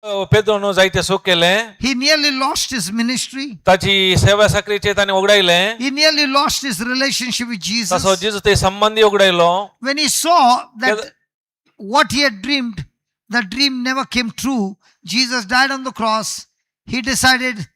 पेद्रोन जायते चूक केलें. He nearly lost his ministry. ताची सेवा साकरीचे ताणें उगडायलें. He nearly lost his relationship with तसो Jesus. जेजू ते संबंधी उगडायलो. When he saw that what he had dreamed, the dream never came true. Jesus died on the cross. He decided,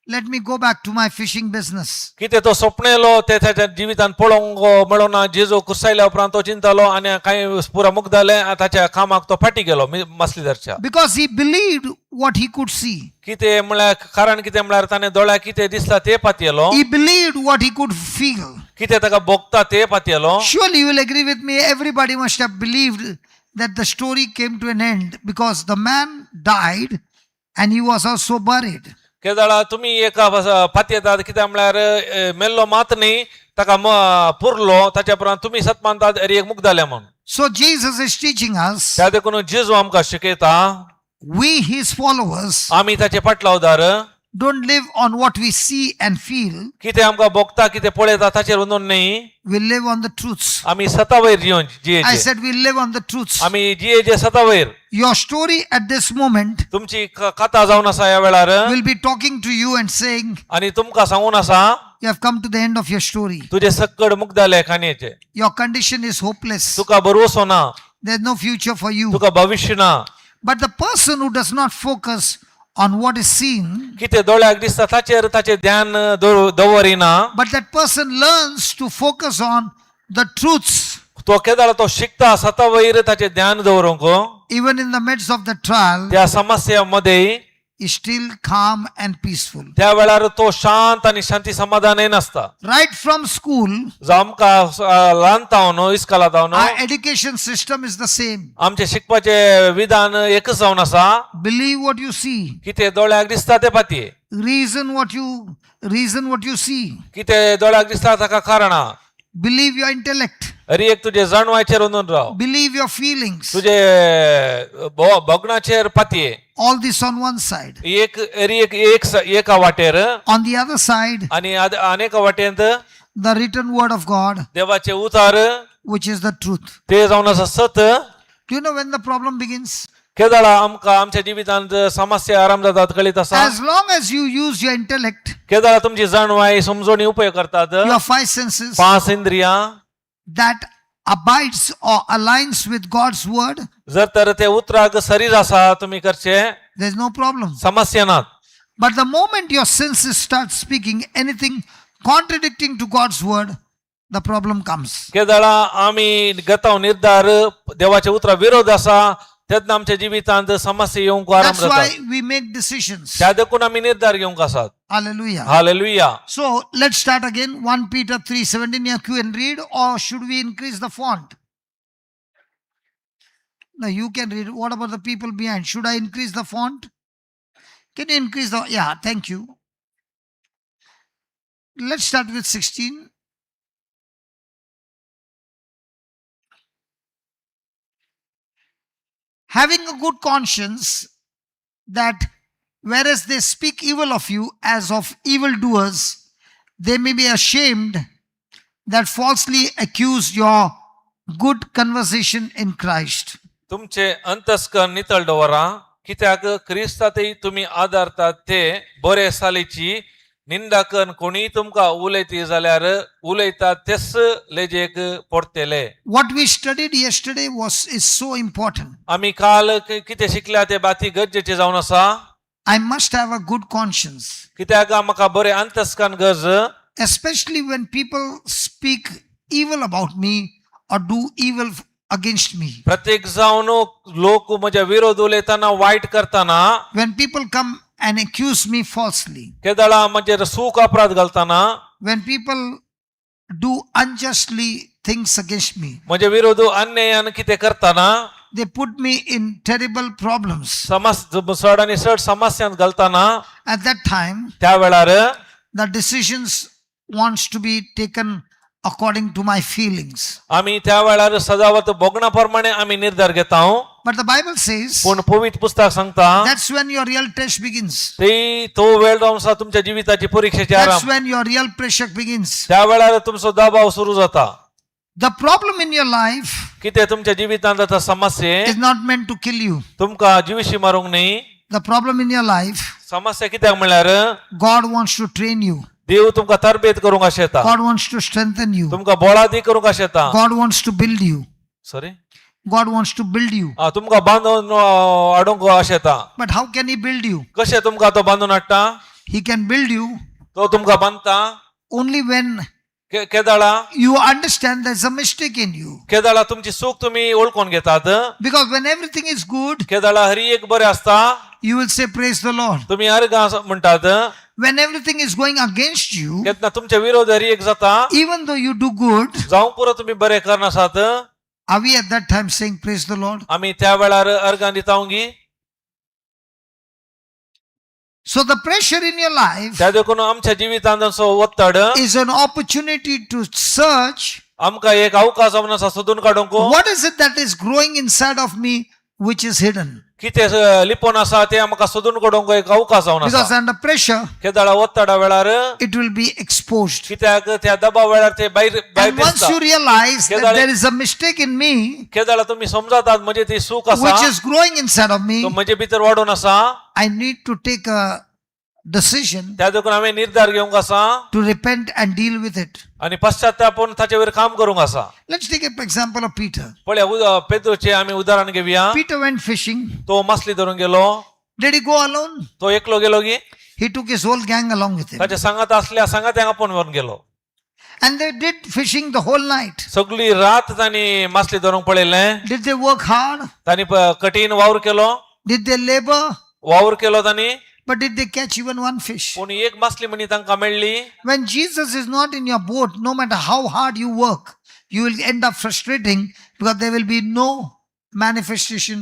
"Let me go back to my fishing business." कितें तो स्वप्नेलो ते ताच्या जिवितान पळोवंक मेळोना. जेजू कुर्सायल्या उपरांत तो चिंतालो आनी कांय पुरा मुक्त जालें आनी ताच्या कामाक तो फाटी गेलो मासली धरच्या. Because he believed what he could see. कितें म्हळ्यार कारण कितें म्हळ्यार ताणें दोळ्याक कितें दिसता ते पातयेलो. He believed what he could feel. कितें ताका भोगता ते पातयेलो. Surely you will agree with me, everybody must have believed that the story came to an end because the man died and he was also buried. केदळा तुमी एका पातयेतात कित्याक म्हळ्यार मेल्लो मात न्ही ताका पुरलो. ताच्या उपरांत तुमी सत मानतात अरे एक मुक्त जालें म्हूण. So Jesus is teaching us, त्या देखून जेजू आमकां शिकयता, we his followers आमी ताचे पाटलावदार don't live on what we see and feel, कितें आमकां भोगता कितें पळयता ताचेर वचून न्ही. we live on the truths. आमी सता वयर जियोन I जियेचे. said we live on the truths. आमी जियेचे सता वयर. Your story at this moment तुमची कथा जावन आसा ह्या वेळार will be talking to you and saying, आनी तुमकां सांगून आसा, "You have come to the end of your story. तुजें सक्कड मुक्त जालें काणयेचें. Your condition is hopeless. तुका भरवसो ना. There's no future for you." तुका भविश्य ना. But the person who does not focus on what is seen, कितें दोळ्याक दिसता ताचेर ताचें ध्यान दवरिना, but that person learns to focus on the truths, तो केदाळ तो शिकता सता वयर ताचें ध्यान दवरूंक, even in the midst of the trial, त्या समस्या मध्ये is still calm and peaceful. त्या वेळार तो शांत आनी शांती समाधानय नासता. Right from school, जावं आमकां ल्हान जावन इस्कोला जावन our education system is the same. आमचें शिकपाचें विधान एकच जावन आसा. Believe what you see, कितें दोळ्याक दिसता तें पातये. reason what you see, कितें दोळ्याक दिसता ताका कारणां. Believe your intellect, अरे एक तुजे जाणवायचेर वचून राव. Believe your feelings. तुजे भोगणाचेर पातये. All this on one side. एक अरे एक एक एका वाटेर. On the other side, आनी अनेका वाटेंत the written word of God, देवाचे उतार, which is the truth. ते जावन आसा सत. Do you know when the problem begins? केदळा आमकां आमच्या जिवितांत समस्या आराम जातात कळीत आसा? As long as you use your intellect, केदळा तुमची जाणवाय समजणी उपयोग करतात, your five senses, पांच इंद्रियां, that abides or aligns with God's word, जर तर ते उतराक सरीज आसा तुमी करचे, there's no problem. समस्या नात. But the moment your senses start speaking anything contradicting to God's word, the problem comes. केदळा आमी घेता निर्धार देवाच्या उतरा विरोध आसा तेन्ना आमच्या जिवितांत समस्या येवंक आराम That's जाता. why we make decisions. त्या देखून आमी निर्धार घेवंक आसात. Hallelujah. Hallelujah. So let's start again. 1 Peter 3:17. You can read, or should we increase the font? No, you can read. What about the people behind? Should I increase the font? Can you increase the, yeah, thank you. Let's start with 16. Having a good conscience, that whereas they speak evil of you as of evildoers, they may be ashamed that falsely accuse your good conversation in Christ. तुमचे अंतस्करण नितळ दवरा कित्याक क्रिस्तातय तुमी आदारतात ते बरे सालीची निंदा करून कोणीय तुमकां उलयती जाल्यार उलयतात तेच लेजेक पडटले. What we studied yesterday was is so important. आमी काल कितें शिकल्या ते बाती गरजेचे जावन आसा. I must have a good conscience, कित्याक म्हाका बरें अंतस्करण गरज, especially when people speak evil about me or do evil against me. प्रत्येक जावन लोक म्हज्या विरोध उलयतना वायट करतना, When people come and accuse me falsely, केदळा म्हजेर सूख अपराध घालतना, when people do unjustly things against me, म्हजे विरोध अन्यायान कितें करतना, they put me in terrible problems. समस चड आनी चड समस्यांत घालतना, At that time, त्या वेळार the decisions wants to be taken according to my feelings. आमी त्या वेळार सदावत भोगणा प्रमाणे आमी निर्धार घेता. But the Bible says पूण पवित्र पुस्तक सांगता, that's when your real test begins. ते तो वेळ जावन आसा तुमच्या जिविताची परिक्षेची That's आराम. when your real pressure begins. त्या वेळार तुमचो दबाव सुरू जाता. The problem in your life कितें तुमच्या जिवितांत जाता समस्ये is not meant to kill you. तुमकां जिविशी मारूंक न्ही. The problem in your life, समस्या कित्याक म्हणल्यार God wants to train you. देव तुमकां तरबेत करूंक आशेता. God wants to strengthen you. तुमकां बोळादी करूंक आशेता. God wants to build you. Sorry. God wants to build you. तुमकां बांदून हाडूंक आशेता. But how can He build you? कशें तुमकां तो बांदून हाडटा? He can build you तो तुमकां बांदता only when केदाळा you understand there's a mistake in you. केदाळा तुमची चूक तुमी ओळखून घेतात. Because when everything is good, केदाळा Hari एक बरें आसता you will say, "Praise the Lord." तुमी अर्गां म्हणटात. When everything is going against you, केन्ना तुमच्या विरोध हरी एक जाता even though you do good, जावं पुरो तुमी बरें करनासात are we at that time saying, "Praise the Lord"? आमी त्या वेळार अर्गां दिता गी? So the pressure in your life त्या देखून आमच्या जिवितांत ಒತ್ತड is an opportunity to search आमकां एक अवकाश जावन आसा सोदून काडूंक what is it that is growing inside of me which is hidden. कितें लिपोन आसा तें आमकां सोदून काडूंक एक अवकाश जावन Because आसा. Under pressure, केदाळा ಒತ್ತಡ वेळार it will be exposed. कित्याक त्या दबाव वेळार ते भायर भायर And once दिसता. you realize that केदाळे- there is a mistake in me केदाळा तुमी समजातात म्हणजे ती चूक आसा which is growing inside of me, तो म्हजे भितर वाडून आसा I need to take a decision त्या देखून हांवें निर्धार घेवंक आसा to repent and deal with it. आनी पश्चातापून ताचेर काम करूंक आसा. Let's take an example of Peter. पळया पेद्रोचें आमी उदाहरण घेवया. Peter went fishing. तो मासली धरूंक गेलो. Did he go alone? तो एकलो गेलो की He took his whole gang along with him. ताच्या सांगात असल्या सांगात्यांक आपोवन व्हरून गेलो. And they did fishing the whole night. सगळी रात तांणी मासली धरूंक पळयलें. Did they work hard? तांणी कठीण वावर केलो. Did they labor? वावर केलो तांणी. But did they catch even one fish? पूण एक मासली म्हणी तांकां मेळ्ळी? When Jesus is not in your boat, no matter how hard you work, you will end up frustrating because there will be no manifestation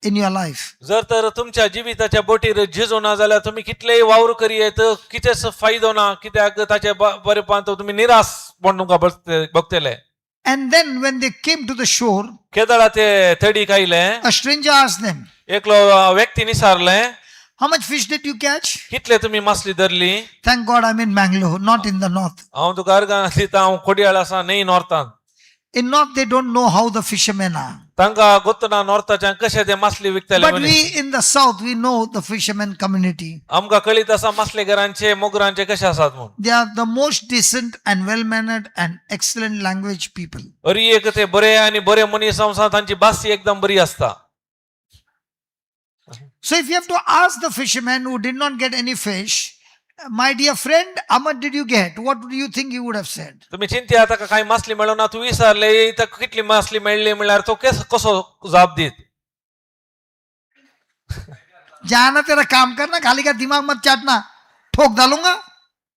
in your life. जर तर तुमच्या जिविताच्या बोटीर झिजो ना जाल्यार तुमी कितलेय वावर करीत कितेंच फायदो ना कित्याक ताचे बरेपण तुमी निराश म्हण तुमकां भोगतले. And then when they came to the shore, केदळा ते थडीक आयले a stranger asked them, एकलो व्यक्ती निसारले, "How much fish did you catch?" कितले तुमी मासली धरली? Thank God I'm in Mangalore, not in the north. हांव तुका अर्गां दिता हांव कोडियाळ आसा न्ही नॉर्थान. In north, they don't know how the fishermen are. तांकां गोत्तना नॉर्थाच्यान कशे ते मासली विकतले But म्हणी. We in the south, we know the fishermen community. आमकां कळीत आसा मासलेगरांचे मोगरांचे कशे आसात म्हूण. They are the most decent and well mannered and excellent language people. अरी एक ते बरे आनी बरे मनीस आसा तांची भास एकदम बरी आसता. So if you have to ask the fisherman who did not get any fish, "My dear friend, how much did you get?" What do you think he would have said? तुम्ही चिंती आता काय मासली मेळना तूं विचारले ताका कितली मासली मेळ्ळी म्हणल्यार तो कसो जाप दीत? जाना तेरा काम करना, खाली का दिमाग मत चाटना, ठोक डालूंगा.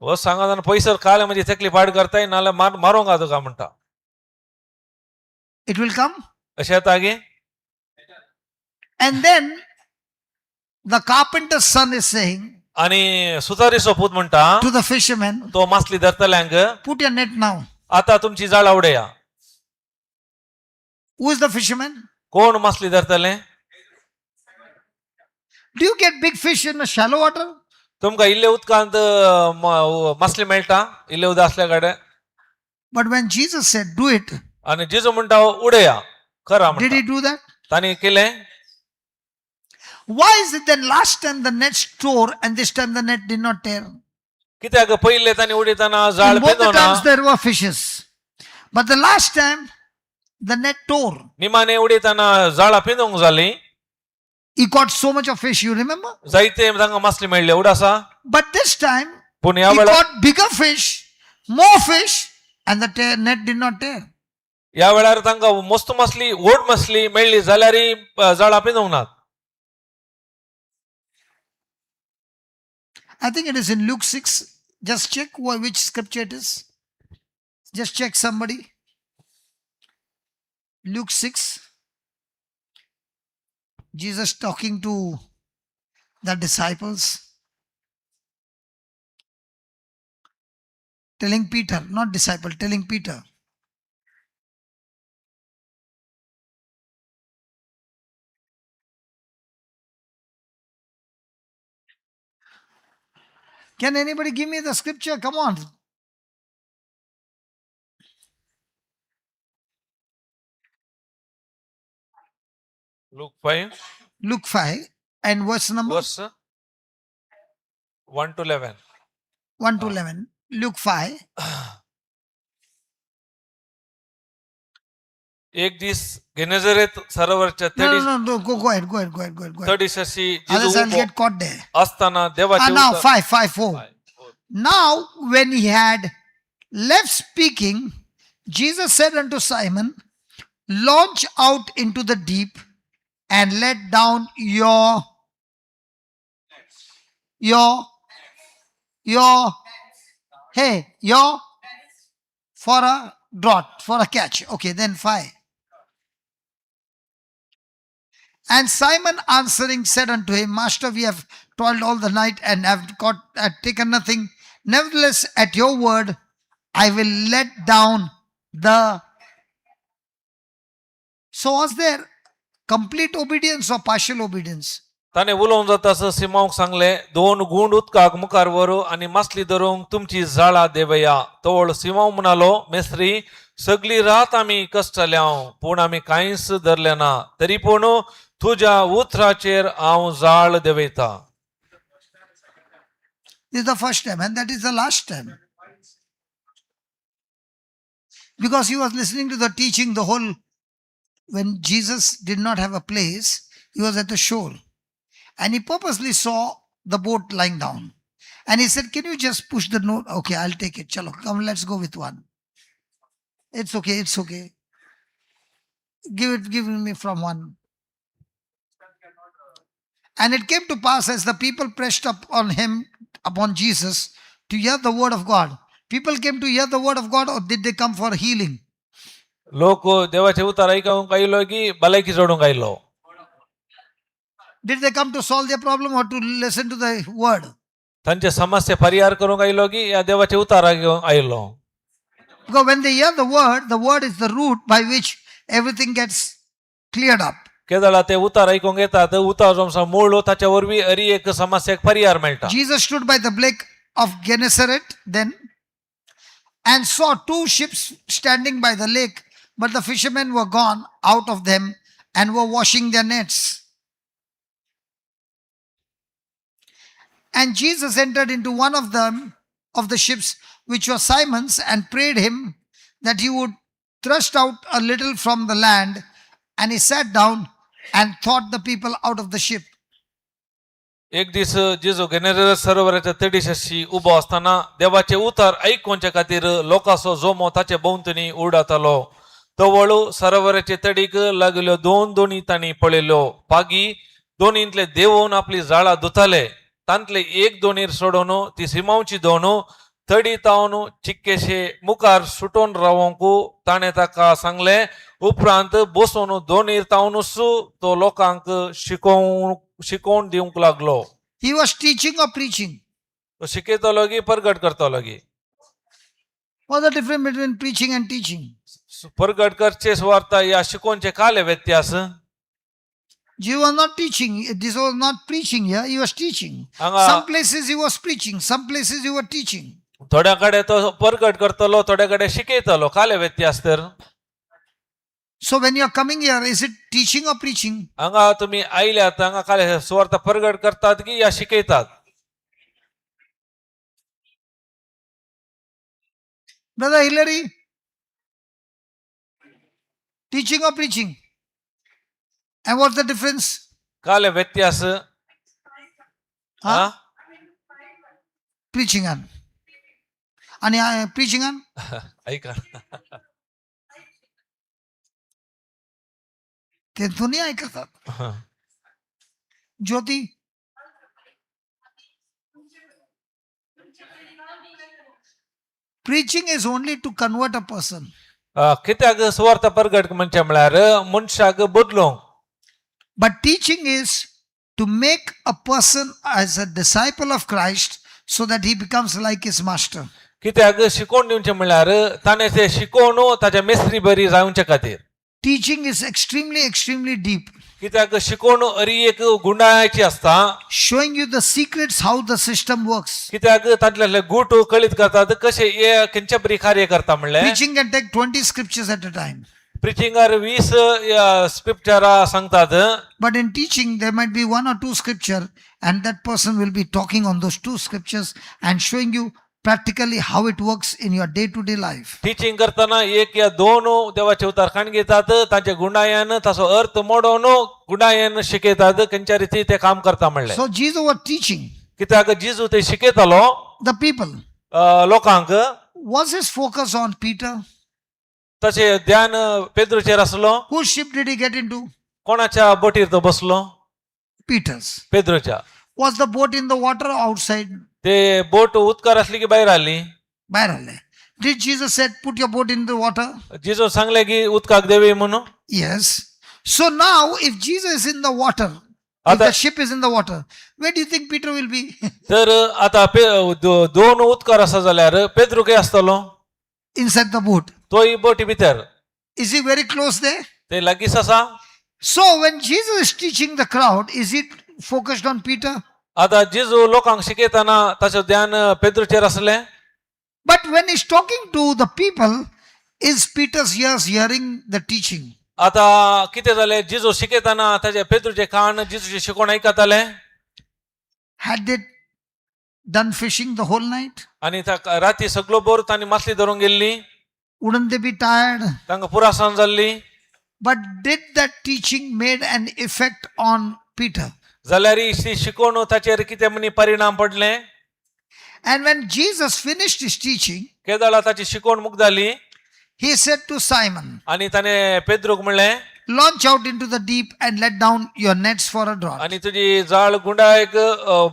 हो सांगा पयसर काले म्हणजे तकली पाड करताय नाल्यार मार मारोंक तुका म्हणटा. It will come. अशें येता गे? And then the carpenter's son is saying आनी सुतारीचो पूत म्हणटा to the fisherman, तो मासली धरतल्यांक, "Put your net now." आता तुमची जाळां उडया. Who is the fisherman? कोण मासली धरतले? Do you get big fish in the shallow water? तुमकां इल्ले उदकांत मासली मेळटा इल्ले उदक आसल्या कडेन? But when Jesus said, "Do it," आनी जेजू म्हणटा उडया करा did he म्हणटा. Do that? तांणी केलें? Why is it then last time the net tore and this time the net did not tear? कित्याक पयले तांणी उडयतना जाळ In both the पेंदोना? Times there were fishes. But the last time the net tore. निमाणे उडयतना जाळां पिंदूंक जाली. He caught so much of fish, you remember? जायते तांकां मासली मेळ्ळे उडासा. But this time पूण ह्या he वेळार caught bigger fish, more fish, and the net did not tear. ह्या वेळार तांकां मस्त मासली व्हड मासली मेळ्ळी जाल्यारय जाळां पिंदूंक नात. I think it is in Luke 6. Just check which scripture it is. Just check somebody. Luke 6. Jesus talking to the disciples, telling Peter, not disciple, telling Peter. Can anybody give me the scripture? Come on. Luke 5 Luke 5 and verse number verse 1 to 11. 1 to Ah. 11. Luke 5. एक दीस गेनेझरेत सरोवरच्या No, no, तडी no, no, go, go ahead, go ahead, go ahead, go ahead, go ahead. तडीशाशी Others जेजू I'll उबो get caught there. असताना Ah, देवाचे now, उतर- 5, 5, 4. Five, four. Now, when he had left speaking, Jesus said unto Simon, "Launch out into the deep and let down your, hey, your, for a draught, for a catch." Okay, then 5. And Simon answering said unto him, "Master, we have toiled all the night and have caught, have taken nothing. Nevertheless, at your word, I will let down the." So was there complete obedience or partial obedience? ताणें उलोवंक जाता असं सिमांवक सांगलें, दोन गुंड उदकाक मुखार व्हरू आनी मासली धरूंक तुमची जाळां देवया. तवळ सिमांव म्हणालो, मेस्त्री, सगळी रात आमी कश्टल्या पूण आमी कांयच धरलें ना, तरी पूण तुज्या उतराचेर हांव जाळ देंवयता. This is the first time, and that is the last time. Because he was listening to the teaching the whole. When Jesus did not have a place, he was at the shore. And he purposely saw the boat lying down. And he said, "Can you just push the note? Okay, I'll take it. Chalo, come, let's go with one. It's okay, it's okay. Give it, give me from one." And it came to pass as the people pressed up on him, upon Jesus, to hear the word of God. People came to hear the word of God, or did they come for healing? लोक देवाचे उतर आयकूंक आयलो की भलायकी जोडूंक आयलो? Did they come to solve their problem or to listen to the word? तांचे समस्या परिहार करूंक आयलो की ह्या देवाचे उतार घेवंक आयलो? Because when they hear the word is the root by which everything gets cleared up. केदळा ते उतार आयकूंक येतात, उतार जो आसा मूळ, ताच्या वरवीं हरी एक समस्येक परिहार मेळटा. Jesus stood by the lake of Gennesaret then and saw two ships standing by the lake, but the fishermen were gone out of them and were washing their nets. And Jesus entered into one of them, of the ships, which was Simon's, and prayed him that he would thrust out a little from the land. And he sat down and taught the people out of the ship. एक दीस जेजू गेनेरेत सरोवराच्या तडीशी उबो असताना देवाचे उतार आयकुवच्या खातीर लोकांचो जोमो ताचे भोंवतणी उडातालो. तवळ सरोवराचे तडीक लागल्यो दोन दोणी तांणी पळयल्यो. पागी दोनींतले देंवोवन आपली जाळां धुताले. तांतले एक दोणीर सोडून ती सिमांवची दोन तडी तावन चिक्केशे मुखार सुटोवन रावोंक ताणें ताका सांगलें. उपरांत बसोवन दोनीर तावनूच तो लोकांक शिकोवंक शिकोवन दिवंक लागलो. He was teaching or preaching? तो शिकयतलो की परगट करतलो की? What's the difference between preaching and teaching? परगट करचे सुवार्ता या शिकोवचे काले व्यत्यास? Jesus was not teaching. This was not preaching here. He was teaching. हांगा Some places he was preaching. Some places he was teaching. थोड्या कडेन तो परगट करतलो, थोड्या कडेन शिकयतलो. काले व्यत्यास तर? So when you are coming here, is it teaching or preaching? हांगा तुमी आयल्यात, हांगा काले सुवार्ता परगट करतात की या शिकयतात? Brother Hillary? Teaching or preaching? And what's the difference? Kale व्यत्यास? Huh? हा? Preaching on. And preaching on? ऐका. ते दोन्ही ऐकतात. Jyoti, preaching is only to convert a person. कित्याक सुवार्ता परगट म्हणचे म्हळ्यार मनशाक बदलूंक. But teaching is to make a person as a disciple of Christ so that he becomes like his master. कित्याक शिकोवन दिवचें म्हळ्यार ताणें तें शिकोवन ताच्या मेस्त्री बरी जावचे खातीर. Teaching is extremely, extremely deep, कित्याक शिकोवन हरी एक गुंडाळाची आसता. Showing you the secrets how the system works. कित्याक तांतले गूट कळीत करतात कशें हे खंयच्या बरी कार्य करता म्हणलें. Preaching can take 20 scriptures at a time. प्रिचिंगार 20 स्क्रिप्चरां सांगतात. But in teaching, there might be one or two scripture, and that person will be talking on those two scriptures and showing you practically how it works in your day to day life. Teaching करतना एक या दोन देवाचे उतार खाण घेतात, तांचे गुंडायन ताचो अर्थ मोडोवन गुंडायन शिकयतात खंयच्या रिती ते काम करता म्हणले. So Jesus was teaching कित्याक जेजू ते शिकयतालो the people. लोकांक. Was his focus on Peter? ताचे ध्यान पेद्रूचेर आसलो. Whose ship did he get into? कोणाच्या बोटीर तो बसलो? Peter's. पेद्रूच्या. Was the boat in the water or outside? ते बोट उदकार असली की भायर आली? बाहेर आले. Did Jesus said, put your boat in the water? जेजू सांगले की उदकाक देवी म्हणून. Yes. So now, if Jesus is in the water, if the ship is in the water, where do you think Peter will be? तर आता दोन उदकार आसा जाल्यार पेद्रू खंय आसतलो? Inside the boat. तोय बोटी भितर. Is he very close there? ते लागींच आसा. So when Jesus is teaching the crowd, is he focused on Peter? आता जेजू लोकांक शिकयतना ताचें ध्यान पेद्रूचेर आसलें. But when he's talking to the people, is Peter's ears hearing the teaching? आता कितें जालें, जेजू शिकयतना ताचे पेद्रूचे कान जेजूचे शिकोवण आयकताले. Had they done fishing the whole night? आनी त्या राती सगलो बोर तांणी मासली धरूंक गेल्ली. Wouldn't they be tired? तांकां पुरासाण जाल्ली. But did that teaching made an effect on Peter? जाल्यार ती शिकोवण ताचेर कितें म्हणी परिणाम पडले? And when Jesus finished his teaching, केदळा ताची शिकोवण मुक्त जाली, he said to Simon, आनी ताणें पेद्रूक म्हणलें, launch out into the deep and let down your nets for a draught. आनी तुजी जाळ गुंडायक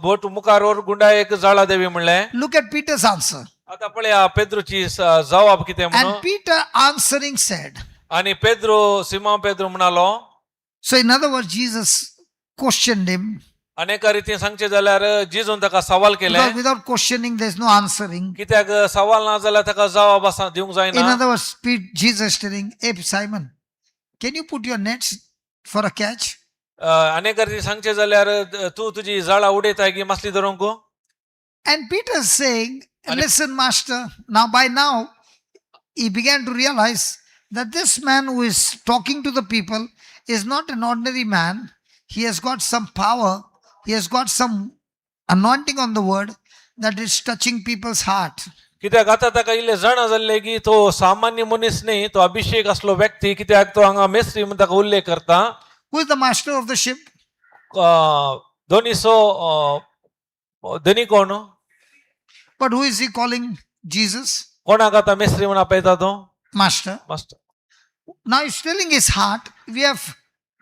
बोट मुखार वर गुंडायक जाळा देवी म्हणलें. Look at Peter's answer. आता पळया पेद्रूची जवाब कितें And म्हणून. Peter answering said, आनी पेद्रू सिमांव पेद्रू म्हणालो. So in other words, Jesus questioned him. अनेका रितीन सांगचें जाल्यार जेजून ताका सवाल केलें. Because without questioning, there's no answering. कित्याक सवाल ना जाल्यार ताका जवाब आसा दिवंक In जायना. other words, Jesus telling, hey Simon, can you put your nets for a catch? अनेका रितीन सांगचें जाल्यार तूं तुजी जाळां उडयताय की मासली धरूंक. And Peter is saying, listen, master. Now, by now, he began to realize that this man who is talking to the people is not an ordinary man. He has got some power, he has got some anointing on the word that is touching people's heart. कित्याक आतां ताका इल्लें जाणा जाल्लें की तो सामान्य मनीस न्ही, तो अभिषेक आसलो व्यक्ती, कित्याक तो हांगा मेस्त्री म्हूण ताका उल्लेख करता. Who is the master of the ship? दोनीसो धनी कोण? But who is he calling Jesus? कोणाक आतां मेस्त्री म्हूण आपयता तो? Master. Master. Now he's telling his heart, we have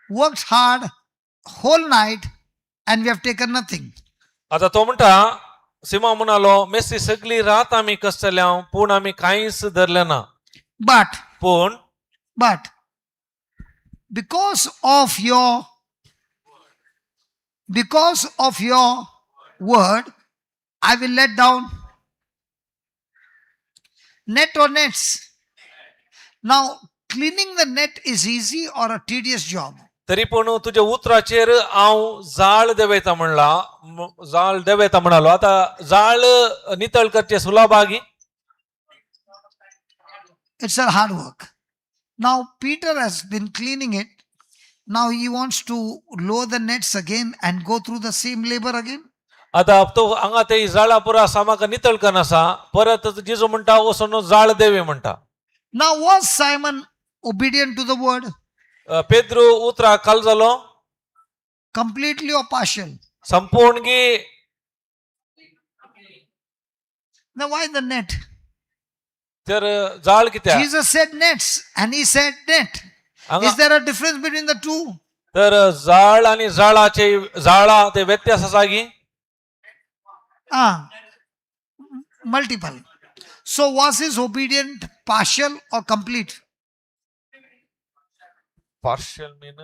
worked hard whole night and we have taken nothing. आतां तो म्हणटा, सिमा म्हणालो, मेस्त्री सगळी रात आमी कसल्या पूण आमी कांयच धरलें ना. But पूण But because of your word, I will let down net or nets. Now, cleaning the net is easy or a tedious job? तरी पूण तुज्या उतराचेर हांव जाळ देंवयता म्हणला, जाळ देंवयता म्हणालो. आतां जाळ नितळ करचें सुलभ आगी? It's a hard work. Now, Peter has been cleaning it. Now he wants to lower the nets again and go through the same labor again. आतां तो हांगा ते जाळा पुरा सामक नितळ करना आसा, परत जेजू म्हणटा वचून जाळ देवे म्हणटा. Now, was Simon obedient to the word Pedro उतराक काल जालो? Completely or partial? संपूर्ण गी? Now, why the net? तर जाळ कित्याक? Jesus said nets and he said net. हांगा Is there a difference between the two? तर जाळ आणि जाळाचे जाळा ते व्यत्यास आसा गी? Ah, multiple. So was his obedient partial or complete? Partial mean?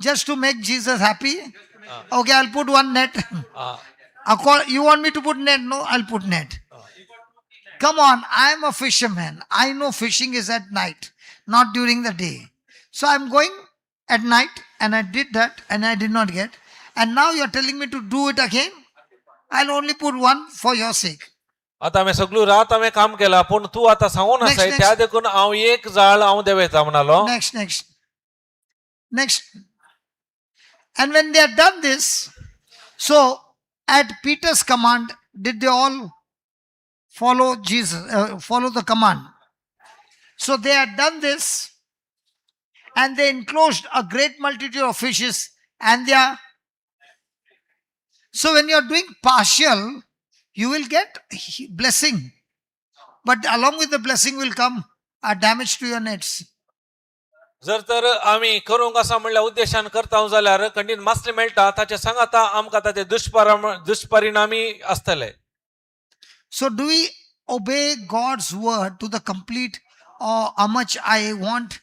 Just to make Jesus happy? Okay, I'll put one net. Ah. You want me to put net? No, I'll put net. Come on, I'm a fisherman. I know fishing is at night, not during the day. So I'm going at night and I did that and I did not get. And now you're telling me to do it again? I'll only put one for your sake. आतां हांवें सगळी रात हांवें काम केलां पूण तूं आतां सांगून Next, आसाय next. त्या देखून हांव एक जाळ हांव देंवयता म्हणालो. Next, next. Next. And when they had done this, so at Peter's command, did they all follow Jesus, follow the command? So they had done this, and they enclosed a great multitude of fishes, and they are. So when you are doing partial, you will get blessing. But along with the blessing will come a damage to your nets. जर तर आमी करूंक आसा म्हणल्या उद्देशान करता जाल्यार खंडीत मासले मेळटा ताचे सांगाता आमकां ताचे दुश्परिणामी आसतले. So, do we obey God's word to the complete, or how much I want?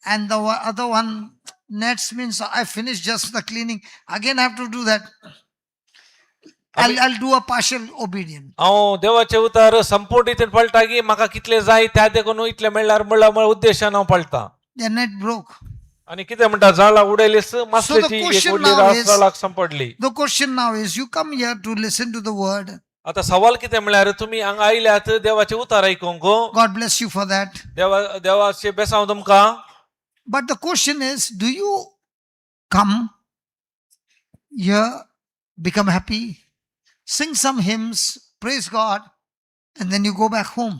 And the other one, nets means I finish just the cleaning. Again, I have to do that. I'll do a partial obedience. हांव देवाचे उतर संपूर्ण रितीन पळटा की म्हाका कितले जाय त्या देखून इतले मेळ्ळ्यार म्हणल्या म्हळ्या उद्देशान हांव पळटा. The net broke. आनी कितें म्हणटा जाळां उडयलीस मासलेची एक question व्हडली now रास जाळाक सांपडली. The question now is, you come here to listen to the word. आता सवाल कितें म्हणल्यार तुमी हांगा आयल्यात देवाचे उतर आयकूंक. God bless you for that. देवा देवाचे बेसांव तुमकां. But the question is, do you come here, become happy, sing some hymns, praise God, and then you go back home?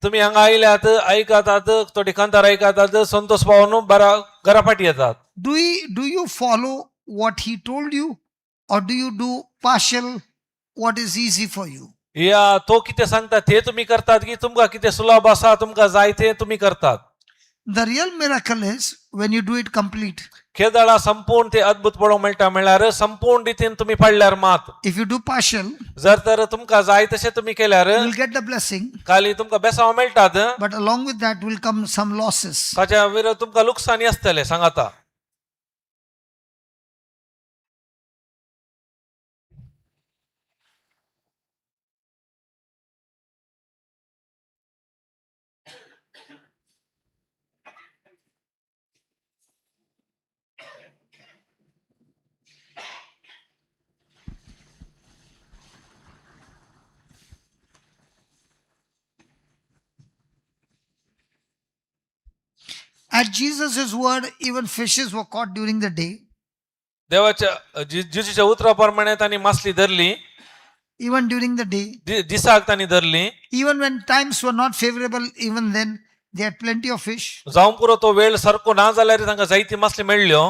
तुमी हांगा आयल्यात आयकतात थोडी कांतार आयकतात संतोष पावून बरा घरा फाटी येतात. Do you follow what he told you, or do you do partial what is easy for you? या तो कितें सांगता ते तुमी करतात की तुमकां कितें सुलभ आसा तुमकां जाय ते तुमी करतात. The real miracle is when you do it complete. केदळा संपूर्ण ते अद्भुत पळोवंक मेळटा म्हणल्यार संपूर्ण रितीन तुमी पडल्यार मात. If you do partial, जर तर तुमकां जाय तशें तुमी केल्यार you will get the blessing, खाली तुमकां बेसांव मेळटात. but along with that will come some losses. ताच्या विरोध तुमकां लुकसाणी आसतलें सांगाता. At Jesus' word, even fishes were caught during the day. देवाच्या जेजूच्या उतरा प्रमाणे तांणी मासली धरली. Even during the day, दिसाक तांणी धरली. even when times were not favorable, even then they had plenty of fish. जावं पुरो तो वेळ सारको ना जाल्यार तांकां जायती मासली मेळ्ळ्यो.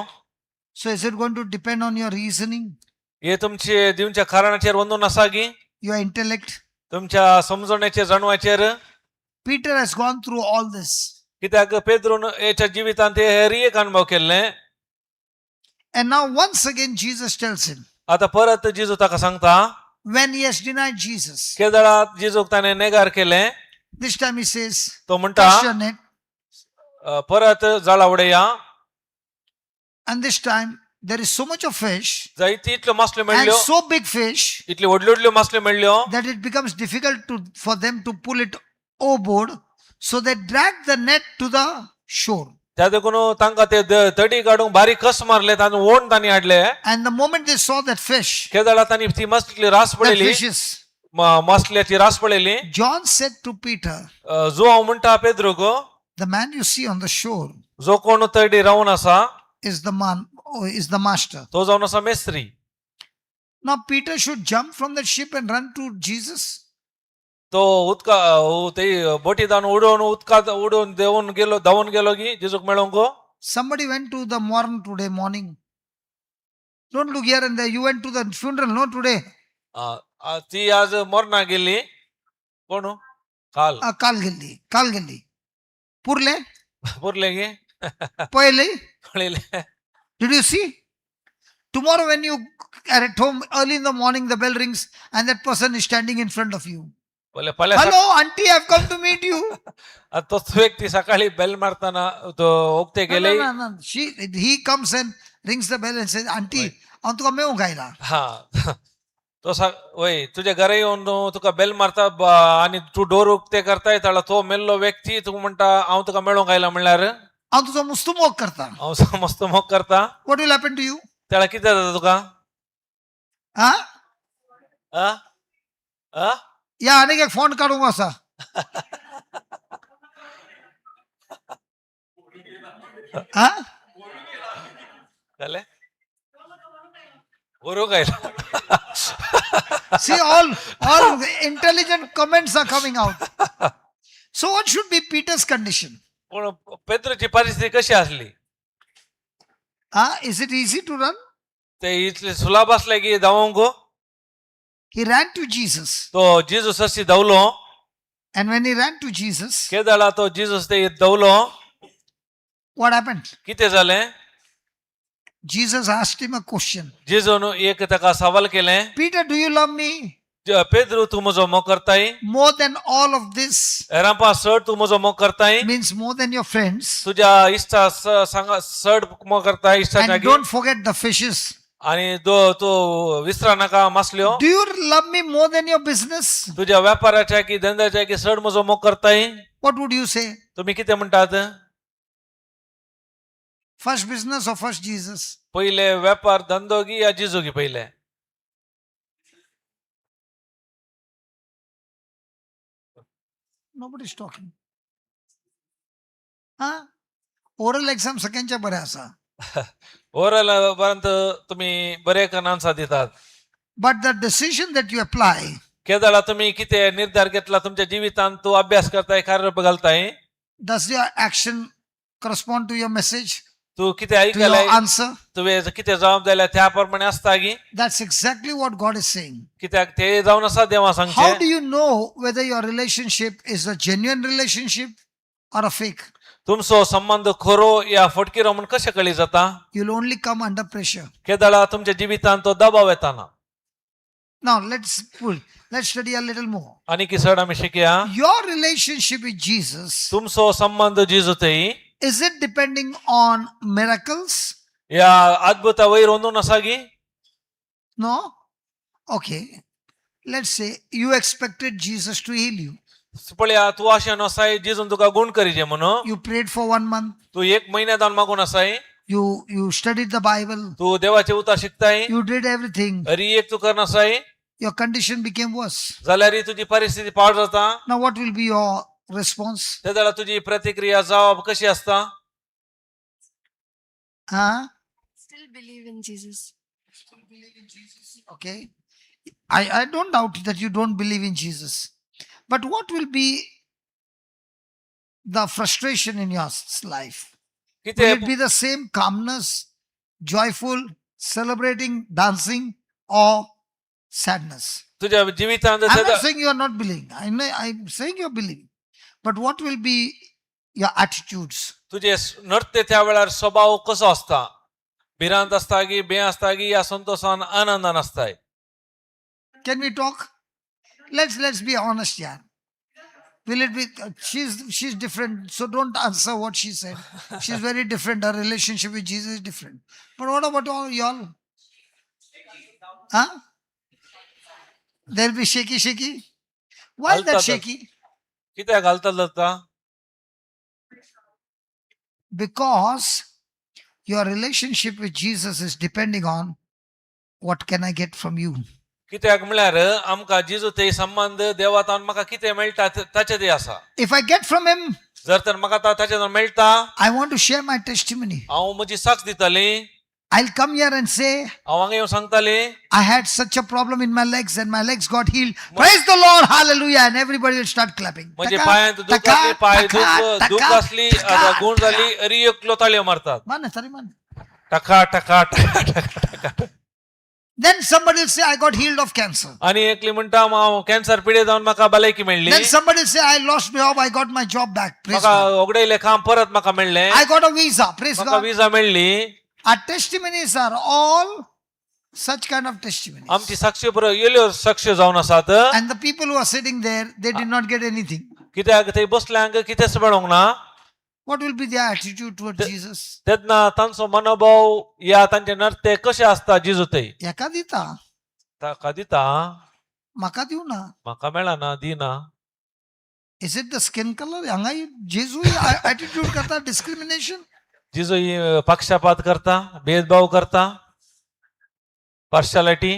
So is it going to depend on your reasoning, हे तुमचे दिवच्या कारणाचेर वंदून आसा की your intellect? तुमच्या समजण्याचेर जाणवाचेर. Peter has gone through all this. कित्याक पेद्रून हेच्या जिवितांत हे हरी एक अनुभव केल्ले. And now once again Jesus tells him, आता परत जेजू ताका सांगता, when he has denied Jesus, केदळा जेजूक ताणें नेगार केलें, this time he says, तो म्हणटा, cast your net. परत जाळा उडया. And this time there is so much of fish जायती इतल्यो मासल्यो and मेळ्ळ्यो, so big fish इतल्यो व्हडल्यो व्हडल्यो मासल्यो मेळ्ळ्यो that it becomes difficult for them to pull it overboard. So they drag the net to the shore. त्या देखून तांकां ते तडी काडूंक बारीक कस मारले तांणी ओण तांणी हाडले. And the moment they saw that fish, केदळा तांणी ती मासली रास that पळयली, fishes, मासल्याची रास पळयली, John said to Peter, जो हांव म्हणटा पेद्रूक, the man you see on the shore जो कोण तडी रावन आसा is the man, oh, is the master. तो जावन आसा Mestri. Now Peter should jump from that ship and run to Jesus. तो उदका ते बोटी धावन उडोवन उदकांत उडोवन देंवून गेलो धांवून गेलो की जेजूक मेळोंक. Somebody went to the morn today morning. Don't look here and there. You went to the funeral, no, today. ती आज मरणाक गेली कोण काल. काल गेल्ली काल गेल्ली पुरले पुरले की पळयले. कळिल्लें. Did you see? Tomorrow when you are at home early in the morning, the bell rings and that person is standing in front of you. पळय पळय. Hello, auntie, I've come to meet you. तोच व्यक्ती सकाळी बेल मारताना तो उक्ते No, गेले. no, no, no. He comes and rings the bell and says, auntie, हांव तुका मेळूंक आयला. हा तो वय तुझ्या घरा येवन तो तुका बेल मारता आनी तूं डोर उक्ते करताय ताळा तो मेल्लो व्यक्ती तुका म्हणटा हांव तुका मेळोंक आयला म्हणल्यार हांव तुजो मुस्तू मोग करता. हांव मस्त मोग करता. What will happen to you? त्याला कितें जाता तुका? Huh? आ? आ? या आनीक एक फोंड काडूंक आसा. हा. जालें, बरोवंक आयला. See, all intelligent comments are coming out. So what should be Peter's condition? पूण पेत्रूची परिस्थिती कशी आसली? Is it easy to run? ते इतले सुलाभ आसले की धांवंक? He ran to Jesus. तो जेजू सरशी धांवलो. And when he ran to Jesus, केदळा तो जेजूस ते धांवलो, what happened? कितें जालें? Jesus asked him a question. जेजून एक ताका सवाल केलें. Peter, do you love me Pedro, तूं म्हजो मोग करताय more than all of this? हेरांपा चड तूं म्हजो मोग करताय? Means more than your friends. तुज्या इश्टा सांगा चड मोग करताय इश्टाच्या And की? Don't forget the fishes. आणि दो तूं विसरा नाका मासल्यो. Do you love me more than your business? तुज्या व्यापाराच्या की धंद्याच्या की चड म्हजो मोग करताय? What would you say? तुमी कितें म्हणटात? First business or first Jesus? पयले व्यापार धंदो की या जिजू की पयले? Nobody's talking. हा, ओरल एक्झाम सगळ्यांच्या बऱ्या आसा. ओरल पर्यंत तुम्ही बरे करून आन्सर दितात. But the decision that you apply, केदळा तुम्ही कितें निर्धार घेतला तुमच्या जिवितांत, तूं अभ्यास करताय, कार्य घालताय, does your action correspond to your message, तूं कितें to आयकलाय, your answer? तुवें कितें जबाब दिल्या त्या प्रमाणे आसता की? That's exactly what God is saying. कित्याक ते जावन आसा देवा How सांगचें. do you know whether your relationship is a genuine relationship or a fake? तुमचो संबंध खरो या फटकिरो म्हूण कशें कळी जाता? You'll only come under pressure. केदळा तुमच्या जिवितांत तो दबाव येताना. Now let's study a little more. आनी की चड आमी शिकया. Your relationship with Jesus, तुमचो संबंध जेजू थंय, is it depending on miracles? या अद्भुता वयर अंदून आसा की? No? Okay. Let's say you expected Jesus to heal you. पळया, तूं अशें नसाय जेजून तुका गूण करीजे म्हणून. You prayed for one month. तूं एक म्हयन्या जावन मागून आसाय. You studied the Bible. तूं देवाचें उतार शिकताय. You did everything. अरी एक तूं करनासाय. Your condition became worse. जाल्यार तुजी परिस्थिती पाड जाता. Now what will be your response? ते जाल्यार तुजी प्रतिक्रिया, जबाब कशी आसता? Huh? Still believe in Jesus. Okay. I don't doubt that you don't believe in Jesus. But what will be the frustration in your life? Will कितें it be the same calmness, joyful, celebrating, dancing, or sadness? तुज्या जिवितांत I'm not saying you are not believing. I know I'm saying you're believing. But what will be your attitudes? तुजे नर्ते त्या वेळार स्वभाव कसो आसता? भिरांत आसता की, बे आसता की, या संतोशान आनंदान आसताय? Can we talk? Let's be honest here. Will it be she's different, so don't answer what she said. She's very different. Her relationship with Jesus is different. But what about all y'all? Huh? There'll be shaky, shaky. Why is that Alta- shaky? कित्याक घालता जाता? Because your relationship with Jesus is depending on what can I get from you. कित्याक म्हळ्यार आमकां जेजू ते संबंध देवातान म्हाका कितें मेळटा ताचे ते आसा. If I get from him, जर तर म्हाका ताचे मेळटा, I want to share my testimony. हांव म्हजी साक्ष दिताली. I'll come here and say, हांव हांगा येवन सांगताली, I had such a problem in my legs and my legs got healed. Praise the Lord, hallelujah. And everybody will start clapping. म्हणजे Taka, पायांत दूख taka, आसली, पाय taka, दूख दूख taka, आसली, taka, आतां गूण जाली, अरी एकलो ताळयो मारतात. माने, sorry, माने. टका टका टका टका टका. Then somebody will say, I got healed of cancer. आनी एकली म्हणटा, हांव कॅन्सर पिडे जावन म्हाका भलायकी मेळ्ळी. Then somebody will say, I lost my job, I got my job back. Praise म्हाका God. ओगडयलें काम परत म्हाका मेळ्ळें. I got a visa. Praise म्हाका God. विजा मेळ्ळी. Our testimonies are all such kind of testimonies. आमची साक्षी बरो येयल्यो साक्ष जावन आसात. And the people who are sitting there, they did not get anything. कित्याक थंय बसल्यांक कितेंच मेळोंक ना. What will be their attitude toward Jesus? तेन्ना तांचो मनोभाव या तांचे नर्ते कशें आसता जेजू थंय? एका दिता, ताका दिता, म्हाका दिवना. म्हाका मेळना, दिना. Is it the skin color? हांगा जेजू attitude करता discrimination? जेजू ही पक्षपात करता, भेदभाव करता, partiality.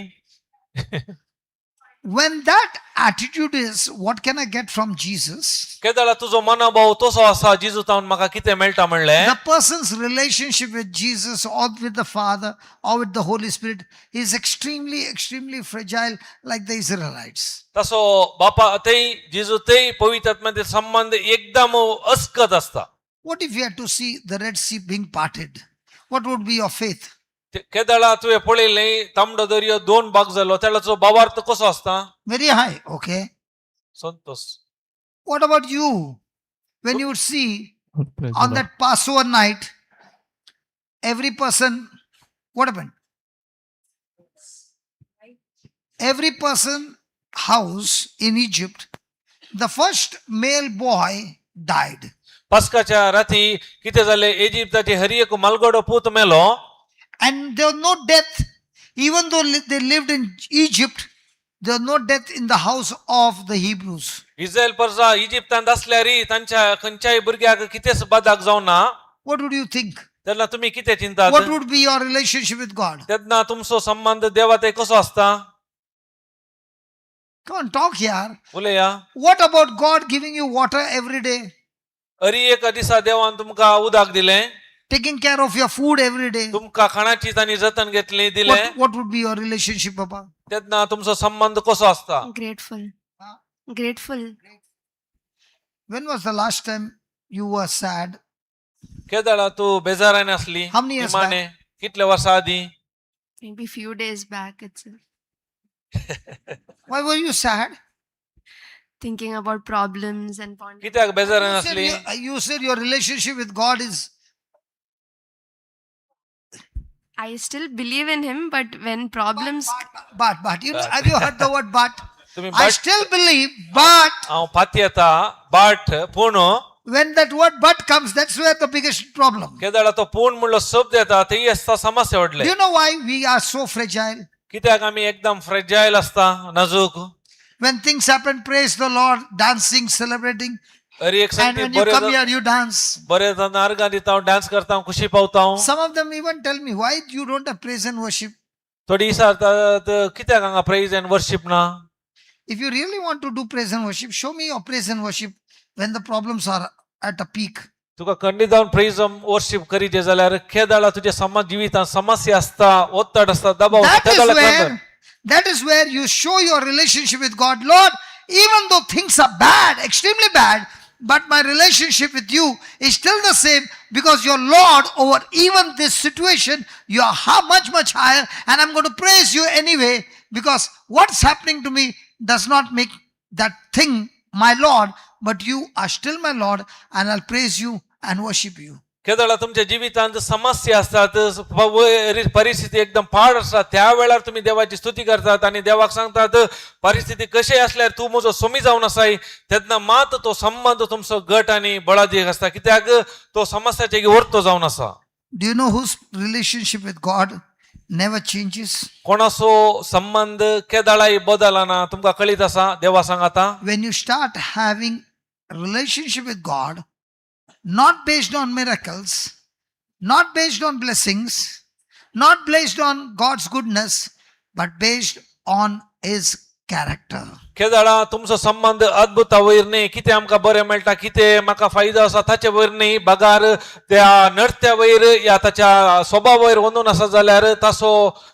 When that attitude is, what can I get from Jesus? केदळा तुजो मनोभाव तसो आसा जेजू तावन म्हाका कितें मेळटा म्हणलें, The person's relationship with Jesus or with the Father or with the Holy Spirit is extremely, extremely fragile, like the Israelites. तसो बापा तेय जेजू तेय पवित्र आत्म्याचे संबंध एकदम अस्कत आसता. What if you had to see the Red Sea being parted? What would be your faith? केदळा तुवें पळयलें तांबडो दर्यो दोन भाग जालो, तेळाचो भावार्थ कसो आसता? Very high, okay. Santosh. What about you? When you would see Praise the on Lord. That Passover night, every person, what happened? Every person house in Egypt, the first male boy died. पास्काच्या राती कितें जालें, इजिप्ताचे हर एक मालगडो पूत मेलो. And there was no death, even though they lived in Egypt, there was no death in the house of the Hebrews. Israel परजा इजिप्तांत आसल्यारय तांच्या खंयच्याय भुरग्याक कितेंच बादाक जावना. What would you think? तेन्ना तुमी कितें चिंतात? What would be your relationship with God? तेन्ना तुमचो संबंध देवा ते कसो आसता? Come on, talk here. उलया. What about God giving you water every day, अरी एका दिसा देवान तुमकां उदक दिलें, taking care of your food every day? तुमकां खाणाची तांणी जतन घेतली दिलें. What would be your relationship, Papa? तेन्ना तुमचो संबंध कसो आसता? Grateful. Huh? Grateful. When was the last time you were sad? केदळा तूं बेजारान आसली? How many years निमाणे कितल्या वर्सां आदीं? Maybe few days back itself. Why were you sad? Thinking about problems and pondering. कित्याक बेजारान You said, आसली? you said your relationship with God is I still believe in him, but when problems but. You know, have you heard the word but? तुमी I but still believe, but हांव पातयेता बाट पूण when that word but comes, that's where the biggest problem. केदळा तो पूण म्हणलो शब्द येता तेय आसता समस्या Do व्हडले. you know why we are so fragile? कित्याक आमी एकदम फ्रेजायल आसता, नाजूक. When things happen, praise the Lord, dancing, celebrating. अरे एक And संगती when you बरें come here, you dance. बरें जावन आर्गां दिता, हांव डान्स करता, हांव खुशी पावता. हांव Some of them even tell me, why you don't have praise and worship? थोडी विचारतात कित्याक हांगा प्रेज एंड वर्शीप ना? If you really want to do praise and worship, show me your praise and worship when the problems are at a peak. तुका खंडीत जावन प्रेज वर्शीप करीत जाल्यार केदळा तुज्या समाज जिवितांत समस्या आसता, ಒತ್ತಡ आसता, दबाव That आसता, is तेदळा where करता. that is where you show your relationship with God. Lord, even though things are bad, extremely bad, but my relationship with you is still the same because you're Lord over even this situation. You are much, much higher, and I'm going to praise you anyway because what's happening to me does not make that thing my Lord, but you are still my Lord, and I'll praise you and worship you. केदळा तुमच्या जिवितांत समस्या असतात, परिस्थिती एकदम पाड आसता, त्या वेळार तुमी देवाची स्तुती करतात आणि देवाक सांगतात परिस्थिती कशी असल्यार तूं म्हजो सोमी जावन आसाय. तेन्ना मात तो संबंध तुमचो गट आणि बळादीक आसता, कित्याक तो समस्याचे वर्तो जावन आसा. Do you know whose relationship with God never changes? कोणाचो संबंध केदळाय बदलना तुमकां कळीत आसा देवा सांगाता? When you start having a relationship with God, not based on miracles, not based on blessings, not based on God's goodness, but based on His character. केदळा तुमचो संबंध अद्भुता वयर न्ही, कितें आमकां बरें मेळटा, कितें म्हाका फायदो आसा ताचे वयर न्ही, बगार त्या नडत्या वयर या ताच्या स्वभाव वयर वंदून आसा जाल्यार तासो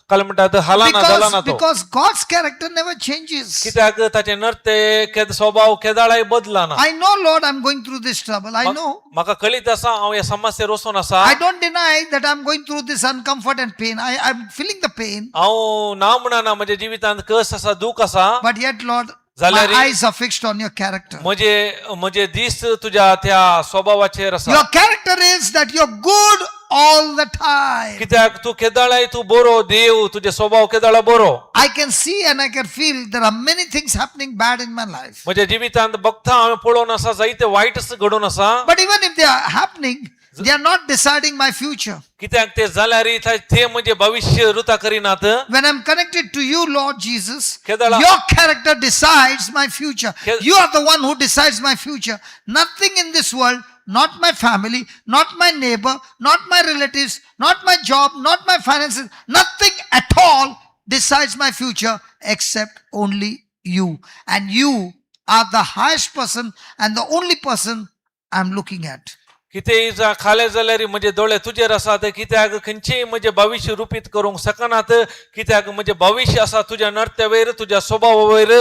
काय म्हणटात हालाना जालाना Because, तो. because God's character never changes. कित्याक ताचे नर्ते स्वभाव केदळाय बदलना. I know, Lord, I'm going through this trouble. I know. म्हाका कळीत आसा हांव ह्या समस्येर वचून आसा. I don't deny that I'm going through this uncomfort and pain. I'm feeling the pain. हांव ना म्हणना म्हज्या जिवितांत कस आसा, दूख आसा. But yet, Lord, my जाल्यार eyes are fixed on your character. म्हजे म्हजे दीस तुज्या त्या स्वभावाचेर आसा. Your character is that you're good all the time. कित्याक तूं केदळाय तूं बरो देव, तुजे स्वभाव केदळा बरो. I can see and I can feel there are many things happening bad in my life. म्हज्या जिवितांत बघता हांवें पळोवन आसा जायते वायटच घडून आसा. But even if they are happening, they are not deciding my future. कित्याक ते जाल्यार ते म्हजें भविश्य रुता करिनात. When I'm connected to you, Lord Jesus, केदळा your character decides my future. Ke- You are the one who decides my future. Nothing in this world, not my family, not my neighbor, not my relatives, not my job, not my finances, nothing at all decides my future except only you, and you are the highest person and the only person I'm looking at. कितेंय जा खाले जाल्यार म्हजे दोळे तुजेर आसात, कित्याक खंयचेय म्हजें भविश्य रुपीत करूंक शकनात, कित्याक म्हजें भविश्य आसा तुज्या नर्त्या वयर, तुज्या स्वभावा वयर,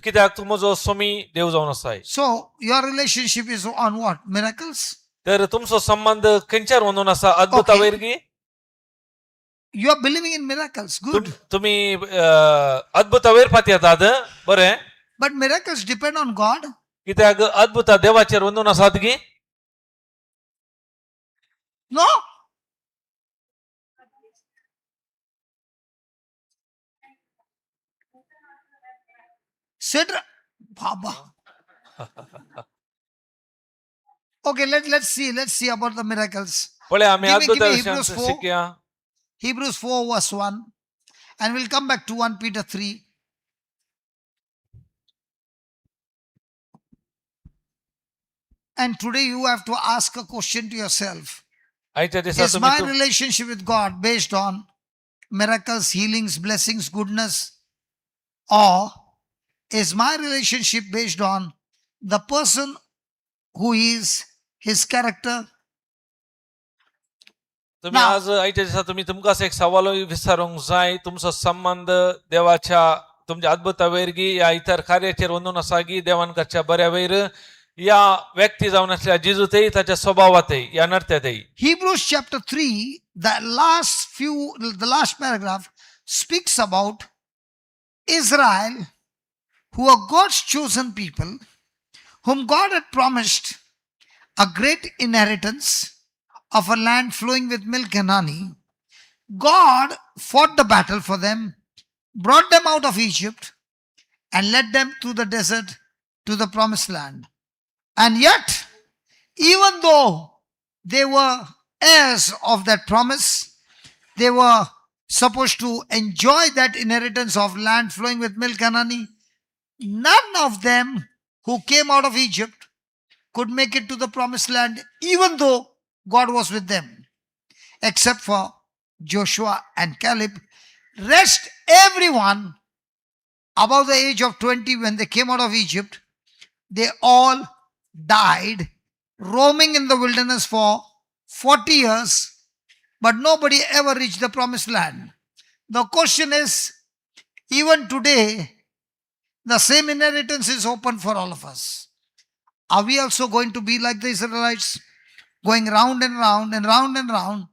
कित्याक तूं म्हजो स्वामी देव जावन आसाय. So your relationship is on what? Miracles? तर तुमचो संबंध खंयच्यार वचून आसा? अद्भुता वयर की? You are believing in miracles. Good. तुमी अद्भुता वयर पातयेतात, बरें. But miracles depend on God. कित्याक अद्भुता देवाचेर वचून आसात की? No? Sidra Baba. Okay, let's see. Let's see about the miracles. पळय आमी Give अद्भुता me विशयांत Hebrews 4. शिकया. Hebrews 4 verse 1. And we'll come back to 1 Peter 3. And today you have to ask a question to yourself. आयच्या दिसा Is तुमी my relationship with God based on miracles, healings, blessings, goodness? Or is my relationship based on the person who is, his character? तुम्ही Now- आज आयच्या दिसा तुमी तुमकां एक सवाल विचारूंक जाय, तुमचो संबंध देवाच्या तुमच्या अद्भुता वयर गी या इतर कार्याचेर वचून आसा गी देवान करच्या बऱ्या वयर, या व्यक्ती जावन आसल्या जेजूतय, ताच्या स्वभावातय या नर्त्यातय? Hebrews chapter 3, the last paragraph speaks about Israel, who are God's chosen people, whom God had promised a great inheritance of a land flowing with milk and honey. God fought the battle for them, brought them out of Egypt, and led them through the desert to the promised land. And yet, even though they were heirs of that promise, they were supposed to enjoy that inheritance of land flowing with milk and honey, none of them who came out of Egypt could make it to the promised land, even though God was with them, except for Joshua and Caleb. Rest everyone above the age of 20 when they came out of Egypt, they all died roaming in the wilderness for 40 years, but nobody ever reached the promised land. The question is, even today, the same inheritance is open for all of us. Are we also going to be like the Israelites, going round and round and round and round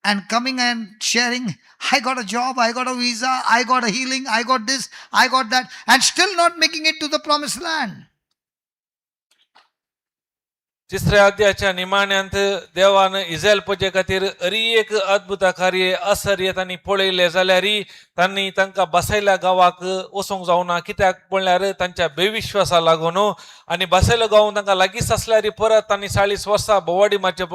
and coming and sharing, I got a job, I got a visa, I got a healing, I got this, I got that, and still not making it to the promised land? तिसऱ्या अध्यायाच्या निमाण्यांत देवान इस्रायल प्रजे खातीर अरी एक अद्भुत कार्य असर्य तांणी पळयलें जाल्यार तांणी तांकां बसयल्या गांवाक वचूंक जावना, कित्याक म्हणल्यार तांच्या बेविश्वासा लागून. आनी बसयलो गांव तांकां लागींच आसल्यार परत तांणी 40 वर्सां बोवाडी मारचें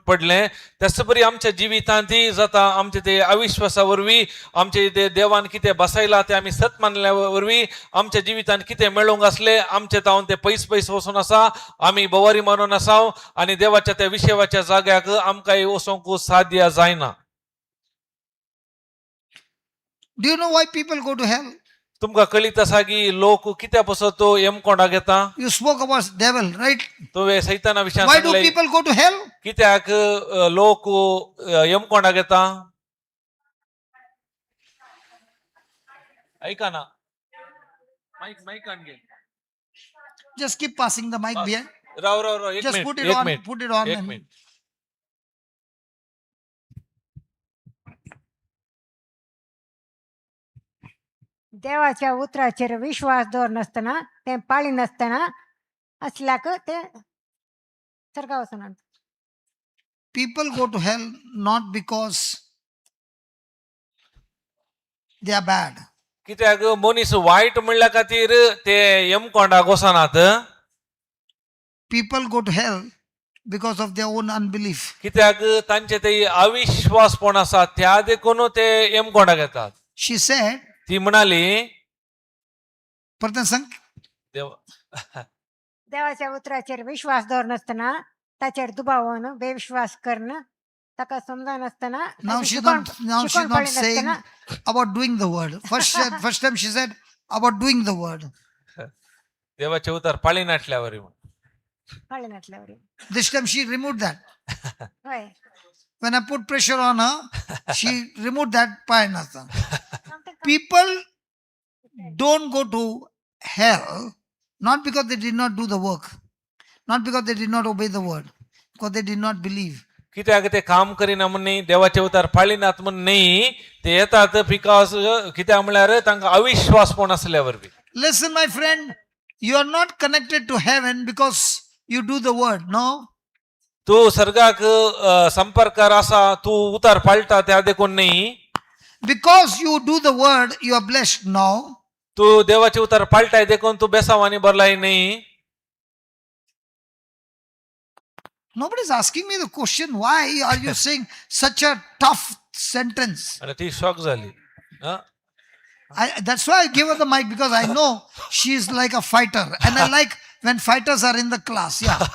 पडलें. त्याच परी आमच्या जिवितांतय जाता. आमचे ते अविश्वासा वरवीं, आमचे ते देवान कितें बसयलां तें आमी सत मानल्या वरवीं, आमच्या जिवितांत कितें मेळूंक आसलें आमचे तावन ते पयस पयस वचून आसा. आमी बोवारी मारून आसा आनी देवाच्या त्या विशेवाच्या जाग्याक आमकां वचोंक साध्य जायना. Do you know why people go to hell? तुमकां कळीत आसा की लोक कित्या पासत तो यमकोंडाक येता? You spoke about devil, right? तुवें सैताना विशयान Why do सांगलें. people go to hell? कित्याक लोक यमकोंडाक येता? ऐका ना, माईक माईकान घे. Just keep passing the mic Pass. Behind. राव राव राव, एक Just minute, put it एक on. Minute, Put it on. एक and- minute. देवाच्या उतराचेर विश्वास दवरनासतना, तें पाळिनासतना असल्याक ते सर्गा वचनात. People go to hell not because they are bad. कित्याक मनीस वायट म्हणल्या खातीर ते यमकोंडाक वचनात. People go to hell because of their own unbelief. कित्याक तांचे ते अविश्वासपण आसा, त्या देखून ते यमकोंडाक येतात. She said, ती म्हणाली, Prathan Sang, देव देवाच्या उतराचेर विश्वास दवरनासतना, ताचेर दुबाव बेविश्वास करून, ताका समजनासतना, now ताची she's शिकवण not now she's शिकवण not saying पाळिनासतना about doing the word. First time she said about doing the word. देवाचे उतर पाळी नासल्यावर. पाळिनातल्यावरी. This time she removed that. हय. When I put pressure on her, she removed that पाळिनासतना. Something. People don't go to hell not because they did not do the work, not because they did not obey the word, because they did not believe. कित्याक ते काम करिना म्हण न्ही, देवाचे उतार पाळिनात म्हण न्ही, ते येतात because कित्याक म्हळ्यार तांकां अविश्वासपण आसल्या वरवीं. Listen, my friend, you are not connected to heaven because you do the word. No. तूं सर्गाक संपर्कार आसा, तूं उतार पाळटा त्या देखून न्ही. Because you do the word, you are blessed. No. तूं देवाचे उतार पाळटाय देखून तूं बेसावानी भरलाय न्ही. Nobody's asking me the question, why are you saying such a tough sentence? आनी ती शॉक जाली. आं? That's why I gave her the mic, because I know she's like a fighter. And I like when fighters are in the class. Yeah.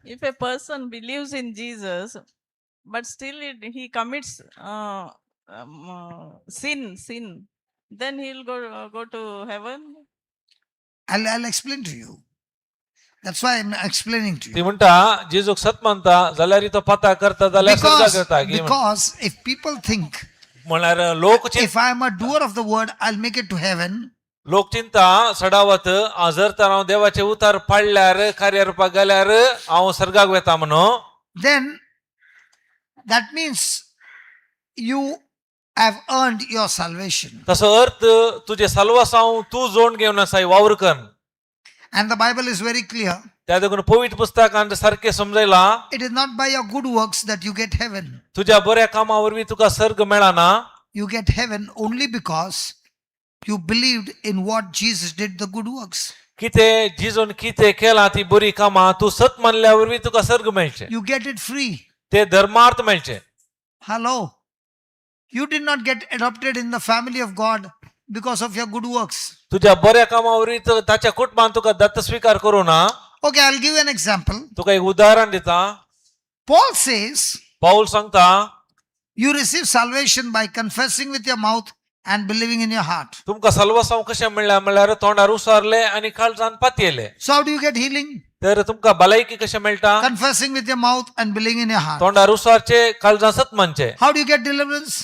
If a person believes in Jesus, but still he commits sin, then he'll go to heaven. I'll explain to you. That's why I'm explaining to ती you. म्हणटा जेजूक सत मानता जाल्यार तो पता करता जाल्यार सर्गाक Because, येता की because if people think, म्हळ्यार लोक if I am a doer of the word, I'll make it to heaven. लोक चिंता सडावत जर तर हांव देवाचे उतार पाळल्यार कार्य रुपाक गेल्यार हांव सर्गाक वेता म्हणून. Then that means you have earned your salvation. तसो अर्थ तुजे साल्वासांव तूं जोड घेवन आसाय वावर कर. And the Bible is very clear. त्या देखून पवित्र पुस्तकान सारकें समजयलां. It is not by your good works that you get heaven. तुज्या बऱ्या कामा वरवीं तुका सर्ग मेळना. You get heaven only because you believed in what Jesus did, the good works. कितें जिजून कितें केलां ती बरी कामां तूं सत मानल्या वरवीं तुका सर्ग मेळचें. You get it free. ते धर्मार्थ मेळचें. Hello. You did not get adopted in the family of God because of your good works. तुज्या बऱ्या कामा वरवीं ताच्या कुटुंबान तुका दत्त स्विकार करूं ना. Okay, I'll give you an example. तुका एक उदाहरण दिता. Paul says, पाऊल सांगता, you receive salvation by confessing with your mouth and believing in your heart. तुमकां सल्वासांव कशें म्हणल्यार म्हणल्यार तोंडार उसारले आनी काळजान पातयेले. So, how do you get healing? तर तुमकां भलायकी कशें मेळटा? Confessing with your mouth and believing in your heart. तोंडार उसारचे, काळजान सत मानचे. How do you get deliverance?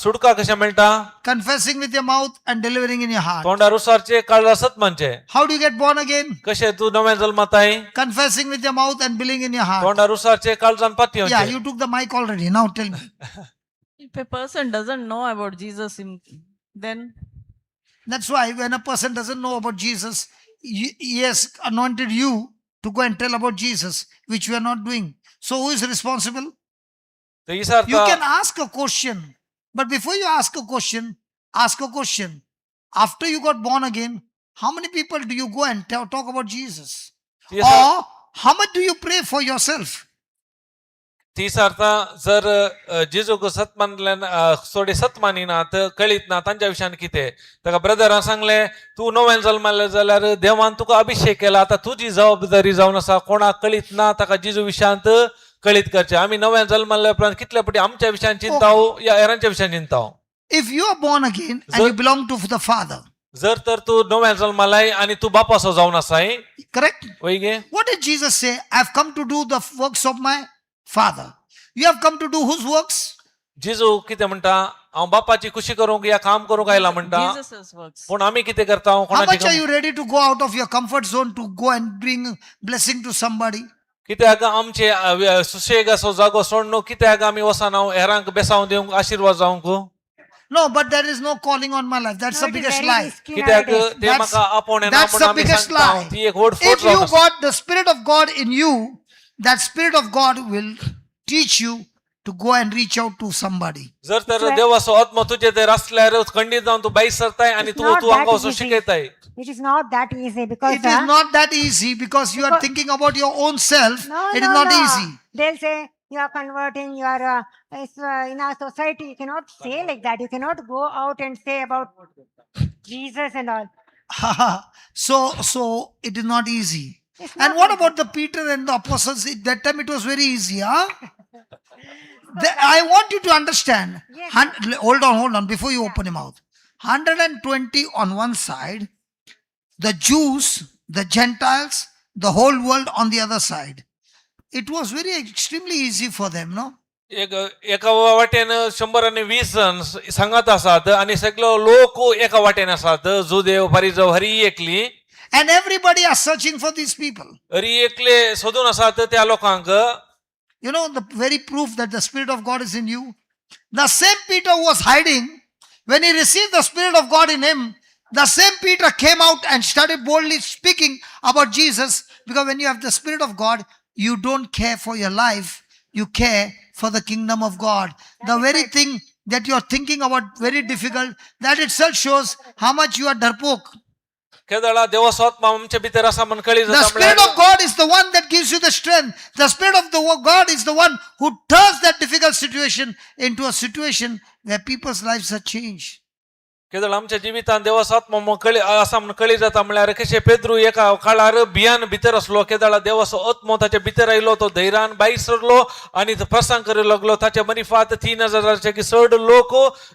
सुटका कशें मेळटा? Confessing with your mouth and delivering in your heart. तोंडार उसारचे, काळजान सत मानचे. How do you get born again? कशें तूं नव्या जल्माताय? Confessing with your mouth and believing in your heart. तोंडार उसारचे, काळजान Yeah, पातयेवचे. you took the mic already. Now tell me. If a person doesn't know about Jesus, then That's why when a person doesn't know about Jesus, he has anointed you to go and tell about Jesus, which you are not doing. So who is responsible? तर इसार्थ You can ask a question, but before you ask a question, ask a question. After you got born again, how many people do you go and talk about Jesus? Or how much do you pray for yourself? तीस अर्थ जर जेजूक सत मानल्यान थोडे सत मानिनात, कळीत ना तांच्या विशयान कितें, ताका ब्रदरान सांगलें तूं नव्यान जल्माले जाल्यार देवान तुका अभिशेक केला, आतां तुजी जबाबदारी जावन आसा कोणाक कळीत ना ताका जेजू विशयांत कळीत करचें. आमी नव्यान जल्माल्या उपरांत कितले फावटी आमच्या विशयान चिंताव या हेरांच्या विशयान चिंताव. If you are born again and you belong to the Father, जर तर तूं नव्यान जल्मालाय आनी तूं बापासो जावन आसाय. Correct? वय गे. What did Jesus say? I've come to do the works of my Father. You have come to do whose works? जेजू कितें म्हणटा, हांव बापाची खुशी करूंक या काम करूंक आयला म्हणटा. Jesus's works. पूण आमी कितें करता? How कोणाची much are you ready to go out of your comfort zone to go and bring blessing to somebody? कित्याक आमचे सुशेग असो जागो सोडून कित्याक आमी वचना हेरांक बेसांव दिवंक, आशिर्वाद जावंक? No, but there is no calling on my life. That's No, the it is biggest very lie. risky कित्याक nowadays. ते म्हाका आपोवण येना That's म्हूण the आमी biggest सांगता lie. ती एक व्हड फोट If जावन you आसा. got the Spirit of God in you, that Spirit of God will teach you to go and reach out to somebody. जर तर It's देवाचो आत्मो तुजे तर आसल्यार खंडीत जावन तूं भायर सरताय आनी It's तूं not तूं that हांगा वचून easy. शिकयताय. It is not that easy because It is not that easy because you are Because- thinking about your own self. No, It is no, not no. easy. They'll say you are converting, you are it's, in our society. You cannot say like that. You cannot go out and say about Jesus and all. So it is not easy. It's And not what easy. about the Peter and the apostles? At that time it was very easy, huh? I want you to understand. Yes. Hold on, hold on, before you open your mouth. 120 on one side, the Jews the Gentiles, the whole world on the other side. It was very extremely easy for them, no? एक एका वाटेन 120 जण सांगात आसात आनी सगलो लोक एका वाटेन आसात, जुदेव फारीजो हरी एकली. And everybody are searching for these people. Hari एकले सोदून आसात त्या लोकांक. You know, the very proof that the Spirit of God is in you. The same Peter who was hiding, when he received the Spirit of God in him, the same Peter came out and started boldly speaking about Jesus. Because when you have the Spirit of God, you don't care for your life, you care for the kingdom of God. The very thing that you're thinking about very difficult, that itself shows how much you are darpok. केदळा देवाचो आत्मा आमच्या भितर आसा म्हण कळी The जाता Spirit म्हळ्यार of God is the one that gives you the strength. The Spirit of the God is the one who turns that difficult situation into a situation where people's lives are changed. केदळ आमच्या जिवितान देवाचो आत्मा म्हण कळी आसा म्हण कळी जाता म्हळ्यार कशें पेद्रू एका काळार भियान भितर आसलो, केदळा देवाचो आत्मो ताच्या भितर आयलो, तो धैर्यान भायर सरलो आनी तो प्रसंग करूंक लागलो. ताच्या मरिफात 3000च्या की चड लोक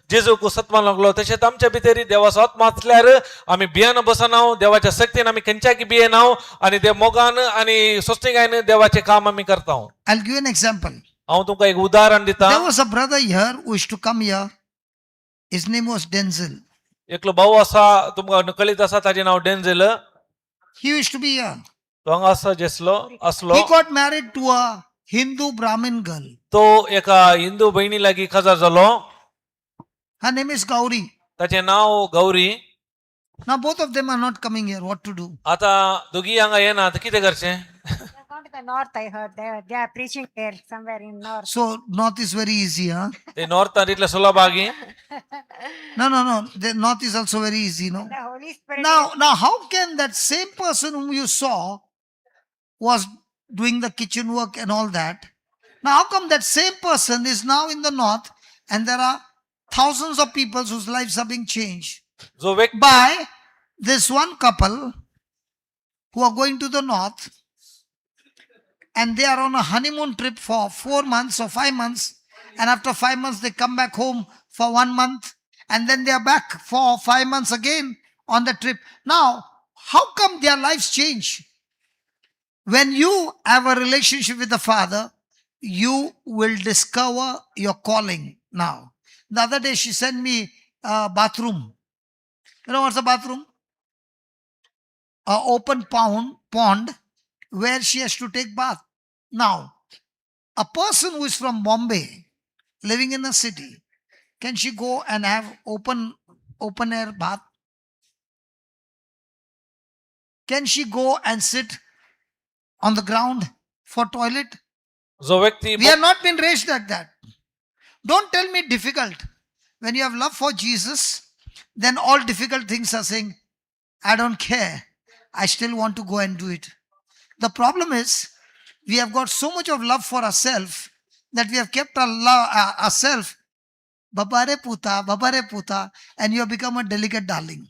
जेजूक सतमान लागलो. तशेंच आमच्या भितर देवाचो आत्मा आसल्यार आमी भियान बसना, देवाच्या शक्तीन आमी खंयच्याकी भियेना आनी ते मोगान आनी सोस्तिकायन देवाचें काम आमी करता. I'll give you an example. हांव तुमकां एक उदाहरण दिता. There was a brother here who used to come here. His name was Denzel. एकलो भाऊ आसा, तुमकां कळीत आसा, ताजें नांव डेन्झेल. He used to be here. तो हांगा आसा जेसलो आसलो. He got married to a Hindu Brahmin girl. तो एका हिंदू बहिणी लागीं काजार जालो. Her name is Gauri. ताचें नांव Gauri. Now both of them are not coming here. What to do? आता दोगी हांगा येनात, कितें करचें? They have gone to the north, I heard. They are preaching there somewhere in north. So north is very easy, huh? ते नॉर्थान इतले सुलभ आगी. No. The north is also very easy, no? The Holy Spirit. Now, how can that same person whom you saw was doing the kitchen work and all that? Now, how come that same person is now in the north and there are thousands of people whose lives are being changed जो व्यक्ती by this one couple who are going to the north, and they are on a honeymoon trip for 4 months or 5 months, and after 5 months they come back home for one month, and then they are back for 5 months again on the trip. Now, how come their lives change? When you have a relationship with the Father, you will discover your calling. Now, the other day she sent me a bathroom. You know what's a bathroom? A open pond where she has to take bath. Now, a person who is from Bombay, living in a city, can she go and have open air bath? Can she go and sit on the ground for toilet? जो व्यक्ती We have not been raised like that. Don't tell me difficult. When you have love for Jesus, then all difficult things are saying, I don't care. I still want to go and do it. The problem is, we have got so much of love for ourselves that we have kept our love, ourselves, babare puta, babare puta, and you have become a delicate darling.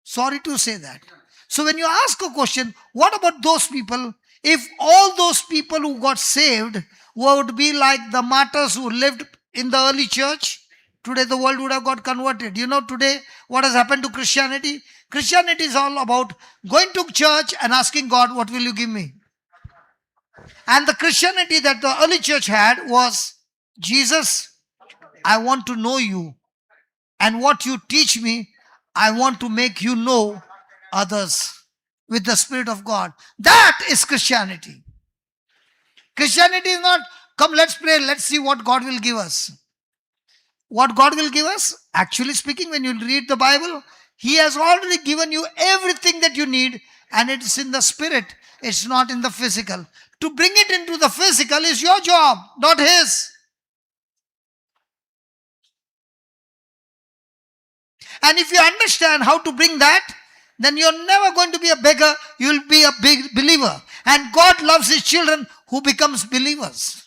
Sorry to say that. So when you ask a question, what about those people? If all those people who got saved would be like the martyrs who lived in the early church, today the world would have got converted. You know, today what has happened to Christianity? Christianity is all about going to church and asking God, what will you give me? And the Christianity that the early church had was, Jesus, I want to know you. And what you teach me, I want to make you know others with the Spirit of God. That is Christianity. Christianity is not, come, let's pray, let's see what God will give us. What God will give us, actually speaking, when you read the Bible, He has already given you everything that you need, and it's in the spirit, it's not in the physical. To bring it into the physical is your job, not His. And if you understand how to bring that, then you're never going to be a beggar, you'll be a big believer. And God loves His children who becomes believers.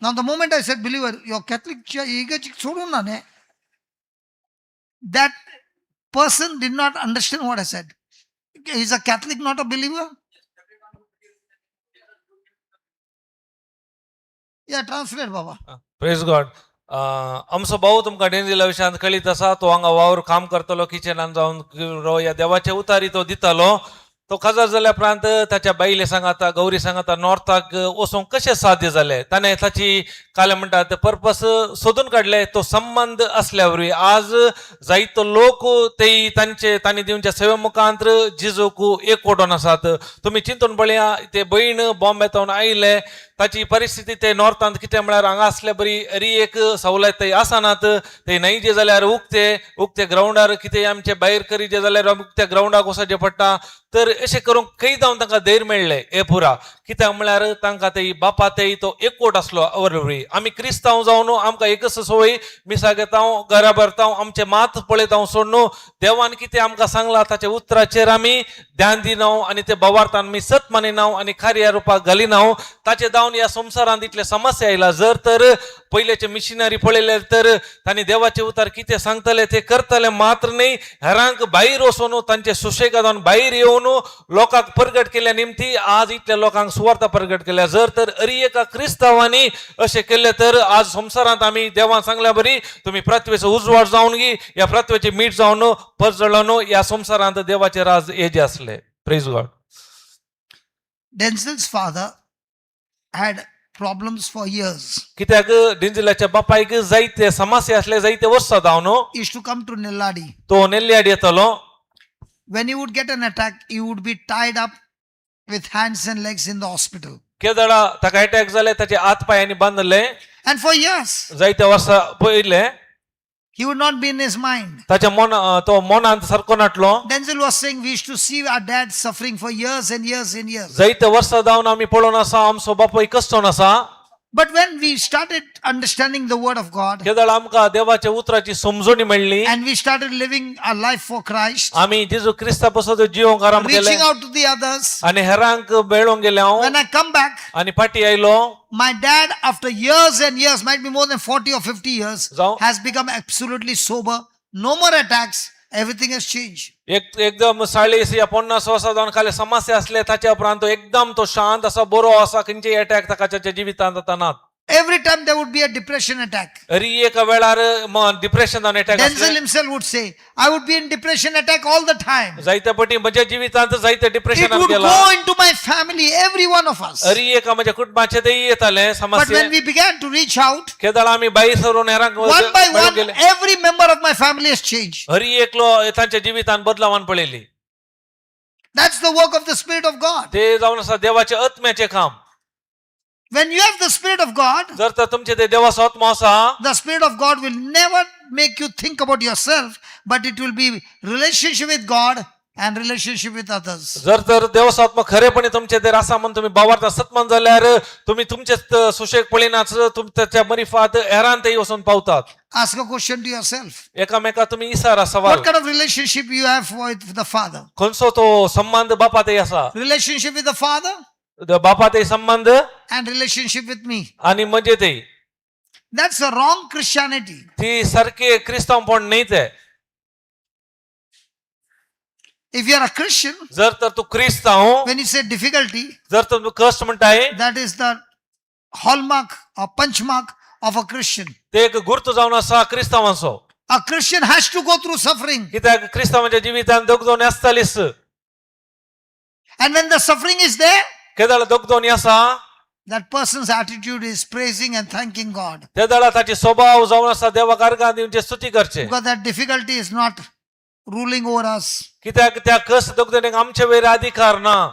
Now, the moment I said believer, your Catholic Church, that person did not understand what I said. Is a Catholic not a believer? Yeah, translate, Baba. Praise God. आमचो भाऊ तुमकां डेंजिला विशयांत कळीत आसा. तो हांगा वावर काम करतलो, किचनान जावन ह्या देवाचे उतारी तो दितालो. तो काजार जाल्या उपरांत ताच्या बायले सांगाता, गौरी सांगाता नॉर्थाक वचूंक कशें साध्य जालें. ताणें ताची काल म्हणटा ते पर्पस सोदून काडले. तो संबंद असल्या वरवीं आज जायतो लोक ते तांचे तांणी दिवच्या सेवे मुखांत जिजूक एकवटून आसात. तुमी चिंतून पळया, ते बहीण बॉम्बे आयले, ताची परिस्थिती ते नॉर्थांत कितें म्हळ्यार हांगा आसले बरी अरी एक सवलत थंय आसनात. ते न्हंयचे जाल्यार उक्ते उक्ते ग्रावंडार कितें आमचे भायर करीचे जाल्यार उक्त्या ग्रावंडाक वचचें पडटा. तर अशें करूंक खंय जावन तांकां धैर्य मेळ्ळें हें पुरा, कित्याक म्हळ्यार तांकां ते बापा ते तो एकवट आसलो. वरवीं आमी क्रिस्तांव जावन आमकां एकच संवय, मिसा घेता, घरा भरता, आमचें मात पळयता सोडून देवान कितें आमकां सांगलां ताच्या उतराचेर आमी ध्यान दिना आनी ते भावार्थान आमी सत मानिना आनी कार्य रुपाक घालिना. ताचे जावन ह्या संवसारांत इतले समस्या आयला. जर तर पयल्याचे मिशनरी पळयले तर तांणी देवाचे उतार कितें सांगतले ते करतले मात्र न्ही, हेरांक भायर वचून तांचे सुशेगाद जावन भायर येवन लोकांक परगट केल्या निमती आज इतल्या लोकांक सुवार्ता परगट केल्या. जर तर अरी एका क्रिस्तांवांनी अशें केलें तर आज संवसारांत आमी देवान सांगल्या बरी तुमी पृथ्वेचो उजवाड जावन गी ह्या पृथ्वेचे मीठ जावन परजळून ह्या संवसारांत देवाचे राज हेजे आसले. Praise God. Denzel's father had problems for years. कित्याक डिंजिलाच्या बापायक जायते समस्या आसले जायते वर्सां जावन. He used to come to Nelladi. तो नेल्ल्याड येतलो. When he would get an attack, he would be tied up with hands and legs in the hospital. केदळा ताका अटॅक जाले, ताचे हात पांयांनी बांदले. And for years, जायते वर्सां पयले he would not be in his mind. ताच्या मन तो मनांत सारको नाटलो. Denzel was saying we used to see our dad suffering for years and years and years. जायते वर्सां जावन आमी पळोवन आसा आमचो बापूय कश्टोन आसा. But when we started understanding the word of God केदळ आमकां देवाच्या उतराची समजणी मेळ्ळी and we started living our life for Christ, आमी जेजू क्रिस्ता पासत जिवंक आराम केले reaching out to the others, आनी हेरांक मेळोंक गेले हांव when I come back, आनी फाटी आयलो, my dad, after years and years, might be more than 40 or 50 years, जावं has become absolutely sober. No more attacks. Everything has changed. एक एकदम 40 या 50 वर्सां जावन खाली समस्या आसले, ताच्या उपरांत तो एकदम तो शांत आसा, बरो आसा. खंयचेय अटॅक ताका ताच्या जिवितांत आतां नात. Every time there would be a depression attack, अरी एका वेळार डिप्रेशन जावन attack Denzel himself would say, "I would be in depression attack all the time. जायते पटी म्हज्या जिवितांत जायते It depression would गेला. Go into my family, every one of us." अरी एका म्हज्या कुटुंबाचे ते येताले But समस्या. when we began to reach out, केदळ आमी भायर सरून हेरांक one by मेळूंक one, गेले, every member of my family has changed. Hari एकलो तांच्या जिवितांत बदलावान पळयली. That's the work of the Spirit of God. ते जावन आसा देवाचे आत्म्याचे काम. When you have the Spirit of God, जर तर तुमचे ते देवाचो आत्मो आसा, the Spirit of God will never make you think about yourself, but it will be relationship with God and relationship with others. जर तर देवाचो आत्मो खरेपणी तुमचे तर आसा म्हूण तुमी बावार्ता सतमान जाल्यार तुमी तुमचेच सुशेग पळयनाच, तुमच्या मरिफात हेरान ते वचून पावतात. Ask a question to yourself. एकामेका तुमी इसारा सवाल. What kind of relationship you have with the Father? खंयचो तो संबंध बापा ते आसा? Relationship with the Father बापा ते संबंध and relationship with me. आनी म्हणजे ते. That's a wrong Christianity. ती सारखे क्रिस्तांवपण न्ही ते. If you are a Christian, जर तर तू क्रिस्तांव, when you say difficulty, जर तर तू कश्ट म्हणटाय, that is the hallmark or punchmark of a Christian. ते एक गुर्त जावन आसा क्रिस्तांवांचो. A Christian has to go through suffering. कित्याक क्रिस्तांवाच्या जिवितांत दगदोनी आसतालीच. And when the suffering is there, केदळ दगदोनी आसा, that person's attitude is praising and thanking God. ते दळा ताची स्वभाव जावन आसा देवाक अर्गां दिवचे, स्तुती करचे. Because that difficulty is not ruling over us. कित्याक त्या कस दगदोनीक आमचे वयर अधिकार ना.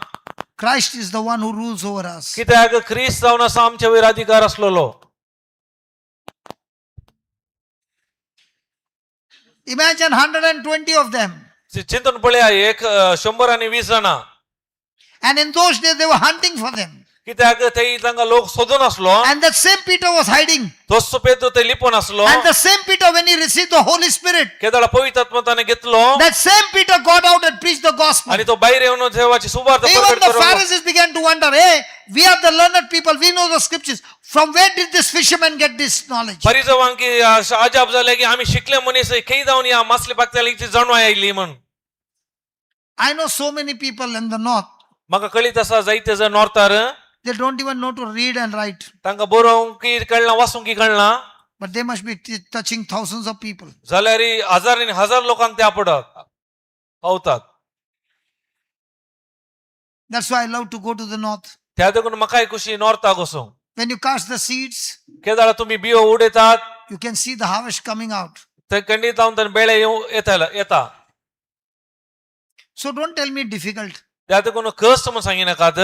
Christ is the one who rules over us. कित्याक क्रिस्त जावन आसा आमचे वयर अधिकार आसलेलो. Imagine 120 of them. चिंतून पळया एक 120 जाणां. And in those days, they were hunting for them. कित्याक ते तांकां लोक सोदून आसलो. And that same Peter was hiding. तोच पेद्रू ते लिपून आसलो. And the same Peter, when he received the Holy Spirit, केदळा पवित्र आत्मा ताणें घेतलो, that same Peter got out and preached the gospel. आनी तो भायर येवन देवाची सुवार्थ Even परगट the करूंक. Pharisees began to wonder, "Hey, we are the learned people, we know the scriptures. From where did this fisherman get this knowledge?" परिजवांक अजाप जालें की आमी शिकले मनीस खंय जावन ह्या मासले पाकताले जाणवाय आयली म्हण. I know so many people in the north, म्हाका कळीत आसा जायते जण नॉर्थार, they don't even know to read and write, तांकां बरोवंक कळना, वाचूंक कळना, But they must be touching thousands of people. जाल्यार हजार आनी हजार लोकांक ते आपडत पावतात. That's why I love to go to the north. त्या देखून म्हाकाय खुशी नॉर्थाक वचूंक. When you cast the seeds, केदाळा तुमी बियो उडयतात, you can see the harvest coming out. थंय खंडीत जावन थंय बेळे येवं येता येता. So don't tell me difficult. त्या देखून कश्ट म्हूण सांगिनाकात.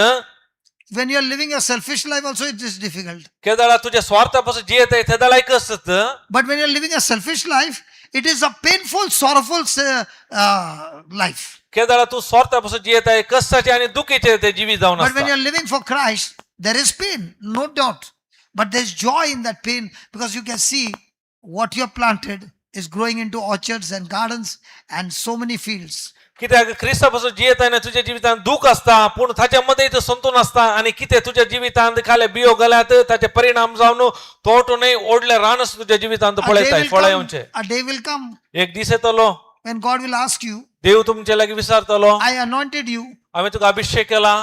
When you are living a selfish life also, it is difficult. केदाळा तुझ्या स्वार्था पासून जियेत तेदाळाय कश्ट. But when you are living a selfish life, it is a painful, sorrowful life. केदाळा तू स्वार्था पासून जियेत आहे, कष्टाचे आणि दुखीचे ते जीवित जावन But when आसता. you are living for Christ, there is pain, no doubt. But there's joy in that pain because you can see what you have planted is growing into orchards and gardens and so many fields. कित्याक क्रिस्ता पासून जियेत आहे ना, तुझ्या जिवितांत दुःख आसता, पूण ताच्या मध्ये तूं संतून आसता आनी कितें तुझ्या जिवितांत खाले बियो घाल्यात ताचे परिणाम जावन तोट न्हय ओडले रानस तुझ्या जिवितांत A day पळयताय will फळां come, येवचे. a day will come एक दीस येतलो when God will ask you, देव तुमचे लागीं विचारतलो, I anointed you, हांवें तुका अभिषेक केला,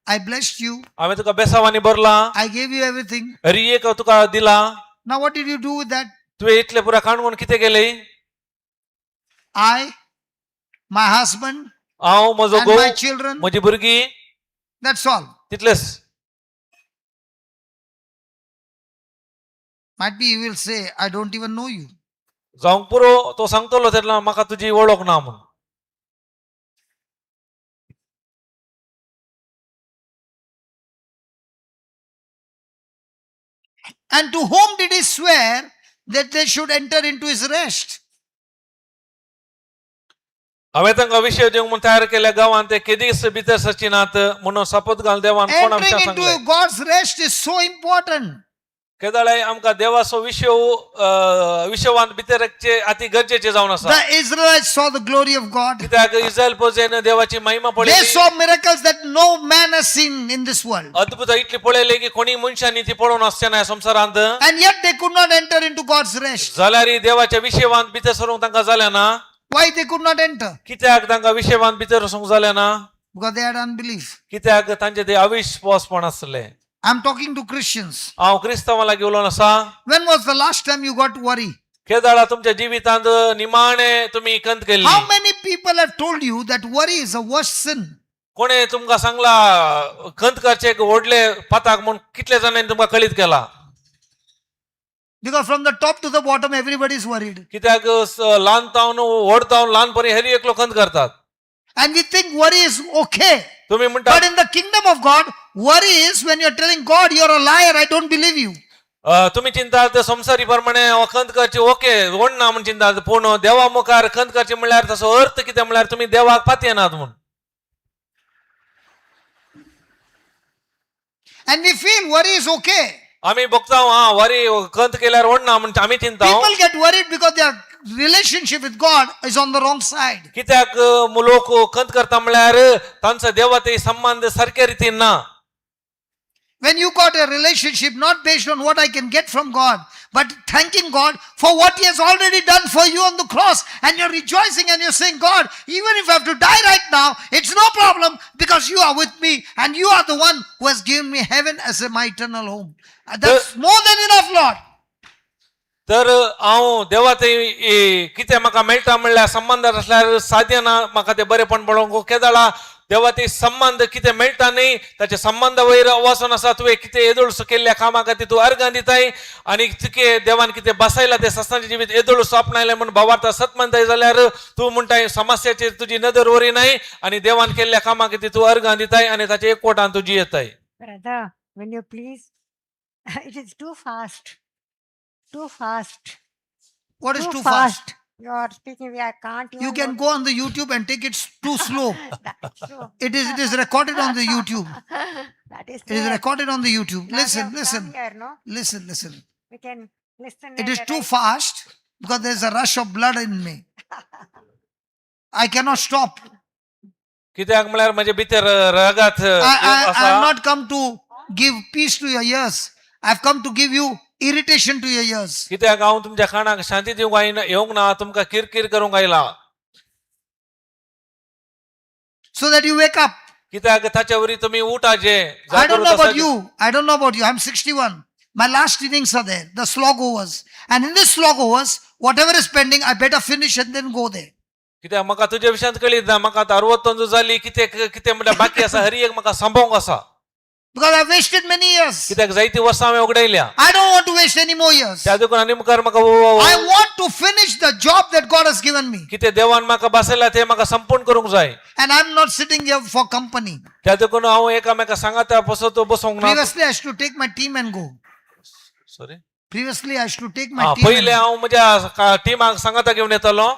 I blessed you, हांवें तुका बेसावांनी भरला, I gave you everything. Hari एक तुका दिला. Now what did you do with that? तुवें इतले पुरा काणकोण कितें केलें? I, my husband, हांव, म्हजो and घोव, my children. म्हजी भुरगीं. That's all. तितलेच. Might be you will say, I don't even know you. जावंक पुरो तो सांगतलो तेन्ना म्हाका तुजी वळख ना म्हूण. And to whom did he swear that they should enter into his rest? हांवें तांकां विशय दिवंक म्हूण तयार केल्या गांवांत ते केदीच भितर सरची नात म्हणून शपथ घाल देवान कोण Entering आमच्या into सांगलें. God's rest is so important. केदाळाय आमकां देवाचो विशय विशवांत भितर रखचे अति गरजेचे जावन आसा. The Israelites saw the glory of God. कित्याक इस्रायल प्रजेन देवाची महिमा They पळयली. saw miracles that no man has seen in this world. अद्भुत इतली पळयली की कोणी मनशांनी ती पळोवन आसचे ना ह्या संवसारांत. And yet they could not enter into God's rest. जाल्यार देवाच्या विशयवांत भितर सरूंक तांकां जालें ना. Why they could not enter? कित्याक तांकां विशयवांत भितर सरूंक जालें ना? Because they had unbelief. कित्याक तांचे ते अविश्वासपण आसलें. I'm talking to Christians. हांव क्रिस्तांवा लागीं उलोवन आसा. When was the last time you got worry? केदाळा तुमच्या जिवितांत निमाणे तुमी खंत केल्ली? How many people have told you that worry is a worst sin? कोणे तुमकां सांगला खंत करचे एक व्हडले पाताक म्हूण? कितले जाणांनी तुमकां कळीत केला? Because from the top to the bottom, everybody is worried. कित्याक ल्हान तावन व्हड तावन ल्हानपणी हर एकलो खंत करतात. And we think worry is okay. तुमी म्हणटा, But in the kingdom of God, worry is when you're telling God, you're a liar, I don't believe you. तुमी चिंतात संवसारी प्रमाणे हो खंत करची ओके व्हड ना म्हूण चिंतात, पूण देवा मुखार खंत करची म्हणल्यार ताचो अर्थ कितें म्हणल्यार तुमी देवाक पातयेनात म्हूण. And we feel worry is okay. आमी बघता हा वरी खंत केल्यार व्हड ना म्हूण आमी चिंता. People get worried because their relationship with God is on the wrong side. कित्याक लोक खंत करता म्हणल्यार तांचो देवा ते संबंध सारके रितीन ना. When you got a relationship not based on what I can get from God, but thanking God for what He has already done for you on the cross, and you're rejoicing and you're saying, God, even if I have to die right now, it's no problem because you are with me and you are the one who has given me heaven as my eternal home. That's more than enough, Lord. तर हांव देवा ते कितें म्हाका मेळटा म्हणल्यार संबंदार आसल्यार साध्य ना म्हाका तें बरेपण पळोवंक. केदाळा देवा ते संबंद कितें मेळटा न्ही ताच्या संबंदा वयर वचोन आसा. तुवें कितें येदोळसो केल्ल्या कामा खातीर तूं अर्गां दिताय आनी तुगे देवान कितें बसयला तें सस्नाचें जिवीत येदोळसो आपणायलें म्हूण भावार्थ सत मानताय जाल्यार तूं म्हणटाय समस्याचेर तुजी नदर वरी नाय आनी देवान केल्ल्या कामा खातीर तूं अर्गां दिताय आनी ताच्या एकवटान तूं जियेताय. Brother, will you please? It is too fast. Too fast. What is too fast? You are speaking, I can't even. You can go on the YouTube and take it too slow. That's true. It is recorded on the YouTube. That is It is there. recorded on the YouTube. Now we Listen, have come listen, here, no? listen, listen. We can listen. It and is too write. fast because there's a rush of blood in me. I cannot stop. कित्याक म्हळ्यार म्हजे भितर रगात I आसा. have not come to give peace to your ears. I've come to give you irritation to your ears. कित्याक हांव तुमच्या कानाक शांती दिवंक आयना, येवंक ना, तुमकां किरकीर करूंक आयला. So that you wake up. कित्याक ताच्या वरी तुमी उठाचे. I don't know जागृत about आसाचे. you. I don't know about you. I'm 61. My last innings are there, the slog overs. And in this slog overs, whatever is pending, I better finish and then go there. कित्याक म्हाका तुज्या विशयांत कळीत ना, म्हाका आतां 61 जाली, कितें कितें म्हणल्यार बाकी आसा, हरी एक म्हाका सांबाळूंक आसा. Because I've wasted many years. कित्याक जायती वर्सां हांवें उगडायल्या. I don't want to waste any more years. त्या देखून आनी मुखार म्हाका I want to finish the job that God has given me. कितें देवान म्हाका बसयला तें म्हाका संपूर्ण करूंक जाय. And I'm not sitting here for company. त्या देखून हांव एकामेका सांगाता पसत बसोंक ना. Previously, I used to take my team and go. Sorry. Previously, I used to take my team. पयले And, हांव म्हज्या टिमाक सांगाता घेवन येतालो.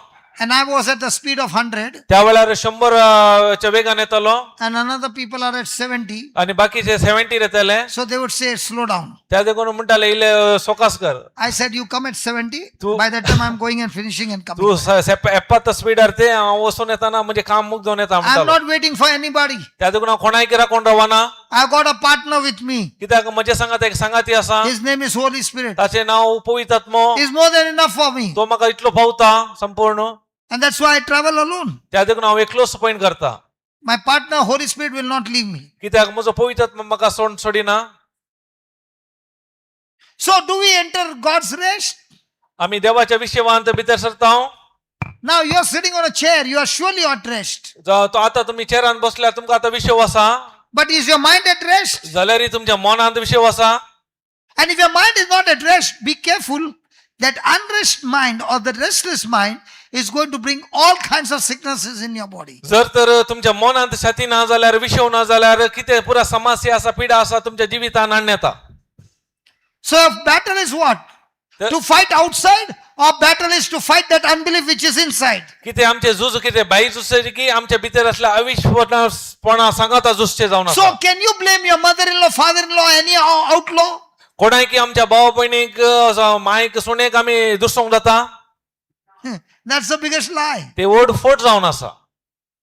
and I was at the speed of 100, त्या वेळार 100 च्या वेगान येतालो. and another people are at 70. आनी बाकीचे 70 येताले. So they would say, slow down. त्या देखून म्हणटाले इल्ले सोकास कर. I said, you come at 70. Tu- By that time, I'm going and finishing and coming. तूं 70 स्पीडार ते हांव वचून येताना म्हणजे काम मुक्त जावन येता I'm म्हणटालो. not waiting for anybody. त्या देखून हांव कोणायक राखून रावना. I've got a partner with me. कित्याक म्हजे सांगात एक सांगाती आसा. His name is Holy Spirit. ताचें नांव पवित्र आत्मो. He's more than enough for me. तो म्हाका इतलो पावता संपूर्ण. And that's why I travel alone. त्या देखून हांव एकलोच पॉयंट करता. My partner, Holy Spirit, will not leave me. कित्याक म्हजो पवित्र आत्मो म्हाका सोड सोडिना. So, do we enter God's rest? आमी देवाच्या विशेवांत भितर सरता. Now you are sitting on a chair, you are surely at rest. तो आतां तुमी चेरान बसल्यार तुमकां आतां विशेव आसा. But is your mind at rest? जाल्यारय तुमच्या मनांत विशेव आसा. And if your mind is not at rest, be careful that unrest mind or the restless mind is going to bring all kinds of sicknesses in your body. जर तर तुमच्या मनांत शाती ना जाल्यार, विशेव ना जाल्यार, कितें पुरा समस्या आसा, पिडा आसा तुमच्या जिवितान हाडून येता. So, if battle is what? To fight outside, or battle is to fight that unbelief which is inside? कितें आमचे झूज कितें भायर झुजचे की आमच्या भितर असल्या अविश्वपणा सांगाता झुजचे जावन So, आसा. can you blame your mother in law, father in law, any outlaw? कोणाय की आमच्या भाव भयणीक, मायक, सुनेक आमी दुसोंक जाता? That's the biggest lie. ते व्हड फोट जावन आसा.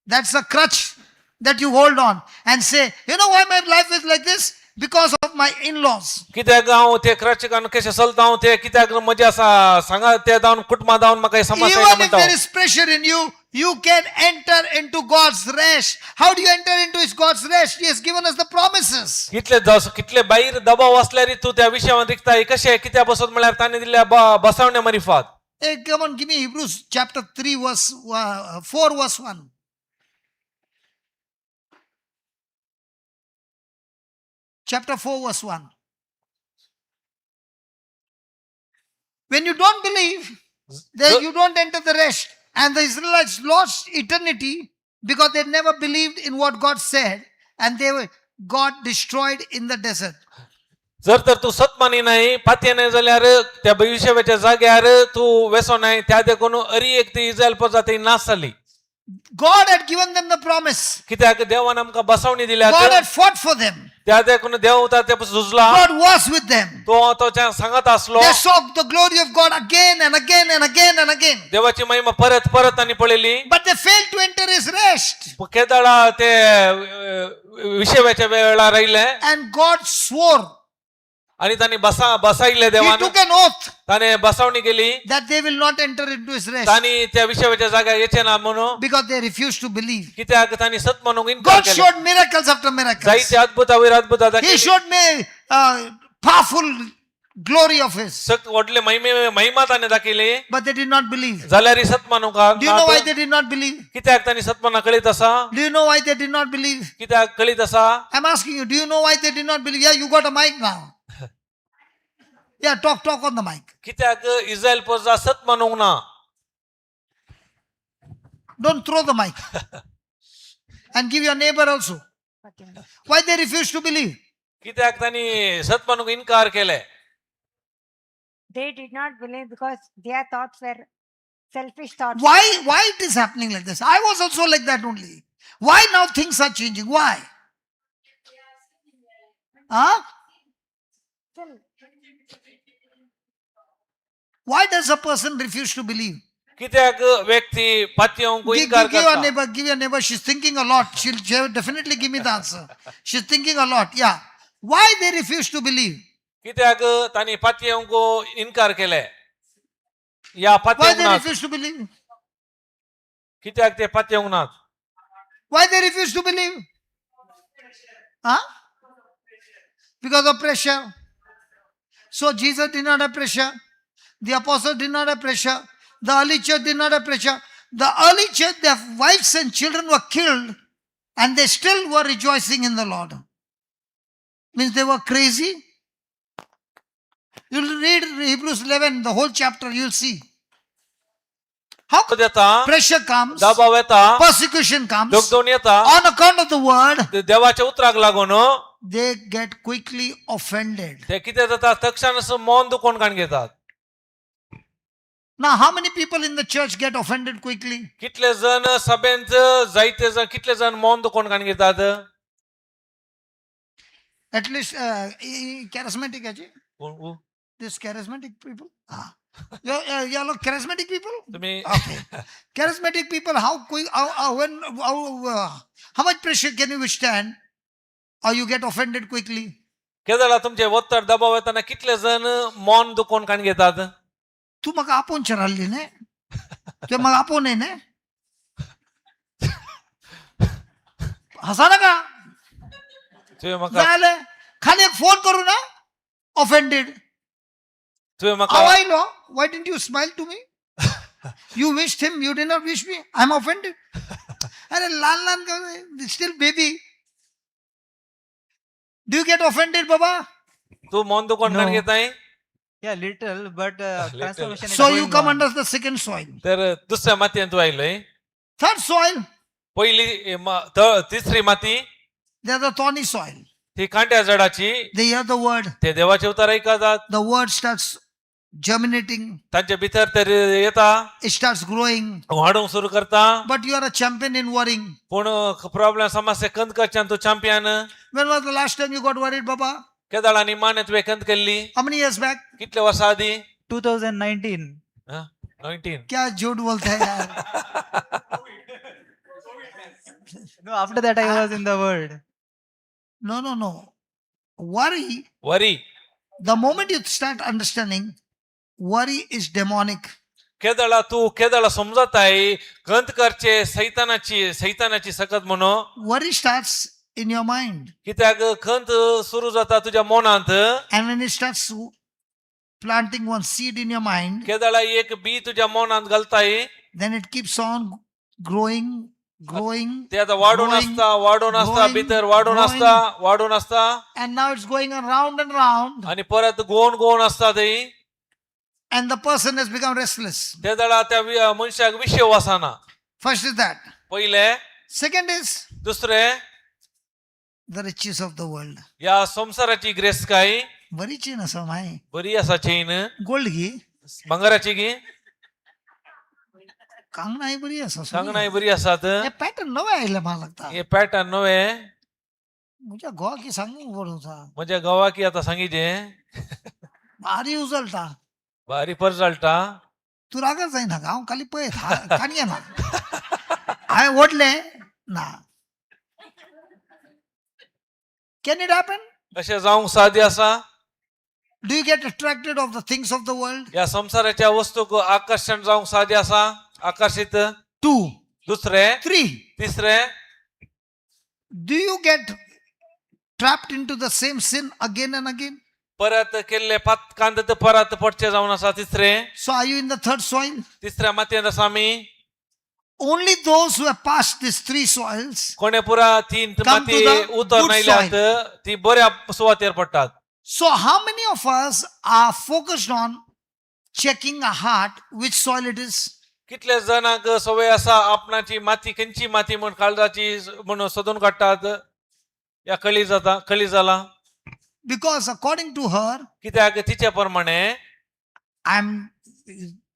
That's a crutch that you hold on and say, you know why my life is like this? Because of my in laws. कित्याक हांव ते क्रचकान कशें चलता हांव ते कित्याक म्हजें आसा सांगा ते जावन कुटुंबा जावन म्हाका ही समस्या येयला Even if म्हणटा there हांव. is pressure in you, you can enter into God's rest. How do you enter into His God's rest? He has given us the promises. कितले कितले भायर दबाव आसल्यार तूं त्या विशयान रिगता कशें कित्या बसत म्हळ्यार ताणें दिल्ल्या बसावण्या मारिफात. Hey, come on, give me Hebrews chapter 3, verse 4, verse 1. Chapter 4, verse 1. When you don't believe, then you don't enter the rest. And the Israelites lost eternity because they never believed in what God said, and they were God destroyed in the desert. जर तर तूं सत मानी नाही, पातये नाही जाल्यार त्या भविश्याच्या जाग्यार तूं वेसो नाही. त्या देखून अरी एक ती इस्रायल प्रजा ती नाश जाली. God had given them the promise. कित्याक देवान आमकां बसावणी दिल्या. God had fought for them. त्या देखून देव त्या पसून झुजला. God was with them. तो तो सांगत आसलो. They saw the glory of God again and again and again and again. देवाची महिमा परत परत आनी पळयली. But they failed to enter his rest. केदाळा ते विशेवाच्या वेळार आयले. And God swore. आनी तांणी बसा बसायले He देवान. took an oath ताणें बसावणी केली. that they will not enter into his rest तांणी त्या विशेवाच्या जाग्यार येचे ना म्हणून. because they refused to believe. कित्याक तांणी सत म्हणूंक इनकार God केले. showed miracles after miracles. जायते अद्भुत वयर अद्भुत He showed me powerful glory of his. सक्त व्हडले महिमे महिमा ताणें दाखयली. But they did not believe. जाल्यार सत मानूंक. Do you know why they did not believe? कित्याक तांणी सत मानूंक कळीत आसा? Do you know why they did not believe? कित्याक कळीत आसा? I'm asking you, do you know why they did not believe? Yeah, you got a mic now. Yeah, talk on the mic. कित्याक इस्रायल प्रजा सत मानूंक ना? Don't throw the mic. And give your neighbor also. Why they refuse to believe? कित्याक तांणी सत मानूंक इनकार केले? They did not believe because their thoughts were selfish thoughts. Why it is happening like this? I was also like that only. Why now things are changing? Why? Huh? Still, Why does a person refuse to believe? कित्याक व्यक्ती पातयेवंक Give, इनकार give, give your करता? neighbor, give your neighbor. She's thinking a lot. She'll definitely give me the answer. She's thinking a lot. Yeah. Why they refuse to believe? कित्याक तांणी पातयेवंक इनकार केले या Why पातयेवंक they नात? refuse to believe? कित्याक ते पातयेवंक नात? Why they refuse to believe? Huh? Because of pressure. So Jesus did not have pressure. The apostles did not have pressure. The early church did not have pressure. The early church, their wives and children were killed, and they still were rejoicing in the Lord. Means they were crazy. You'll read Hebrews 11, the whole chapter, you'll see. How come येता, pressure comes, दबाव येता, persecution comes, दगदोन येता, on account of the word, देवाच्या उतराक लागून they get quickly offended. ते कितें जाता, तक्षण मन दुखोवन काण घेतात. Now, how many people in the church get offended quickly? कितले जण सभेंत जायते जण, कितले जण मन दुखोवन काण घेतात? At least charismatic, hai ji? कोण? उ? This charismatic people? Ah. You all are charismatic people? तुम्ही. Okay. Charismatic people, how quick, how, when, how much pressure can you withstand? Or you get offended quickly? केदळा तुमचे ಒತ್ತಡ दबाव येताना कितले जण मन दुखोवन काण घेतात? तू म्हाका आपोवन चराल्ली न्ही, तुवें म्हाका आपोवन न्ही, हसा नाका. तुवें म्हाका जालें, खाली एक फोन करू ना, ऑफेंडेड. तुवें म्हाका How I know? Why didn't you smile to me? You wished him, you did not wish me. I'm offended. अरे लहान लहान, still baby. Do you get offended, Baba? तू मन दुखोवन काण No. घेताय? Yeah, little, but Little. Transformation is So you going come on. under the second soil. तर दुसऱ्या मातयेन तूं आयलोय. Third soil, पहिली तिसरी माती, they are the thorny soil. ती कांट्या झाडाची. They hear the word. ते देवाचे उतर ऐकतात. The word starts germinating. तांचे भितर ते येता. It starts growing. वाडूंक सुरू करता. But you are a champion in worrying. पूण प्रॉब्लेम समस्या कंत करच्यान तूं champion. When was the last time you got worried, Baba? केदळा निमाणे तुवें कंत केल्ली? How many years back? कितले वर्सां आदीं? 2019. 19. क्या झूठ बोलता है यार. No, after that I was in the world. No. Worry, worry. The moment you start understanding, worry is demonic. केदळा तूं केदळा समजताय कंत करचे सैतानाची, सैतानाची सकत म्हणून. Worry starts in your mind. कित्याक खंत सुरू जाता तुज्या मनांत. And when it starts planting one seed in your mind, केदळा एक बी तुज्या मनांत घालताय, then it keeps on growing, growing, ते आता वाडून growing, आसता, वाडून आसता, growing, भितर वाडून growing. आसता, वाडून आसता. And now it's going round and round, आणि परत गोवन गोवन आसता थंय. And the person has become restless. ते दळा त्या मनशाक विशय वसना. First is that. पयले. Second is दुसरे, the riches of the world. या संवसाराची ग्रेस काय. बरी चेन आसा माय. बरी आसा चेन. गोल्ड घे. भांगराची गी. कांगणाय बरी आसा. कांगणाय बरी आसात. हे पॅटर्न नवे आयले म्हाका लागता. हे पॅटर्न नवे. म्हज्या घोवाक सांगूंक पडोवचा. म्हज्या घोवाकी आतां सांगिजे. भारी उजळटा. बारी परजळटा. तूं रागार जायना, हांव खाली पळयत काणये ना हांवें ओडलें ना. Can it happen? अशें जावंक साध्य आसा? Do you get attracted of the things of the world? ह्या संवसाराच्या वस्तूक आकर्शण जावंक साध्य आसा, आकर्शीत? टू. दुसरे. थ्री. तिसरे. Do you get trapped into the same sin again and again? परत केल्ले पातकांत ते परत पडचे जावन आसा, तिसरे. So are you in the third soil? तिसऱ्या मातयेंत आसा आमी. Only those who have passed these three soils कोणे पुरा तीन Come to माती the उतर good आयल्यात, ती बऱ्या सुवातेर पडटात. So how many of us are focused on checking our heart, which soil it is? कितले जणांक सवय आसा आपणाची माती खंयची माती म्हण काळजाची म्हणून सोदून काडटात, या कळी जाता, कळी जाला? Because according to her, कित्याक तिचे प्रमाणे, I'm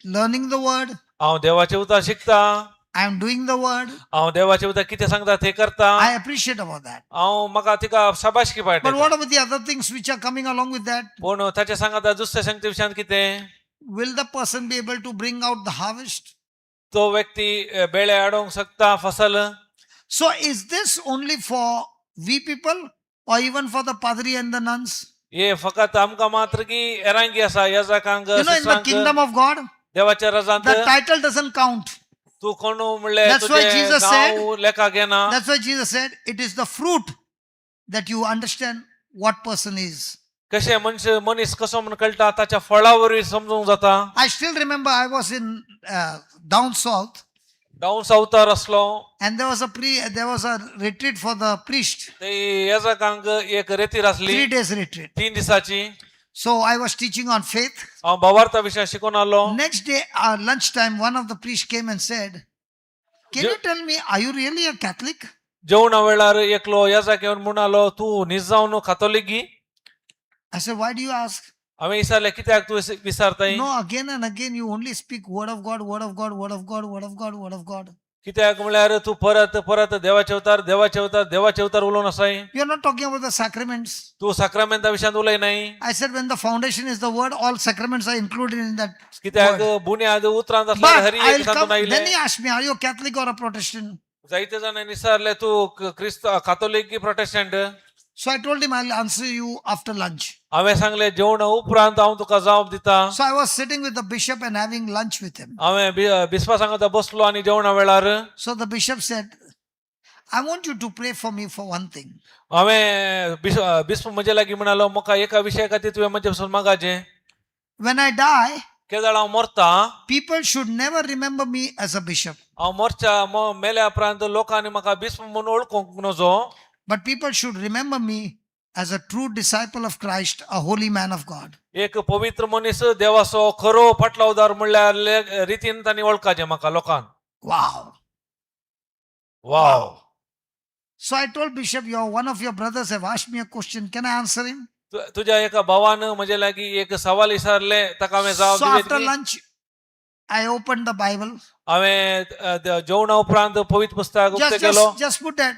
learning the word, हांव देवाचे उतर शिकता, I'm doing the word. हांव देवाचे उतर कितें सांगता ते करता. I appreciate about that. हांव म्हाका तिका शाबासकी But पाडटा. what about the other things which are coming along with that? पूण ताचे सांगता दुसऱ्या सांगते विशयांत कितें? Will the person be able to bring out the harvest? तो व्यक्ती बेळे हाडूंक शकता फसल? So is this only for we people or even for the padri and the nuns? हे फकत आमकां मात्र की एरांगी आसा याजकांक, You know, in the सिस्टरांक? Kingdom of God, देवाच्या रजांत the title doesn't count. तूं कोण म्हणले That's why तुजें Jesus नांव लेखा घेना. That's why Jesus said, it is the fruit that you understand what person is. कशें मनश मनीस कसो म्हूण कळटा ताच्या फळा वरवीं समजूंक जाता. I still remember I was in down south down सावथार आसलो. And there was a retreat for the priest, ते येजकांक एक रेतीर आसली. 3 days retreat. 3 दिसाची. So I was teaching on faith. हांव भावार्था विशय शिकून आलो. Next day, lunchtime, one of the priests came and said, "Can you tell me, are you really a Catholic?" जेवणा वेळार एकलो येजाक येवन म्हणालो, तूं न्हीज जावन कातोलीक? I said, "Why do you ask?" हांवें विचारलें, कित्याक तूं विचारताय? "No, again and again, you only speak word of God, word of God, word of God, word of God, word of God. कित्याक म्हळ्यार तूं परत परत देवाचे अवतार, देवाचे अवतार, देवाचे अवतार उलोवन आसाय. You are not talking about the sacraments." तूं साक्रामेंता विशयांत उलयनाय. I said, "When the foundation is the word, all sacraments are included in that कित्याक word." बुन्याद उतरांत आसल्यार But Hari I'll एक तातूंत come. Then आयले. he asked me, "Are you a Catholic or a Protestant?" जायते जाणांनी विचारले, तूं क्रिस्त कातोलीक की Protestant? So I told him, "I'll answer you after lunch." हांवें सांगलें, जेवणा उपरांत हांव तुका जाप दिता. So I was sitting with the bishop and having lunch with him. हांवें बिस्पा सांगता बसलो आनी जेवणा वेळार. So the bishop said, "I want you to pray for me for one thing." हांवें बिस्प म्हजे लागीं म्हणालो, म्हाका एका विशया खातीर तुवें म्हजे पसून मागाचें. When I die, केदळ हांव मरता, people should never remember me as a bishop, हांव मरच्या मेल्या उपरांत लोकांनी म्हाका बिस्प म्हणून वळखूंक नजो, but people should remember me as a true disciple of Christ, a holy man of God." एक पवित्र मनीस, देवाचो खरो फाटलावदार म्हणल्यार रितीन तांणी वळखाचें म्हाका लोकांक. Wow. Wow. So I told Bishop, your one of your brothers have asked me a question. Can I answer him? तुज्या एका भावान म्हजे लागीं एक सवाल विचारलें, ताका हांवें जाप So after दिली. lunch, I opened the Bible. हांवें जेवणा उपरांत पवित्र पुस्तक उक्तें Just, केलो. just, just put that.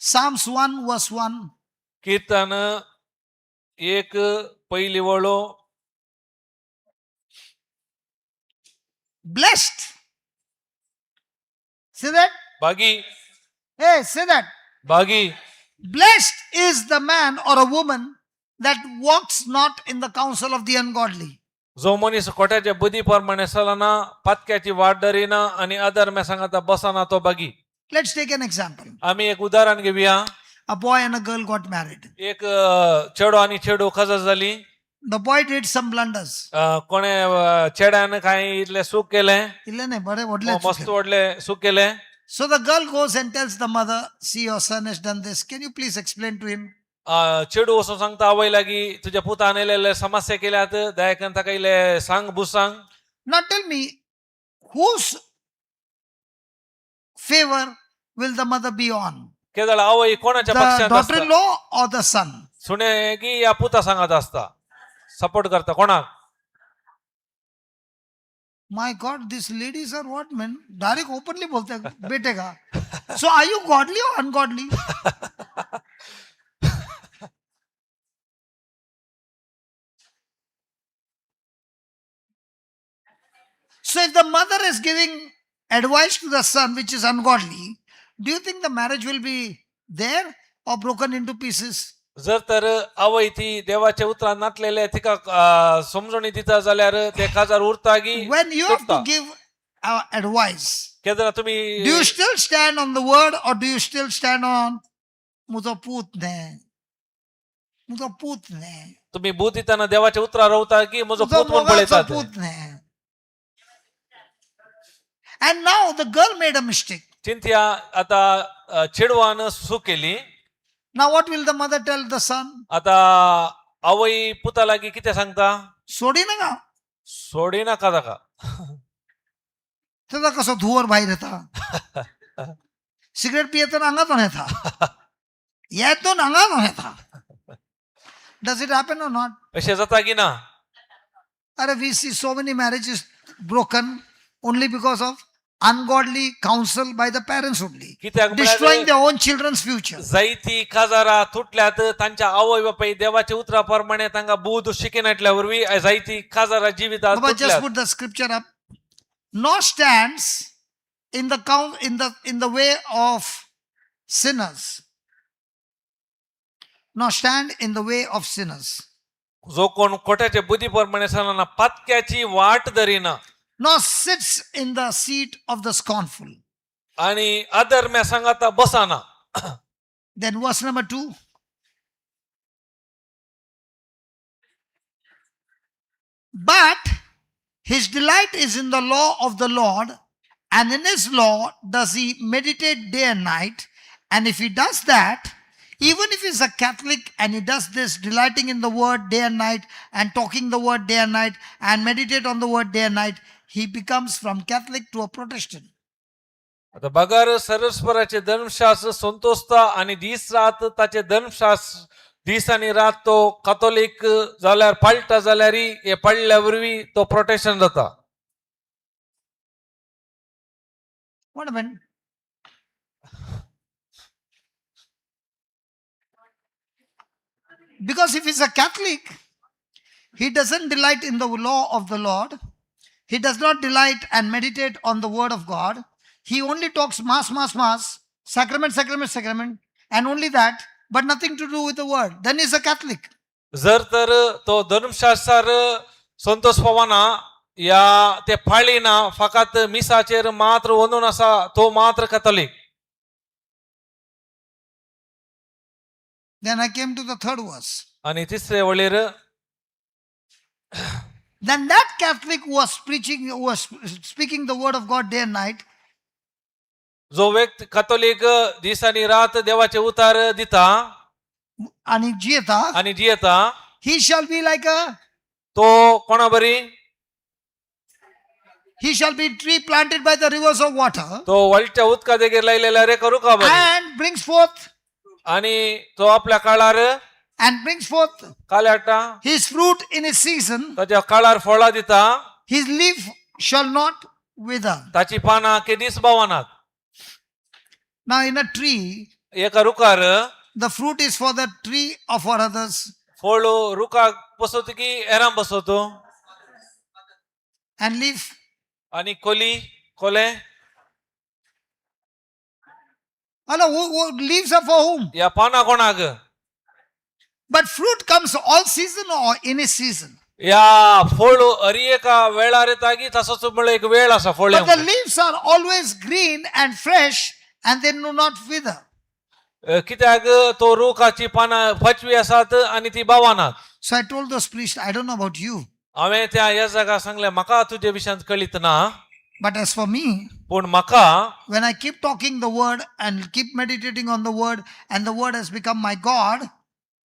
Psalms 1 verse 1. कीर्तन 1 पयली वळो. Blessed. See that? Baghi. Hey, say that. Baghi. Blessed is the man or a woman that walks not in the counsel of the ungodly, जो मनीस खोट्याच्या बुद्धी प्रमाणे चलना, पातक्याची वाट धरिना आनी अधर्म्या सांगाता बसना तो बागी. Let's take an example. आमी एक उदाहरण घेवया. A boy and a girl got married. एक चेडो आनी चेडू खजस जाली. The boy did some blunders. कोणे चेड्यान कांय इतलें सूक केलें. इल्ले नाही, बरे व्हडले मस्त चुके. व्हडलें सूक केलें. So the girl goes and tells the mother, "See, your son has done this. Can you please explain to him?" चेडू वचून सांगता आवय लागीं, तुज्या पुतान येयलेले समस्या केल्यात, दया करून ताका इल्लें सांग, बूस सांग. Now tell me, whose favor will the mother be on? केदळ आवय कोणाच्या The पक्षांत आसता? daughter-in-law or the son? सुणे की या पुता सांगात आसता, सपोर्ट करता कोणाक? My God, these ladies are what, man? Direct openly बोलते हैं, बेटे का. So are you godly or ungodly? So if the mother is giving advice to the son which is ungodly, do you think the marriage will be there or broken into pieces? जर तर आवय ती देवाच्या उतरान नातलेले तिका समजणी दिता जाल्यार ते काजार उरता की When you have to तुटता? Give advice, केदळा तुमी do you still stand on the word or do you still stand on मुजो पूत न्हे, मुजो पूत न्हे, तुमी बूत दितना देवाच्या उतरार रावता की म्हजो मुजो पूत म्हूण मोगाचो पळयतात? पूत न्हे? And now the girl made a mistake. चिंतया आता चेडवान चूक केली. Now what will the mother tell the son? आता आवय पुता लागीं कितें सांगता? सोडी नका. सोडी नाका ताका. तेजा कसो धुंवर भायर येता, सिगरेट पियेतना हांगा येता, येतून हांगा येता. Does it happen or not? अशें जाता की ना? अरे, we see so many marriages broken only because of ungodly counsel by the parents only, कित्याक destroying म्हळ्यार their own children's future. जायती काजारा तुटल्यात तांच्या आवय बापाय देवाच्या उतरा प्रमाणे तांकां बूद शिकयनातल्या वरवीं जायती काजारा जिवितात Baba, just तुटल्यात. put the scripture up. Nor stands in the count in the way of sinners. Nor stand in the way of sinners. जो कोण खोट्याच्या बुद्धी प्रमाणे चलना, पातक्याची वाट धरिना, Nor sits in the seat of the scornful. आणि अधर्म्या सांगाता बसना. Then verse number 2. But his delight is in the law of the Lord, and in his law does he meditate day and night. And if he does that, even if he's a Catholic and he does this, delighting in the word day and night, and talking the word day and night, and meditate on the word day and night, he becomes from Catholic to a Protestant. आता बगर सरस्वराचे धर्मशास्त्र संतोषता आणि दीस रात ताचे धर्मशास्त्र दीस आनी रात तो कातोलीक जाल्यार पाळटा जाल्यार हे पडल्या वरवीं तो प्रोटेस्टंट जाता. What happened? Because if he's a Catholic, he doesn't delight in the law of the Lord. He does not delight and meditate on the word of God. He only talks mass, mass, mass, sacrament, sacrament, sacrament, and only that, but nothing to do with the word. Then he's a Catholic. जर तर तो धर्मशास्त्रार संतोष पावना या ते पाळिना फकत मिसाचेर मात्र वंदून आसा तो मात्र Catholic. Then I came to the third verse. आनी तिसरे वळीर Then that Catholic who was preaching, who was speaking the word of God day and night, जो व्यक्त कातोलीक दीस आनी रात देवाचे उतार दिता आणि जियेता, आनी जियेता he shall be like a तो कोणा बरी he shall be tree planted by the rivers of water तो वळच्या उदका देगेर लायलेल्या रे करू का बरी and brings forth आनी तो आपल्या काळार and brings forth काल हाडटा his fruit in his season. ताच्या काळार फळां दिता His leaf shall not wither. ताची पानां केदीच बावनात. Now in a tree, एका रुखार the fruit is for the tree or for others. फळ रुखाक बसवतो की एरां बसवतो And leaf, आनी कोली कोले hello, leaves are for whom? ह्या पानां कोणाक? But fruit comes all season or in its season. ह्या फळ हरी एका वेळार येता की तसोच म्हळ्यार एक वेळ आसा फळ But the leaves are always green and fresh and they do not wither. कित्याक तो रुखाची पानां पाचवी आसात आनी ती बावनात. So I told those priests, I don't know about you, हांवें त्या ह्या जागा सांगलें म्हाका तुजे विशयांत कळीत ना but as for me, पूण म्हाका when I keep talking the word and keep meditating on the word, and the word has become my God,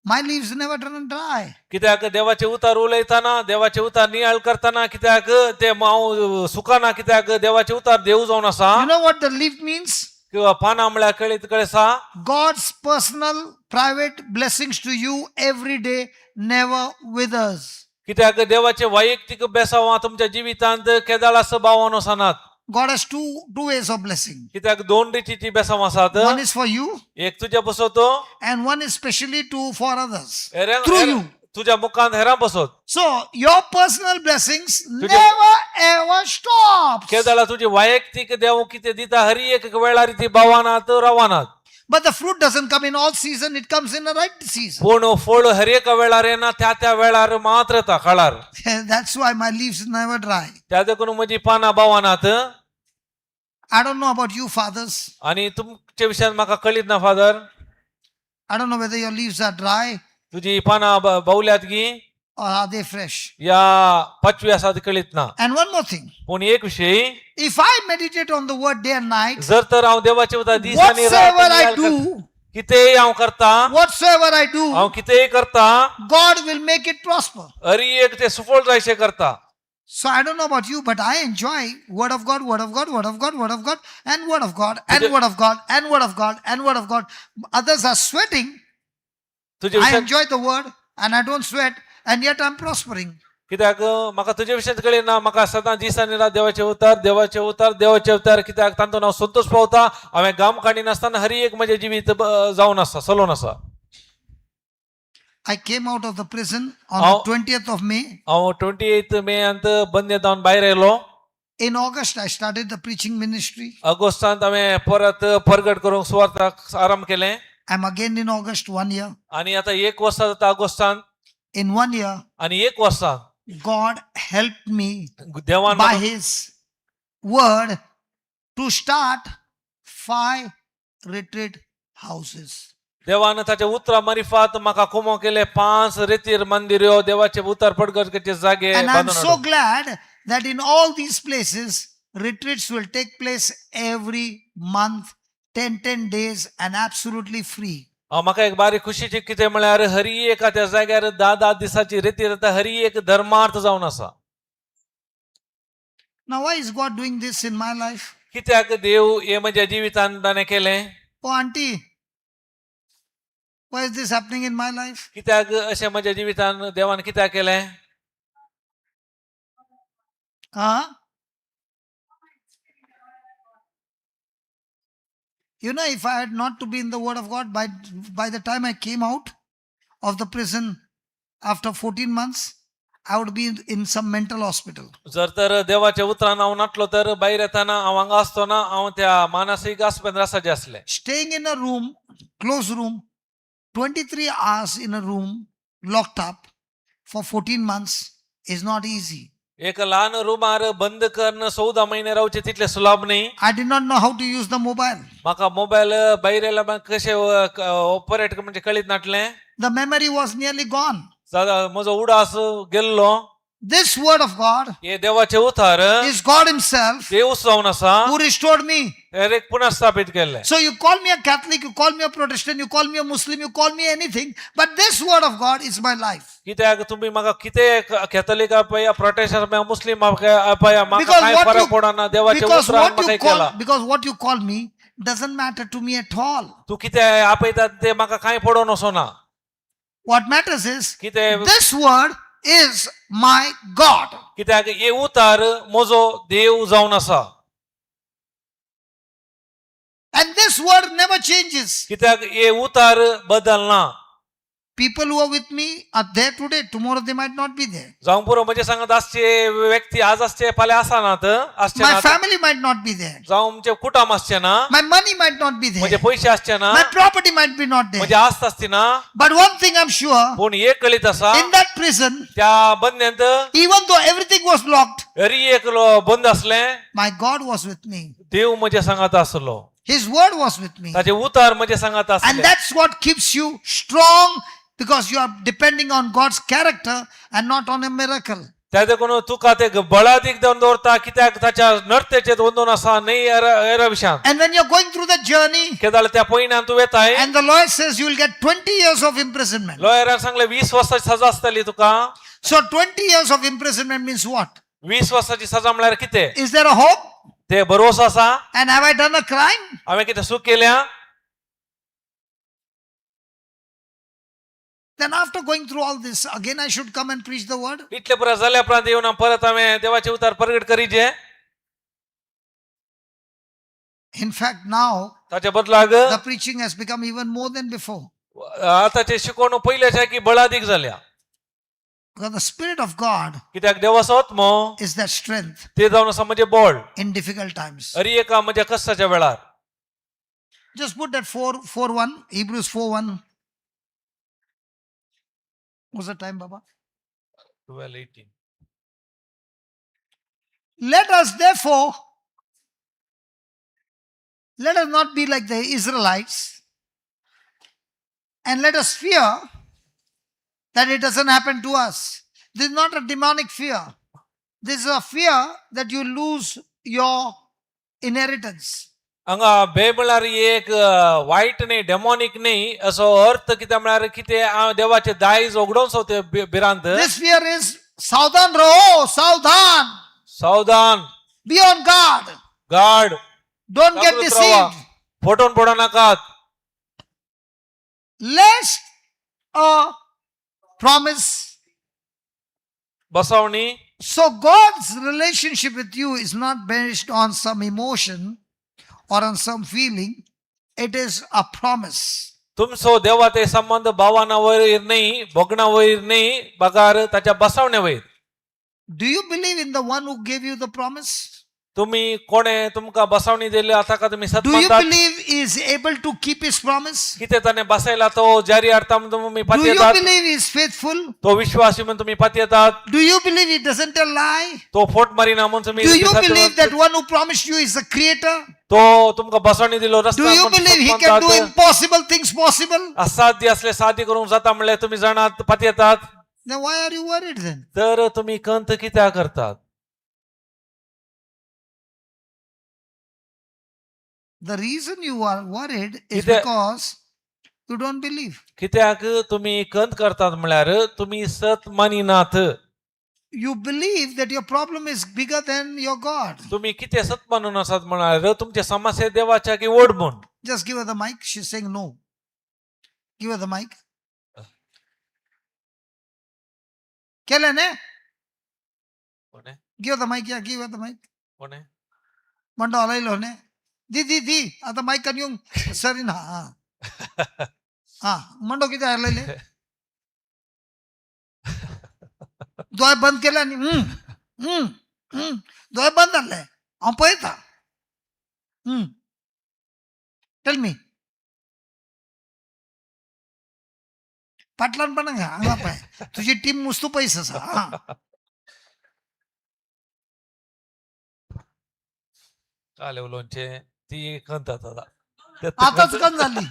my leaves never turn dry. कित्याक देवाचे उतार उलयतना देवाचे उतार नियाळ करतना कित्याक ते हांव सुकाना कित्याक देवाचे उतार देव जावन आसा. You know what the leaf means? किंवा पानां म्हळ्यार कळीत Kalasa God's personal, private blessings to you every day never withers. कित्याक देवाचे वैयक्तीक बेसांवां तुमच्या जिवितांत केदाळ असं बावन वचनात. God has two ways of blessing. कित्याक दोन रितीची बेसांव आसात. One is for you, एक तुज्या बसवतो and one is specially to for others. हेरांक- Through you. तुज्या मुखांत हेरां बसत. So your personal blessings तुझे- never ever stops. केदाळा तुजी वैयक्तीक देव कितें दिता हरी एक वेळार ती बावनात रावनात. But the fruit doesn't come in all season, it comes in the right season. पूण फळ हर एका वेळार येना त्या त्या वेळार मात्र येता काळार. That's why my leaves never dry. त्या देखून म्हजी पानां बावनात. I don't know about you, fathers. आनी तुमचे विशयान म्हाका कळीत ना father. I don't know whether your leaves are dry तुजी पानां बावल्यात गी or are they fresh. या पाचवी आसात कळीत ना. And one more thing, पूण एक विशय if I meditate on the word day and night, जर तर हांव देवाचे उतर दीस आनी रात whatsoever I नियाळ do, कितेंय हांव करता whatsoever I do, हांव कितेंय करता God will make it prosper. Hari एक ते सुफळ जायशें करता. So I don't know about you, but I enjoy word of God, word of God, word of God, word of God, and word of God, and तुझे- word of God, and word of God, and word of God. Others are sweating. तुजे I विशयान enjoy the word and I don't sweat, and yet I'm prospering. कित्याक म्हाका तुजे विशयांत कळी ना म्हाका सदां दीस आनी रात देवाचे उतार देवाचे उतार देवाचे उतार कित्याक तातूंत हांव संतोष पावता हांवें गाम काडी नासतना हरी एक म्हजें जिवीत जावन आसा चलोवन आसा. I came out of the prison on Oh. the 20th of May. हांव 28 मेयांत बंद जावन भायर आयलो. In August, I started the preaching ministry. ऑगस्टांत हांवें परत परगट करूंक सुवार्थाक आरंभ केलें. I'm again in August one year. आनी आतां एक वर्सा जाता ऑगस्टांत. In one year, आनी एक वर्सा God helped me देवान by म्हाका His word to start 5 retreat houses. देवान ताच्या उतरा मारिफात म्हाका कुमो केले पांच रेतीर मंदिर्यो देवाचे उतर पडगडचे जागे And I'm बांदून so हाडून. glad that in all these places, retreats will take place every month, 10 days, and absolutely free. म्हाका एक बारीक खुशीची कितें म्हळ्यार हरी एका त्या जाग्यार धा धा दिसाची रेतीर आतां हरी एक धर्मार्थ जावन आसा. Now, why is God doing this in my life? कित्याक देव हे म्हज्या जिवितान ताणें केलें? Oh, auntie, why is this happening in my life? कित्याक अशें म्हज्या जिवितान देवान कित्याक केलें? Huh? If I had not to be in the Word of God, by the time I came out of the prison after 14 months, I would be in some mental hospital. जर तर देवाच्या उतरान हांव नाटलो तर भायर येताना हांव हांगा आसतना हांव त्या मानसीक आस्पेंत आसाचें आसलें. Staying in a room, closed room, 23 hours in a room, locked up for 14 months is not easy. एक ल्हान रुमार बंद करून 14 महिने रावचे तितले सुलाभ न्ही. I did not know how to use the mobile. म्हाका मोबायल भायर येयल्या म्हाका कशें ऑपरेट म्हणजे कळीत नाटलें. The memory was nearly gone. म्हजो उडास गेल्लो. This word of God हे देवाचे उतार is God Himself देव जावन आसा who restored me. एक पुनर्स्थापित केल्ले. So you call me a Catholic, you call me a Protestant, you call me a Muslim, you call me anything, but this word of God is my life. कित्याक तुमी म्हाका कितें Catholic पळया, Protestant पळया, मुस्लिम पळया, म्हाका Because कांय what फरक you पडना, देवाचे because उतरान what म्हाका you केला. call because what you call me doesn't matter to me at all. तूं कितें आपयता ते म्हाका कांय पडोवन वचना. What matters is कितें this word is my God. कित्याक हे उतार म्हजो देव जावन आसा. And this word never changes. कित्याक हे उतार बदलना. People who are with me are there today. Tomorrow they might not be there. जावंक पुरो म्हजे सांगत आसचे व्यक्ती आज आसचे फाल्यां आसनात आसचे My नात. family might not be there. जावं आमचे कुटुंब आसचे ना. My money might not be म्हजे there. पयशे आसचे ना. My property might be not there. म्हजी आस्त आसची ना. But one thing I'm sure, पूण एक कळीत आसा, in that prison, त्या बंद्यांत even though everything was locked, Hari एक बंद आसलें, my God was with me. देव म्हजे सांगात आसलो. His word was with me. ताचे उतार म्हजे सांगात And आसले. that's what keeps you strong, because you are depending on God's character and not on a miracle. त्या देखून तुका ते बळादीक दवरून दवरता, कित्याक ताच्या नर्तेचेर वंदून आसा न्ही हेरा विशयान. And when you're going through the journey, केदाळ त्या पयणान तूं वेताय, and the lawyer says you will get 20 years of imprisonment. लॉयरान सांगले 20 वर्साची सजा आसतली तुका. So 20 years of imprisonment means what? 20 वर्साची सजा म्हळ्यार कितें? Is there a hope? ते भरोसो आसा? And have I done a crime? हांवें कितें चूक केल्या? Then after going through all this, again I should come and preach the word. इतले पुरा जाल्या उपरांत येवन हांव परत हांवें देवाचे उतार परगट करीचे? In fact, now ताच्या बदलाक the preaching has become even more than before. आतांचे शिकवण पयल्याच्या की बळादीक जाल्या. Because the Spirit of God कित्याक देवाचो आत्मो is that strength ते जावन आसा म्हणजे बळ in difficult times. हरी एका म्हणजे कश्टाच्या वेळार. Just put that 4:4:1, Hebrews 4:1. What's the time, Baba? 12:18. Let us therefore, let us not be like the Israelites, and let us fear that it doesn't happen to us. This is not a demonic fear. This is a fear that you lose your inheritance. हांगा बे म्हळ्यार एक वायट न्ही, डेमॉनीक न्ही, असो अर्थ कितें म्हळ्यार कितें हांव देवाचे दायज उगडोवचो ते भिरांत. This fear is सावधान रहो, सावधान. सावधान. Be on guard. Guard. Don't get जागृत रावा. deceived. फटोवन पडो नाकात. Lest a promise. बसवणी. So God's relationship with you is not based on some emotion or on some feeling. It is a promise. तुमचो देवा ते संबंध भावाना वयर न्ही, भोगणा वयर न्ही, बगार ताच्या बसवणे वयर. Do you believe in the one who gave you the promise? तुम्ही कोणे तुमकां बसावणी दिली आता का तुम्ही सत Do you मानतात? believe he is able to keep his promise? कितें ताणें बसयला तो जारी हाडता म्हणून तुमी Do you पातयेतात? believe he is faithful? तो विश्वासी म्हणून तुम्ही पातयेतात? Do you believe he doesn't tell lie? तो फोट मारिना म्हणून तुम्ही Do you सत believe मानतात? that one who promised you is the creator? तो तुमकां बसवणी दिलो Do रस्ता you म्हणून believe सत he can do मानतात? impossible things possible? असाध्य असले साध्य करूंक जाता म्हणल्यार तुम्ही जाणात पातयेतात? Then why are you worried then? तर तुम्ही कंत कित्याक करतात? The reason you are worried is कित्या- because you don't believe. कित्याक तुम्ही कंत करतात म्हळ्यार तुम्ही सत मानिनात. You believe that your problem is bigger than your God. तुम्ही कितें सत मानून आसात म्हळ्यार तुमचे समस्या देवाच्या की व्हड म्हूण. Just give her the mic. She's saying no. Give her the mic. केलं ने? कोणे? Give her the mic. Yeah, give her the mic. कोणे? म्हणतो हलयलो ने? दी दी दी आता मायकान येवंक सरी ना. हा हा म्हणतो कितें हलयले? दोळे बंद केले आनी हम्म हम्म हम्म दोळे बंद जाल्ले हांव पळयता. टेल मी पाटलान पण हांगा पळय तुजी टीम मुस्तू पयस आसा. हा काले उलोवचे ती कंत जाता. आतांच कंत जाली.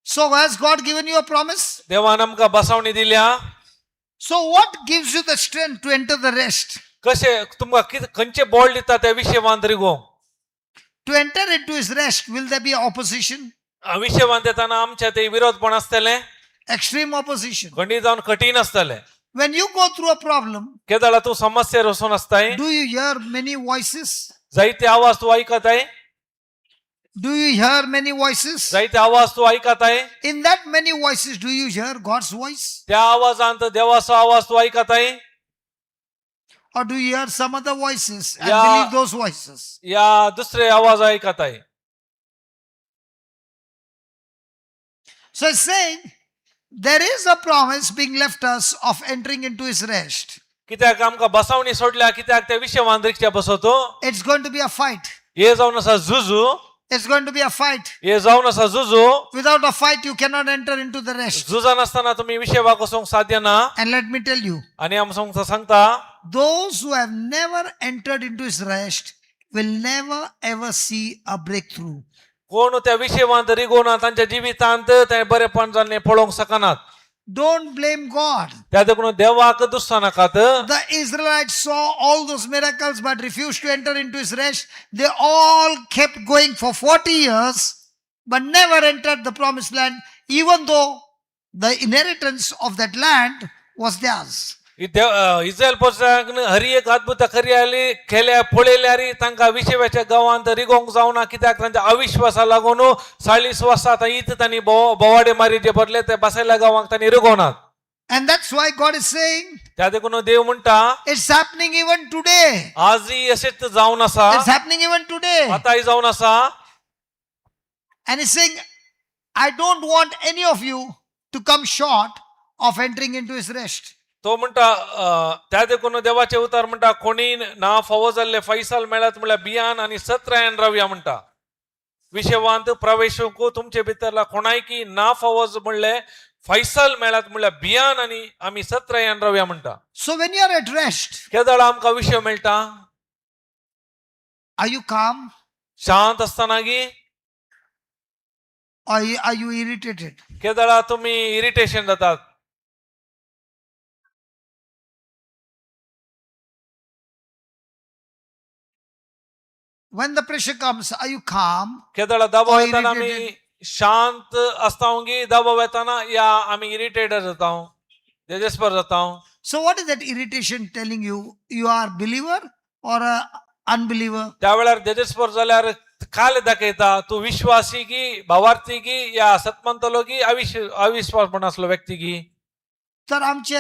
So has God given you a promise? देवान आमकां बसावणी दिल्या. So what gives you the strength to enter the rest? कशें तुमकां कितें खंयचें बळ दिता त्या विशयवान रिगोवंक? To enter into his rest, will there be opposition? विशयवान येताना आमच्या ते विरोधपण आसतलें. Extreme opposition. खंडीत जावन कठीण आसतलें. When you go through a problem, केदळा तूं समस्येर वचून आसताय, do you hear many voices? जायते आवाज तूं आयकताय. Do you hear many voices? जायते आवाज तूं आयकताय. In that many voices, do you hear God's voice? त्या आवाजांत देवाचो आवाज तूं आयकताय? Or do you hear some other voices and Yeah. believe those voices? या दुसरे आवाज आयकताय? So it's saying there is a promise being left us of entering into his rest. कित्याक आमकां बसावणी सोडल्या कित्याक त्या विशयवान रिक्षा बसवतो. It's going to be a fight. हे जावन आसा झुजू. It's going to be a fight. हे जावन आसा झुजू. Without a fight, you cannot enter into the rest. झुजा नासतना तुमी विशयवाक वचूंक साध्य ना. And let me tell you, आनी आम सांगता, those who have never entered into his rest will never ever see a breakthrough. कोण त्या विशयवांत रिगोना तांच्या जिवितांत ते बरेपण जाल्लें पळोवंक शकनात. Don't blame God. त्या देखून देवाक दुसरो नाकात. The Israelites saw all those miracles but refused to enter into his rest. They all kept going for 40 years but never entered the promised land, even though the inheritance of that land was theirs. Israel पोचाक हरी एक अद्भुत खरी आली केल्या पळयल्यार तांकां विशेवाच्या गांवांत रिगोवंक जावना कित्याक तांच्या अविश्वासा लागून 40 वर्सां आतां इत तांणी बोवाडे मारी जे भरले ते बसयल्या गांवांक तांणी रिगोवनात. And that's why God is saying त्या देखून देव म्हणटा, it's happening even today. आजही अशेंच जावन आसा. It's happening even today. आतांय जावन आसा. And he's saying, I don't want any of you to come short of entering into his rest. तो म्हणटा त्या देखून देवाचे उतार म्हणटा कोणी ना फावो जाल्ले फैसाल मेळत म्हणल्यार बियान आनी सत्रायन रावया म्हणटा. विशेवांत प्रवेशूंक तुमचे भितरला कोणायकी ना फावो म्हणले फैसाल मेळत म्हणल्यार बियान आनी आमी सत्रायन रावया म्हणटा. So when you are at rest, केदळा आमकां विशय मेळटा? Are you calm शांत आसतना गी? or are you irritated? केदळा तुमी इरिटेशन जातात? When the pressure comes, are you calm? केदळा दबाव Or येताना आमी irritated. शांत आसता गी दबाव येताना या आमी इरिटेटेड जाता, तेजस्पर जाता? So what is that irritation telling you? You are believer or a unbeliever? त्या वेळार तेजस्पर जाल्यार काल दाखयता तूं विश्वासी की भावार्थी की या सतमंतलो की अविश्वास पण आसलो व्यक्ती की. तर आमचे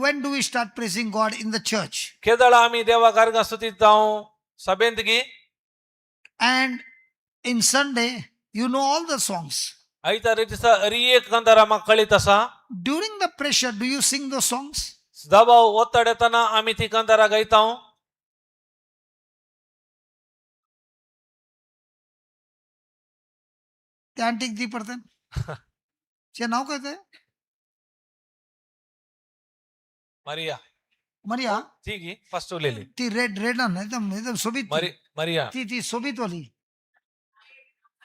when do we start praising God in the church? केदळा आमी देवा गार्गा स्तुतीत जावं सभेंत की. And in Sunday, you know all the songs. आयतारे दिसा हरी एक कांतार आमकां कळीत आसा. During the pressure, do you sing those songs? दबाव ओतड येताना आमी ती कांतारा गायता. ते आंटीक दी परत. चे नाव काय ते? मरिया. मरिया. ती गी फर्स्ट उलयली. ती रेड रेड ना एकदम एकदम सोबीत. मरी मरिया. ती ती सोबीत वाली.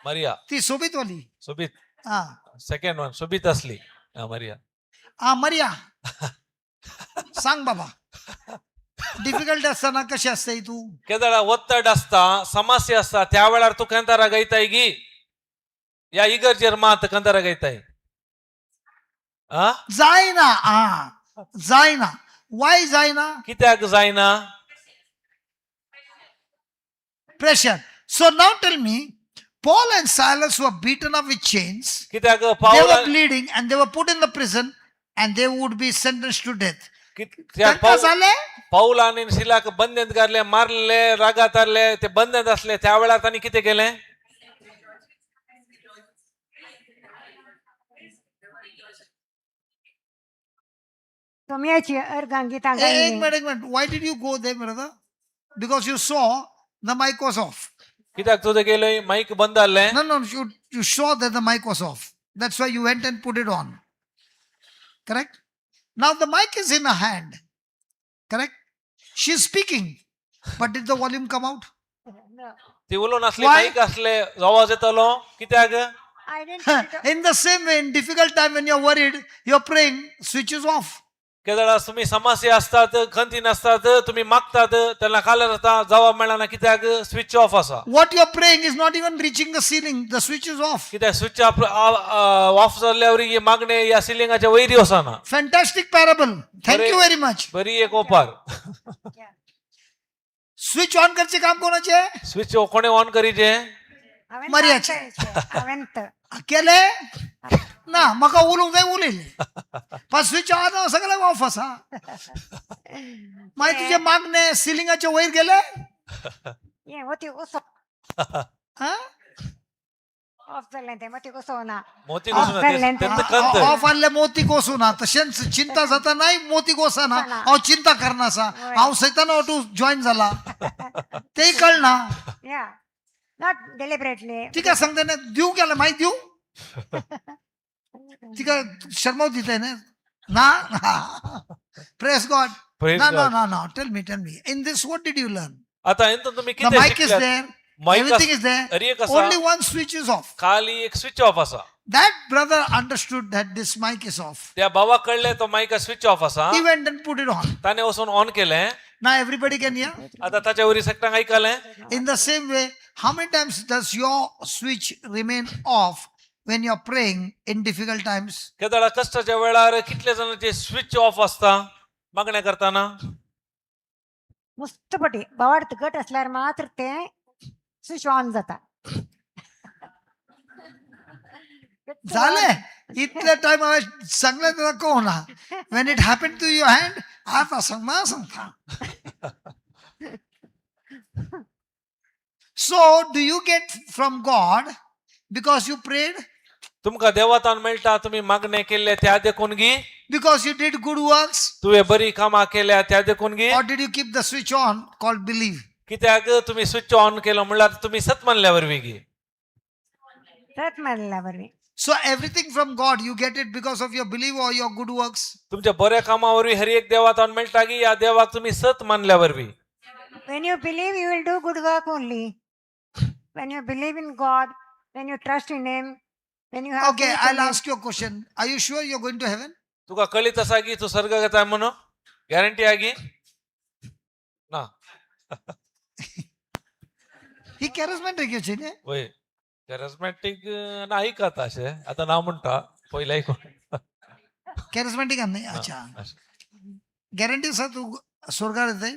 मरिया. ती सोबीत वाली. सोबीत. हा. सेकंड वन सोबीत असली हा, मरिया. हा मरिया, सांग बाबा, डिफिकल्ट असताना कशी असते तू? केदळा ಒತ್ತಡ आसता, समस्या आसता, त्या वेळार तूं कांतारा गायताय गी या इगर्जेर मात कांतारा गायताय आ? जायना. हा, जायना. वाय जायना? कित्याक जायना? Pressure. So now tell me, Paul and Silas were beaten up with chains. कित्याक? They were पावला bleeding and they were put in the prison and they would be sentenced to death. कित्याक तांकां पाव जालें? पाऊल आणि शिलाक बंदेंत घातले, मारले, रागात आले, ते बंदेंत असले त्या वेळार तांणी कितें केलें? सोम्याची अर्गां गितां एक गायलीं. मिनिट, एक minute. Why did you go there, brother? Because you saw the mic was off. कित्याक तुझं गेलोय? माईक बंद आसलें. No, you saw that the mic was off. That's why you went and put it on. Correct? Now the mic is in her hand. Correct? She's speaking. But did the volume come out? No, ती उलोवन आसली. Why? Mic असले, आवाज येतालो कित्याक? I didn't put it In the same way, in difficult time when you're worried, you're praying, switch is off. केदळा तुम्ही समस्या असतात, खंती नासतात, तुम्ही मागतात तेन्ना खाल्यार जाता, जवाब मेळना कित्याक? स्विच ऑफ आसा. What you're praying is not even reaching the ceiling. The switch is off. कित्याक स्विच ऑफ ऑफ जाल्ल्यावर ही मागणे या सिलिंगाच्या वयरी वचना. Fantastic parable. Thank you very much. बरी एक ओपार. Yeah. Switch on करचे काम कोणाचे? स्विच कोणे ऑन करीचे? हांवें मरियाचें. हांवें केले ना, म्हाका उलोवंक जाय उलयले, पण स्विच ऑन, सगळें ऑफ आसा. मागीर तुजे मागणे सिलिंगाच्या वयर गेले. हें मोती उसो हा? ऑफ जालें तें, मोती उसोना. मोती ऑफ घुसून जाल्लें तें. तेंच खंत. ऑफ आहले मोती कोसू ना, तशेंच चिंता जाता नाही, मोती कोसना. हांव चिंता करना आसा. वय. हांव सैतान ऑटो जॉईन जाला तेय कळना. या, not deliberately. तिका सांगता ना, दिवं गेले मागीर दिवं तिका शर्माव दिताय न्ही ना. Praise God. Praise ना ना God. ना ना, tell me, tell me, in this what did you learn? आता हितून तुम्ही the कितें mic is शिकल्यात? There. Mic everything is there. हर एक आसा. Only one switch is off. खाली एक स्विच ऑफ आसा. That brother understood that this mic is off. त्या भावाक कळ्ळें तो मायक स्विच ऑफ आसा. He went and put it on. ताणें वचून ऑन केलें. Now everybody can hear. आता ताच्या वरी सगळ्यांक आयकलें. In the same way, how many times does your switch remain off when you're praying in difficult times? केदळा कश्टाच्या वेळार कितले जाणांचे स्विच ऑफ आसता मागणें करतना? मस्त पटी बावार्थ गट असल्यार मात्र तें स्विच ऑन जाता. झाले इतले टाइम हांवें सांगलें तेन्ना कळना. When it happen to your hand, आतां सांगना सांगता. So do you get from God because you prayed? तुमकां देवातान मेळटा तुमी मागणें केल्लें त्या देखून गी? Because you did good works? तुवें बरी कामां केल्या त्या देखून गी? Or did you keep the switch on called believe? कित्याक तुमी स्विच ऑन केलो म्हणल्यार तुमी सत मानल्या वरवीं गी? सत मारल्या वरवीं. So everything from God, you get it because of your belief or your good works? तुमच्या बऱ्या कामां वरवीं हर एक देवातान मेळटा की या देवाक तुमी सत मानल्या वरवीं? When you believe, you will do good work only. When you believe in God, when you trust in Him, when you have Okay, faith in I'll Him. Ask you a question. Are you sure you're going to heaven? तुका कळीत आसा की तूं सर्गाक येता म्हणून guarantee आगी ना? ही charismatic आहे न्ही? वय, कॅरिझमॅटीक ना आयकता अशें आतां ना म्हणटा, पयलें आयकून. Charismatic नाही, अच्छा. अशें. गॅरंटी आसा तू स्वर्गार येते?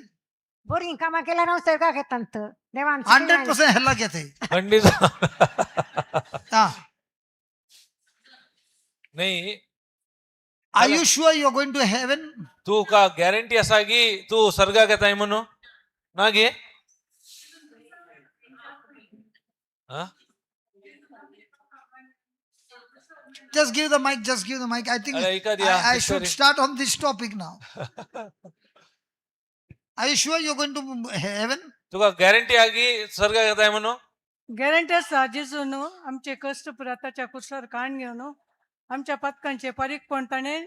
बरीं कामां केल्यार हांव सर्गाक येता देवान. 100% हेल्लाक येते. खंडीत. हा. नाही. Are you sure you are going to heaven? तुका गॅरंटी आसा की तूं सर्गाक येताय म्हणून ना गे? हा. Just give the mic, just give the mic. I think अरे, हिका दिया, I should sister. Start on this topic now. Are you sure you're going to heaven? तुका गॅरंटी आगी स्वर्गाक येताय म्हणून? गॅरंटी आसा जेजून आमचे कश्ट पुराताच्या कुर्सार काण घेवन आमच्या पातकांचे पारीकपण ताणें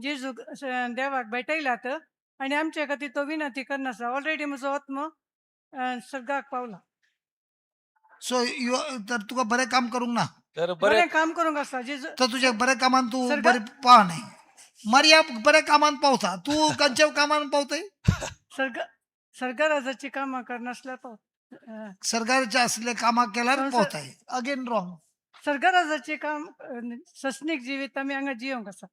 जेजू देवाक भेटयल्यात आनी आमचे खातीर तो विनंती करनासा. ऑलरेडी म्हजो आत्मो स्वर्गाक पावला. So you तर तुका बरें काम करूंक ना. तर बरें बरें काम करूंक आसा जेजू. तर तुज्या बऱ्या कामान तूं सरकार- बरें पाव नाही. मरिया बऱ्या कामान पावता, तूं खंयच्या कामान पावतय? सर्ग सर्गराजाची कामां करनासल्यार पाव सरकारच्या असले कामां केल्यार पावताय. Again wrong. सर्गराजाचें काम सस्नीक जिवीत आमी हांगा जियोंक आसा.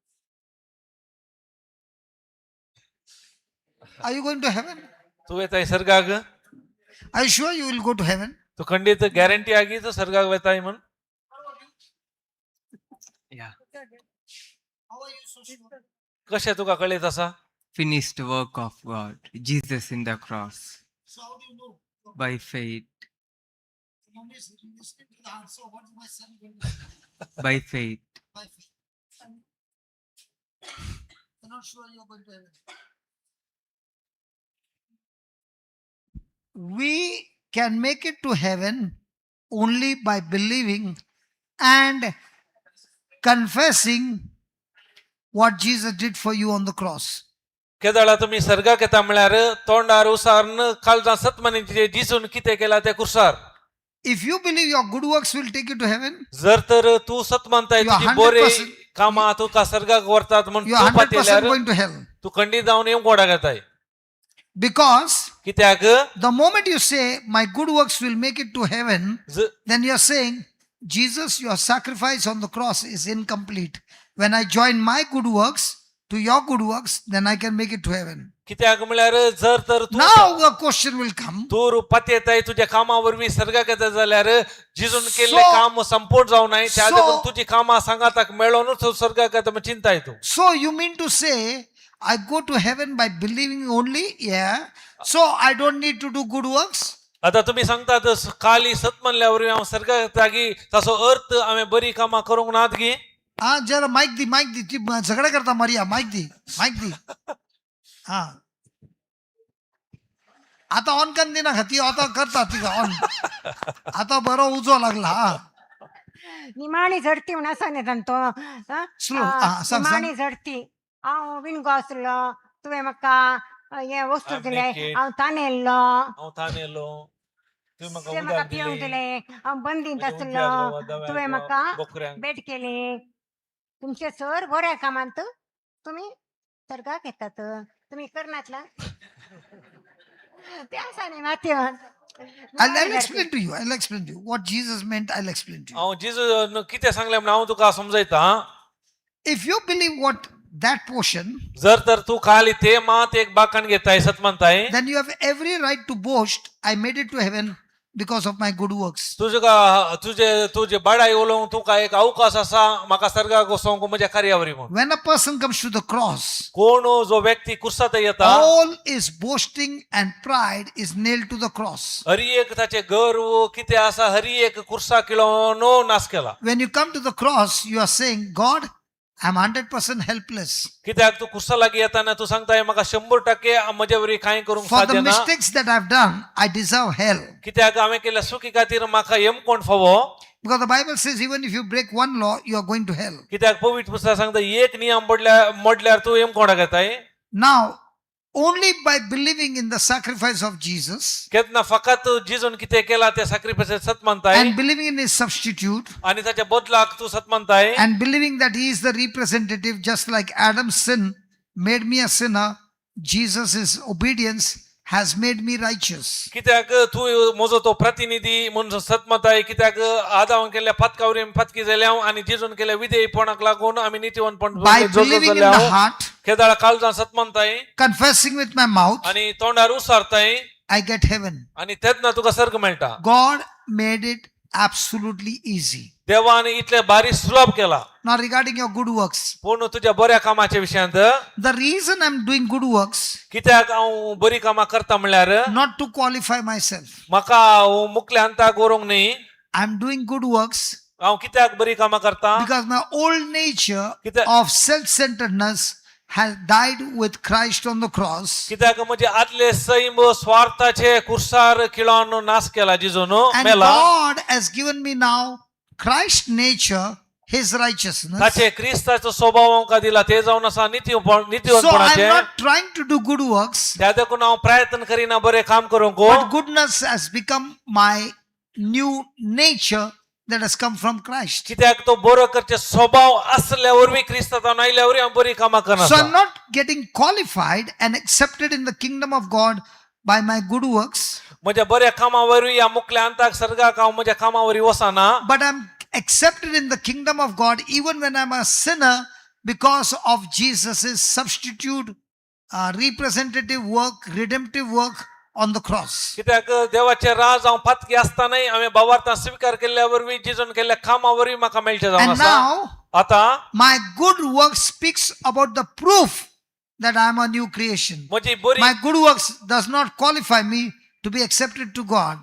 Are you going to heaven? तूं वेताय सर्गाक? Are you sure you will go to heaven? तूं खंडीत गॅरंटी आगी तूं सर्गाक वेताय म्हण? Yeah. कशें तुका कळीत आसा? Finished work of God, Jesus in the cross. So how do you know? By faith, Mummy is listening to the answer. What is my son going to do? By faith. By faith. You're not sure you're going to heaven. We can make it to heaven only by believing and confessing what Jesus did for you on the cross. केदळा तुमी सर्गाक येता म्हळ्यार तोंडार उसार्न काळजां सतमनीचे जिसून कितें केला ते कुर्सार. If you believe your good works will take you to heaven, जर तर तूं सत मानताय You are तुजी बोरे 100% कामां तुका सर्गाक व्हरतात म्हण you are तूं 100% पातयल्यार going to hell. तूं खंडीत जावन येवंक येताय. Because कित्याक? The moment you say, "My good works will make it to heaven," then you're saying, "Jesus, your sacrifice on the cross is incomplete. When I join my good works to your good works, then I can make it to heaven." कित्याक म्हळ्यार जर तर तूं Now a question will come. तूं पातयेताय तुज्या कामा वरवीं सर्गाक येता जाल्यार जिजून केल्लें काम संपूर्ण जावं नाय त्या देखून तुजी कामां सांगाताक मेळोनूच तूं सर्गाक येता म्हण चिंताय तूं. So you mean to say, I go to heaven by believing only? Yeah. So I don't need to do good works? आता तुम्ही सांगतात काली सत म्हणल्या वरवीं हांव सर्गाक येता की ताचो अर्थ हांवें बरी कामां करूंक नात गी? हा, जरा माईक दी, माईक दी. ती झगडे करता मरिया. माईक दी, माईक दी. हा, आता ऑन करून दिना ती आता करता तिका ऑन. आता बरो उजो लागला. हा. निमाणी झडती म्हण आसा न्ही तांतो. स्लो. हा, सांग सांग. निमाणी झडती हांव विणगो आसलो, तुवें म्हाका हें वस्तू I'm दिलें. Naked. हांव तानेल्लो. हांव तानेलो, तुवें म्हाका तुवें म्हाका उदक पिवंक दिलें. दिलें. हांव बंदींत म्हज्या आसलो, उज्याक, तुवें दव्याक, म्हाका बोकऱ्यांक. भेट केली. तुमचे सर बऱ्या कामांत तुमी सर्गाक येतात. तुमी करनातला ते आसा न्ही माथ्यान. I'll explain to you. I'll explain to you what Jesus meant. I'll explain to you. हांव जेजू कितें सांगलें म्हण हांव तुका समजयता. If you believe what that portion, जर तर तूं खाली ते मात एक बाकान घेताय सत मानताय, then you have every right to boast, "I made it to heaven because of my good works." तुझे तुझे तुझे बाडाय उलोवंक तुका एक अवकाश आसा म्हाका सर्गाक वचोंक म्हज्या कार्यावरी म्हूण. When a person comes to the cross, कोण जो व्यक्ती कुर्सात येता, all his boasting and pride is nailed to the cross. Hari एक ताचे गर्व कितें आसा हरी एक कुर्सा किळोवन नाश केला. When you come to the cross, you are saying, "God, I'm 100% helpless. कित्याक तूं कुर्सा लागीं येताना तूं सांगताय म्हाका 100% म्हजे वरवीं कांय करूंक For the साध्य ना. mistakes that I've done, I deserve hell." कित्याक हांवें केल्ल्या चुकी खातीर म्हाका यमकोण फावो. Because the Bible says, even if you break one law, you are going to hell. कित्याक पवित्र पुस्तक सांगता एक नियम मोडल्यार मोडल्यार तूं यमकोणाक येताय. Now, only by believing in the sacrifice of Jesus केन्ना फकत जेजून कितें केला ते सॅक्रिफायस सत मानताय and believing in his substitute आणि ताच्या बदलाक तूं सत मानताय and believing that he is the representative, just like Adam's sin made me a sinner, Jesus' obedience has made me righteous. कित्याक तूं म्हजो तो प्रतिनिधी म्हणून सत मानताय. कित्याक आदावान केल्ल्या पातका वरवीं पातकी जाल्या आनी जेजून केल्ल्या विधेयपणाक लागून आमी नितीवंतपण By believing in the heart, केदाळ काळजान सत मानताय confessing with my mouth, आनी तोंडार उसारताय, I get heaven. आनी तेन्ना तुका सर्ग मेळटा. God made it absolutely easy. देवान इतले बारीक सुलभ केला. Now, regarding your good works, पूण तुज्या बऱ्या कामाच्या विशयांत, the reason I'm doing good works, कित्याक हांव बरी कामां करता म्हणल्यार, not to qualify myself. म्हाका हांव मुखल्या हंताक व्हरूंक न्ही. I'm doing good works हांव कित्याक बरी कामां करता? Because my old nature कित्याक of self-centeredness has died with Christ on the cross. कित्याक म्हजे आदले सैम स्वार्थाचे कुर्सार किळोन नाश केला जिजून And मेला. God has given me now Christ's nature, his righteousness. ताचे क्रिस्ताचो स्वभाव आमकां दिला ते जावन आसा So I'm नितीवंतपणाचे. not trying to do good works, त्या देखून हांव प्रयत्न करिना बरें काम करूंक, but goodness has become my new nature that has come from Christ. कित्याक तो बरो करचे स्वभाव असल्या वरवीं क्रिस्तांत आयल्या वरवीं हांव बरी कामां करना. So I'm not getting qualified and accepted in the kingdom of God by my good works, म्हज्या बऱ्या कामां वरवीं ह्या मुखल्या अंताक सर्गाक हांव म्हज्या कामां वरवीं वचना, but I'm accepted in the kingdom of God even when I'm a sinner because of Jesus' substitute, representative work, redemptive work on the cross. कित्याक देवाचे राज हांव पातकी आसतनाय हांवें भावार्थान स्विकार केल्ल्या वरवीं जिजून केल्ल्या कामां वरवीं म्हाका मेळचें जावन And आसा. now आतां my good work speaks about the proof that I am a new creation. म्हजी बरी My good works does not qualify me to be accepted to God.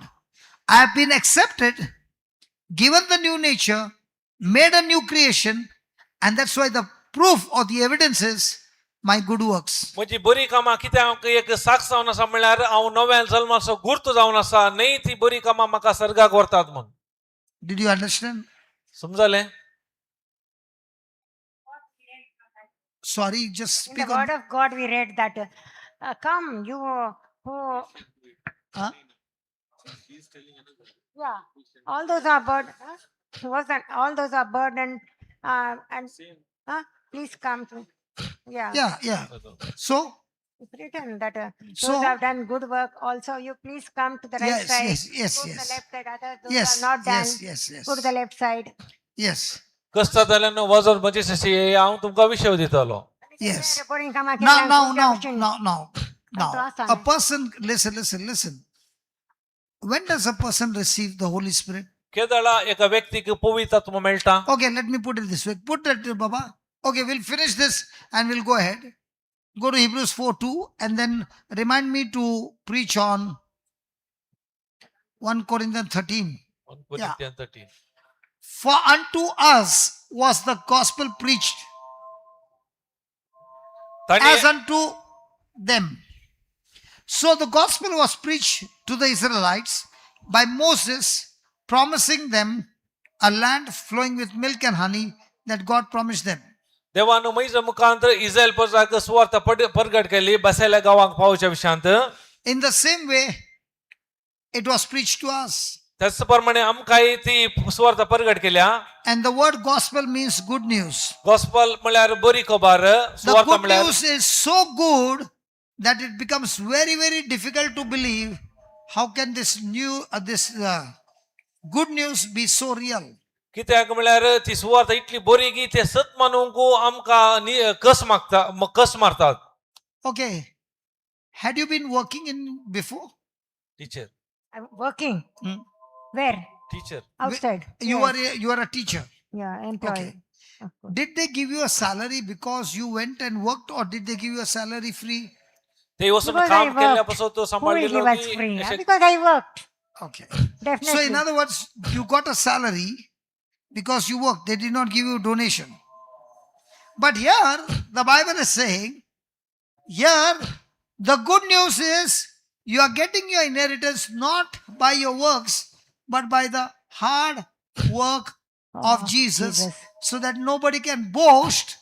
I have been accepted, given the new nature, made a new creation, and that's why the proof or the evidence is my good works. म्हजी बरी कामां कित्याक एक साक्ष जावन आसा म्हणल्यार हांव नव्या जल्माचो गुर्त जावन आसा न्हय ती बरी कामां म्हाका सर्गाक व्हरतात म्हूण. Did you understand? समजलें? Sorry, just In the speak on. word of God, we read that, come, you who, Huh? yeah, all those are burdened, wasn't, all those are burdened, and, please come to, yeah. Yeah. So, It's written that those so who have done good work also, you please come to the right yes, side. yes, Go to the yes. left side, others those who Yes, are not done, yes, go to the left side. yes. कश्ट जाल्यार वजन म्हजी शशी हांव तुमकां विशय दितलो. Yes. Reporting कामां Now, केल्ल्यान now, तुमच्या now, भशेन now, now, now. त्रास A जालें. person, listen, listen, listen. When does a person receive the Holy Spirit? केदळा एका व्यक्तीक पवित्र आत्मो मेळटा? Okay, let me put it this way. Put that, Baba. Okay, we'll finish this and we'll go ahead. Go to Hebrews 4:2 and then remind me to preach on 1 Corinthians 13. 1 Corinthians 13. For unto us was the gospel preached तांणी as unto them. So the gospel was preached to the Israelites by Moses, promising them a land flowing with milk and honey that God promised them. देवान major मुखांत Israel प्रजाक सुवार्थ परगट केली बसायल्या गांवांक पावच्या विशयांत. In the same way, it was preached to us. त्याच प्रमाणे आमकांय ती सुवार्थ परगट केल्या. And the word gospel means good news. Gospel म्हळ्यार बरी खबर. The सुवार्थ good म्हळ्यार news is so good that it becomes very, very difficult to believe. How can this good news be so real? कित्याक म्हळ्यार ती सुवार्थ इतली बरी की ते सत मानूंक आमकां कस मागता कस मारतात. Okay. Had you been working in before? Teacher. I'm working. Hmm. Where? Teacher. Outside. You Yes. are a teacher. Yeah, employee. Okay. Of course. Did they give you a salary because you went and worked, or did they give you a salary free? ते वचून Because I काम केल्ल्या worked. पासून तो Who will सांबाळिल्लो give us की free? Huh? अशें Because I worked. Okay. Definitely. So in other words, you got a salary because you worked. They did not give you donation. But here the Bible is saying, here the good news is you are getting your inheritance not by your works, but by the hard work of Jesus, so that nobody can boast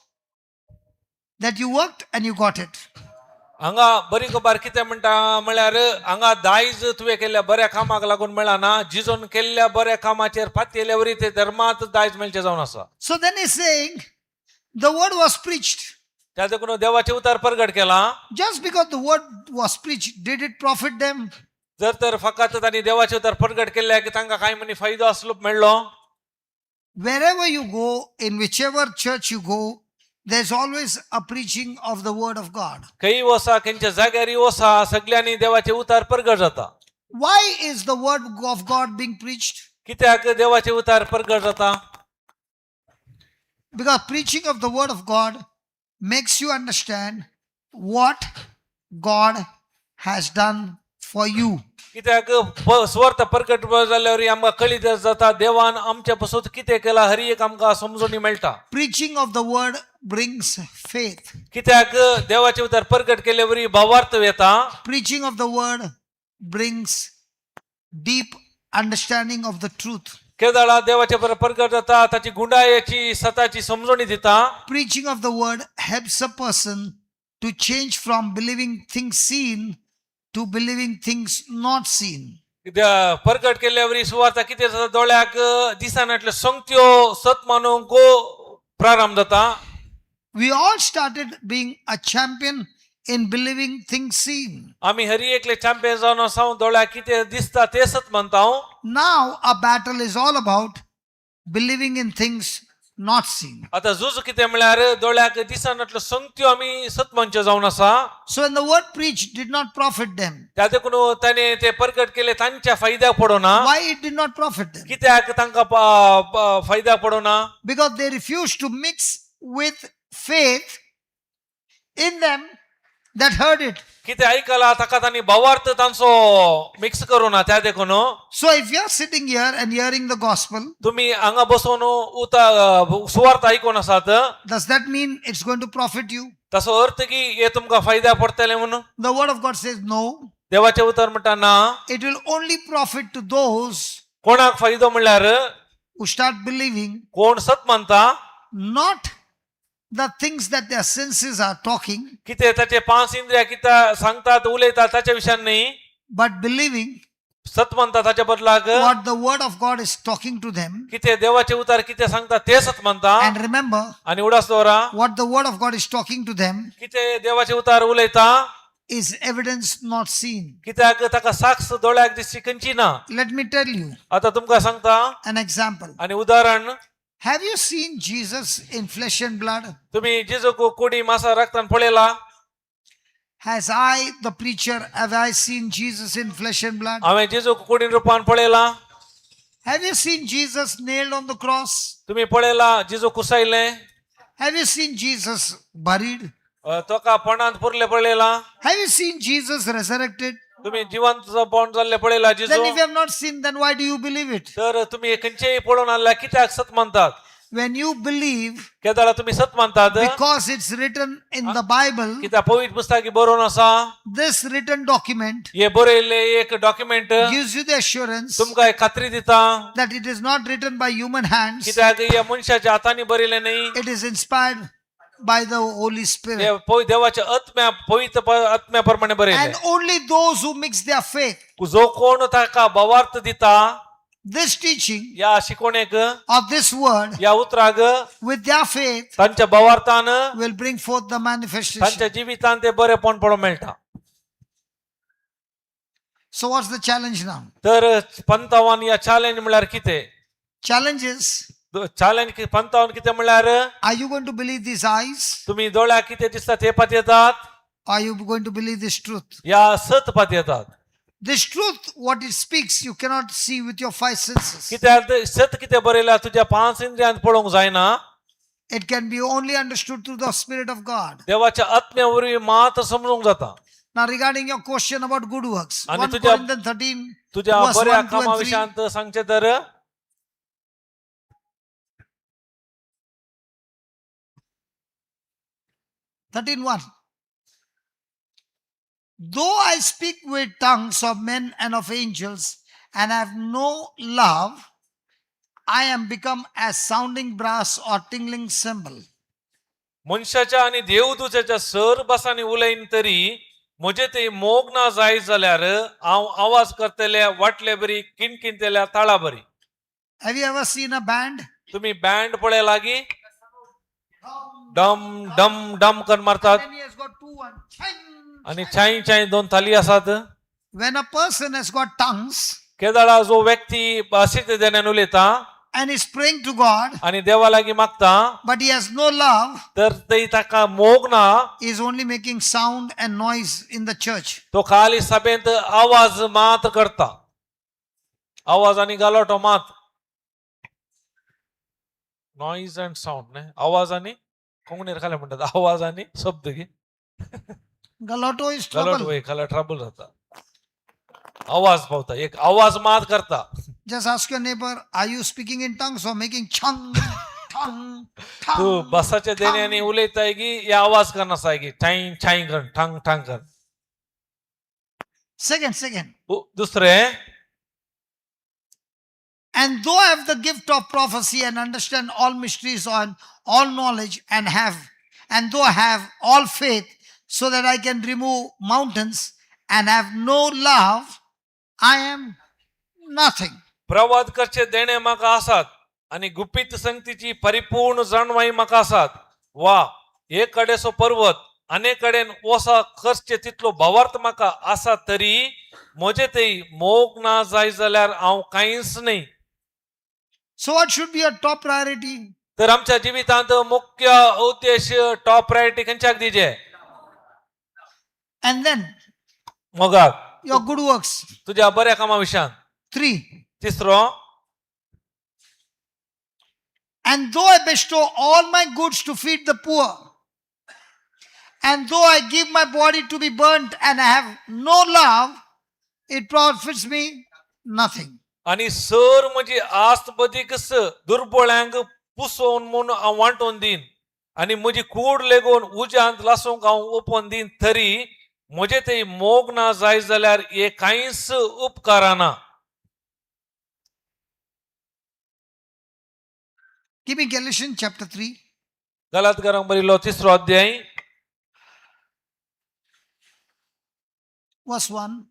that you worked and you got it. हांगा बरी खबर कितें म्हणटा म्हळ्यार हांगा दायज तुवें केल्ल्या बऱ्या कामाक लागून मेळना, जिजून केल्ल्या बऱ्या कामाचेर फातयेल्या वरी ते धर्मांत दायज मेळचें जावन आसा. So then he's saying, the word was preached. त्या देखून देवाचें उतार परगट केला. Just because the word was preached, did it profit them? जर तर फकत तांणी देवाचें उतर परगट केल्ल्या की तांकां कांय म्हणी फायदो आसलो मेळ्ळो? Wherever you go, in whichever church you go, there's always a preaching of the word of God. खंय वसा खंयच्या जाग्यार वसा सगळ्यांनी देवाचें उतार परगट जाता. Why is the word of God being preached? कित्याक देवाचें उतार परगट जाता? Because preaching of the word of God makes you understand what God has done for you. कित्याक सुवार्थ परगट जाल्यार आमकां कळीत जाता देवान आमच्या पसून कितें केलां हरी एक आमकां समजूनी मेळटा. Preaching of the word brings faith. कित्याक देवाचे उतर परगट केले वरी भावार्थ येता. Preaching of the word brings deep understanding of the truth. केदाळा देवाचे परगट जाता ताची गुंडायेची सताची समजणी दिता. Preaching of the word helps a person to change from believing things seen to believing things not seen. परगट केल्यावरी सुवार्ता कितें जाता दोळ्याक दिसनातल्यो संगत्यो सत मानूंक प्रारंभ जाता. We all started being a champion in believing things seen. आमी हरी एकले चॅम्पियन जावन आसा दोळ्याक कितें दिसता तें सत मानता. Now our battle is all about believing in things not seen. आता झूज कितें म्हळ्यार दोळ्याक दिसनातल्यो संगत्यो आमी सत मानच्यो जावन आसा. So when the word preached did not profit them. त्या देखून ताणें ते परगट केले तांच्या फायद्याक पडना. Why it did not profit them? कित्याक तांकां फायद्याक पडना? Because they refused to mix with faith in them that heard it. कितें आयकला ताका तांणी भावार्थ तांचो मिक्स करूना त्या देखून. So if you are sitting here and hearing the gospel, तुम्ही हांगा बसून उता सुवार्थ आयकून आसात, does that mean it's going to profit you? ताचो अर्थ की हे तुमकां फायद्याक पडटलें म्हणून? The word of God says no. देवाचें उतर म्हणटा ना. It will only profit to those कोणाक फायदो म्हणल्यार who start believing कोण सत मानता, not the things that their senses are talking, कितें ताचे पांच इंद्रिया कितें सांगतात उलयतात ताच्या विशयान न्ही, but believing सत मानता ताच्या बदलाक what the word of God is talking to them. कितें देवाचें उतर कितें सांगता तें सत मानता. And remember, आनी उडास दवरा, what the word of God is talking to them कितें देवाचें उतर उलयता is evidence not seen. कित्याक ताका साक्ष दोळ्याक दिसची खंयची ना. Let me tell you आता तुमकां सांगता an example. आनी उदाहरण. Have you seen Jesus in flesh and blood? तुम्ही जेजूक कुडी मासा रक्तान पळयला? Has I, the preacher, have I seen Jesus in flesh and blood? हांवें जेजूक कुडीन रुपान पळयला? Have you seen Jesus nailed on the cross? तुम्ही पळयला जेजू कुसायले? Have you seen Jesus buried? तोका पणांत पुरले पळयला? Have you seen Jesus resurrected? तुम्ही जिवंत बोंड जाल्ले पळयला जेजू? Then, if you have not seen, then why do you believe it? तर तुम्ही खंयचेय पळोवन आल्या कित्याक सत मानतात? When you believe, केदाळा तुम्ही सत मानतात because it's written in the Bible, कित्याक पवित्र पुस्तकी बरोवन आसा, this written document हे बरयल्ले एक document gives you the assurance तुमकां एक खात्री दिता that it is not written by human hands, कित्याक हे मनशाच्या हातांनी बरयलें न्ही, it is inspired by the Holy Spirit. ते देवाच्या आत्म्या पवित्र आत्म्या प्रमाणे बरयलें. And only those who mix their faith, जो कोण ताका भावार्थ दिता this teaching ह्या शिकवणेक of this word ह्या उतराक with their faith तांच्या भावार्थान will bring forth the manifestation. तांच्या जिवितान ते बरेपण पळोवंक मेळटा. So, what's the challenge now? तर पंतावान या चॅलेंज म्हणल्यार कितें? Challenge is, challenge पंतावन कितें म्हणल्यार, are you going to believe these eyes? तुमी दोळ्याक कितें दिसता ते पातयेतात, Are you going to believe this truth? या सत पातयेतात? This truth, what it speaks, you cannot see with your five senses. कित्याक सत कितें बरयलां तुज्या पांच इंद्रियांत पळोवंक जायना. It can be only understood through the Spirit of God. देवाच्या आत्म्या वरवीं मात्र समजूंक जाता. Now, regarding your question about good works, आणि 1 तुझ्या- Corinthians 13, तुझ्या verse बऱ्या 1, 2, कामा and 3. विशयांत सांगचें तर 13:1. Though I speak with tongues of men and of angels and have no love, I am become as sounding brass or tingling cymbal. मनशाच्या आणि देवदूताच्या सर भासांनी उलयन तरी म्हजे ते मोग ना जाय जाल्यार हांव आवाज करतल्या वाटले बरी किणकिणतेल्या ताळा बरी. Have you ever seen a band? तुम्ही बँड पळय लागीं डम डम डम कर मारतात Then he has got two and ching. आणि छाई छाई दोन थाली आसात. When a person has got tongues केदाळा जो व्यक्ती भाशेच्या देण्यान उलयता and is praying to God, आणि देवा लागीं मागता, but he has no love, तर ते ताका मोग ना, he is only making sound and noise in the church. तो खाली सभेंत आवाज मात करता, आवाज आणि गलाटो मात, नॉईज अँड साऊंड न्ही, आवाज आणि कोंकणीर खाली म्हणटात आवाज आणि शब्द की Galato is गलाटो trouble. वय खाला ट्रबल जाता. आवाज पावता, एक आवाज मात करता. Just ask your neighbor, are you speaking in tongues or making chang, tongue, तू tongue? बसाच्या देण्याने उलयताय की या आवाज करणार की ठाई ठाई कर, ठांग ठांग कर. Second, second. दुसरे. And though I have the gift of prophecy and understand all mysteries and all knowledge and though I have all faith so that I can remove mountains and have no love, I am nothing. प्रवाद करचे देणे म्हाका आसात आणि गुपीत संगतीची परिपूर्ण जाणवाई म्हाका आसात वा एक कडेचो पर्वत अनेक कडेन वसा करचे तितलो भावार्थ म्हाका आसा तरी म्हजे थंय मोग ना जाय जाल्यार हांव कांयच न्हय. So what should be your top priority? तर आमच्या जिवितांत मुख्य उद्देश, टॉप प्रायोरिटी खंयच्याक दिजे? And then मोगाक. Your good works. तुझ्या बऱ्या कामा विशयान. 3. तिसरो. And though I bestow all my goods to feed the poor, and though I give my body to be burnt and I have no love, it profits me nothing. आणि sir म्हजी आस्त बदीकस दुर्बळ्यांक पुसोवन म्हूण हांव वांटून दीन आणि म्हजी कूड लेगून उज्यांत लासूंक हांव ओपोवन दीन तरी म्हजे थंय मोग ना जाय जाल्यार हे कांयच उपकाराना. Give me Galatians chapter 3. गलातकारांक बरयलो तिसरो अध्याय. Verse 1.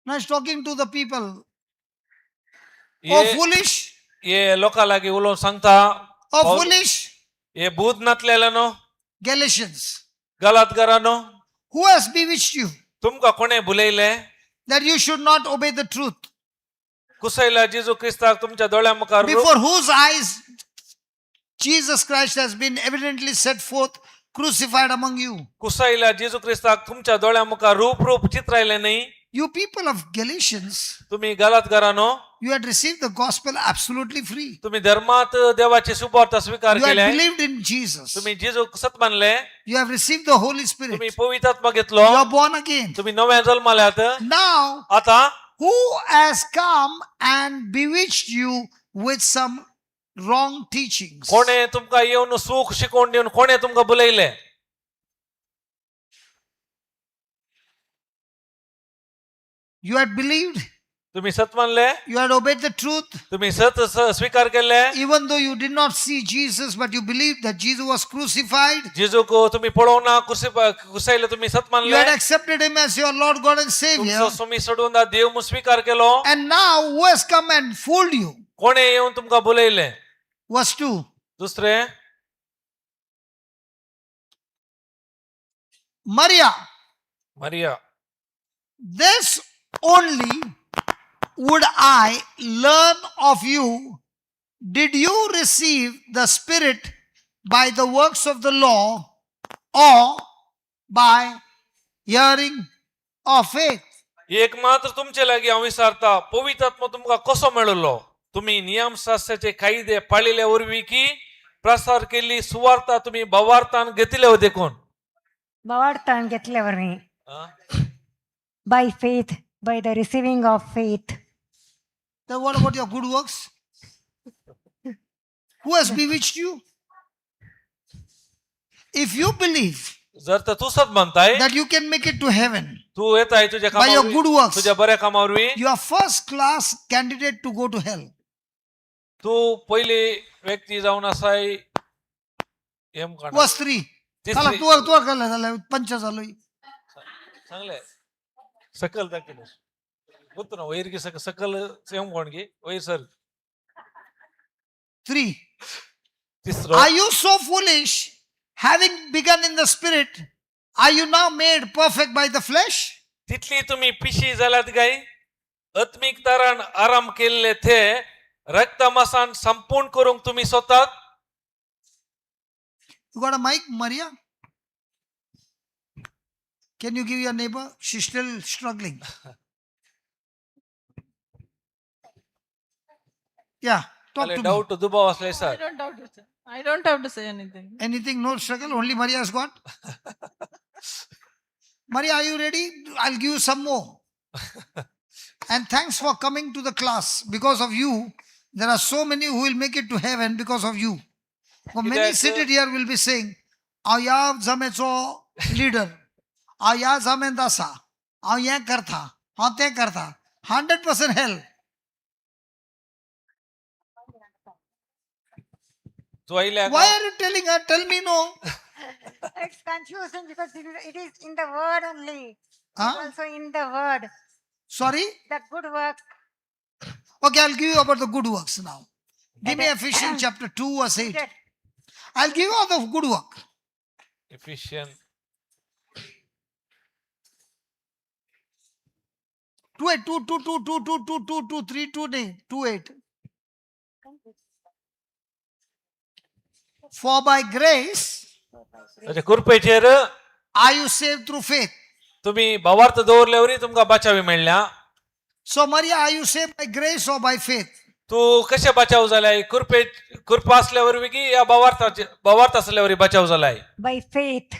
Now he's talking to the people. Oh, हे foolish! हे लोकां लागीं उलोवन सांगता. Oh, Paul- foolish! हे भूत नातलेल्यानो. Galatians. गलातकारांनो. Who has bewitched you तुमकां कोणें भुलयलें that you should not obey the truth? कुसयला जेजू क्रिस्ताक तुमच्या दोळ्या मुखार Before whose eyes Jesus Christ has been evidently set forth, crucified among you. कुसयला जेजू क्रिस्ताक तुमच्या दोळ्या मुखार रूप रूप चित्रायलें न्ही. You people of Galatians, तुम्ही गलातकारांनो, you had received the gospel absolutely free. तुम्ही धर्मात देवाची सुवार्ता स्वीकार You had केले. believed in Jesus. तुम्ही जेजूक सत मानले. You have received the Holy तुम्ही Spirit. पवित्र आत्मा घेतलो. You are born again. तुम्ही नव्या जल्माल्यात. Now, आता who has come and bewitched you with some wrong teachings? कोणे तुमकां येवन सूख शिकोवन दिवन कोणे तुमकां बुलयले? You had believed, तुम्ही सत मानले. You had obeyed the truth, तुम्ही सत स्वीकार केले. Even though you did not see Jesus, but you believed that Jesus was crucified. जेजूक तुम्ही पळोवना ना, कुसे कुसायले, तुम्ही सत You had मानले. Accepted him as your Lord, God, and Savior. तुमचो स्वामी सोडून दा देव म्हणून स्वीकार केलो. And now, who has come and fooled you? कोणे येवन तुमकां बोलयले? Verse 2. दुसरे. Maria, Maria, this only would I learn of you. Did you receive the Spirit by the works of the law or by hearing of faith? एक मात्र तुमचे लागीं हांव विचारता, पवित्र आत्मा तुमकां कसो मेळिल्लो? तुमी नियमशास्त्राचे कायदे पाळिल्ले वरवीं की प्रसार केल्ली सुवार्ता तुमी भावार्थान घेतिल्ले देखून? भावार्थान घेतल्या वरवीं. आ? By faith, by the receiving of faith. Then what about your good works? Who has bewitched you? If you believe जर तर तूं सत मानताय that you can make it to heaven तूं येताय तुज्या by your कामा good works, तुज्या बऱ्या कामा वरवीं, you are first class candidate to go to hell. तूं पयली व्यक्ती जावन आसाय हेम कांड. Verse 3. चला तिसरी. तुवर तुवर केलं झालं पंच झालं. सांगले सकल दाखयलें गोत्तु ना वयर की सकल सेम कोण की वयर सर. 3. तिसरो. Are you so foolish, having begun in the spirit, are you now made perfect by the flesh? तितली तुम्ही पिशी जाल्यात काय आत्मीक तारान आराम केल्ले ते रक्तमासान संपूर्ण करूंक तुम्ही सोतात? You got a mic, Maria? Can you give your neighbor? She's still struggling. Yeah, talk to me. Doubt दुबाव असले I sir. don't have to say. I don't have to say anything. Anything, no struggle, only Maria's got. Maria, are you ready? I'll give you some more. And thanks for coming to the class. Because of you, there are so many who will make it to heaven because of you. For many कित्याक seated here will be saying, हांव ह्या जमेचो leader, हांव ह्या जमेंत आसा, हांव हें करता, हांव तें करता. 100% hell. तूं आयल्या Why are you telling her? Tell me no. It's confusing because it is in the word only. It's Huh? also in the word. Sorry? The good works. Okay, I'll give you about the good works now. Give me Ephesians chapter 2, verse 8. Peter, I'll give you all the good work. Efficient 2 8 2 2 2 2 2 2 2 2 3 2 9 2 8. For by grace ताच्या कृपेचेर are you saved through faith. तुमी भावार्थ दवरल्यावरी तुमकां बचावी मेळ्ळ्या. So Maria, are you saved by grace or by faith? तूं कशें बचाव जालाय? कृपे कृपा असल्यावर की या भावार्थाचे भावार्थ असल्यावर बचाव जालाय? By faith.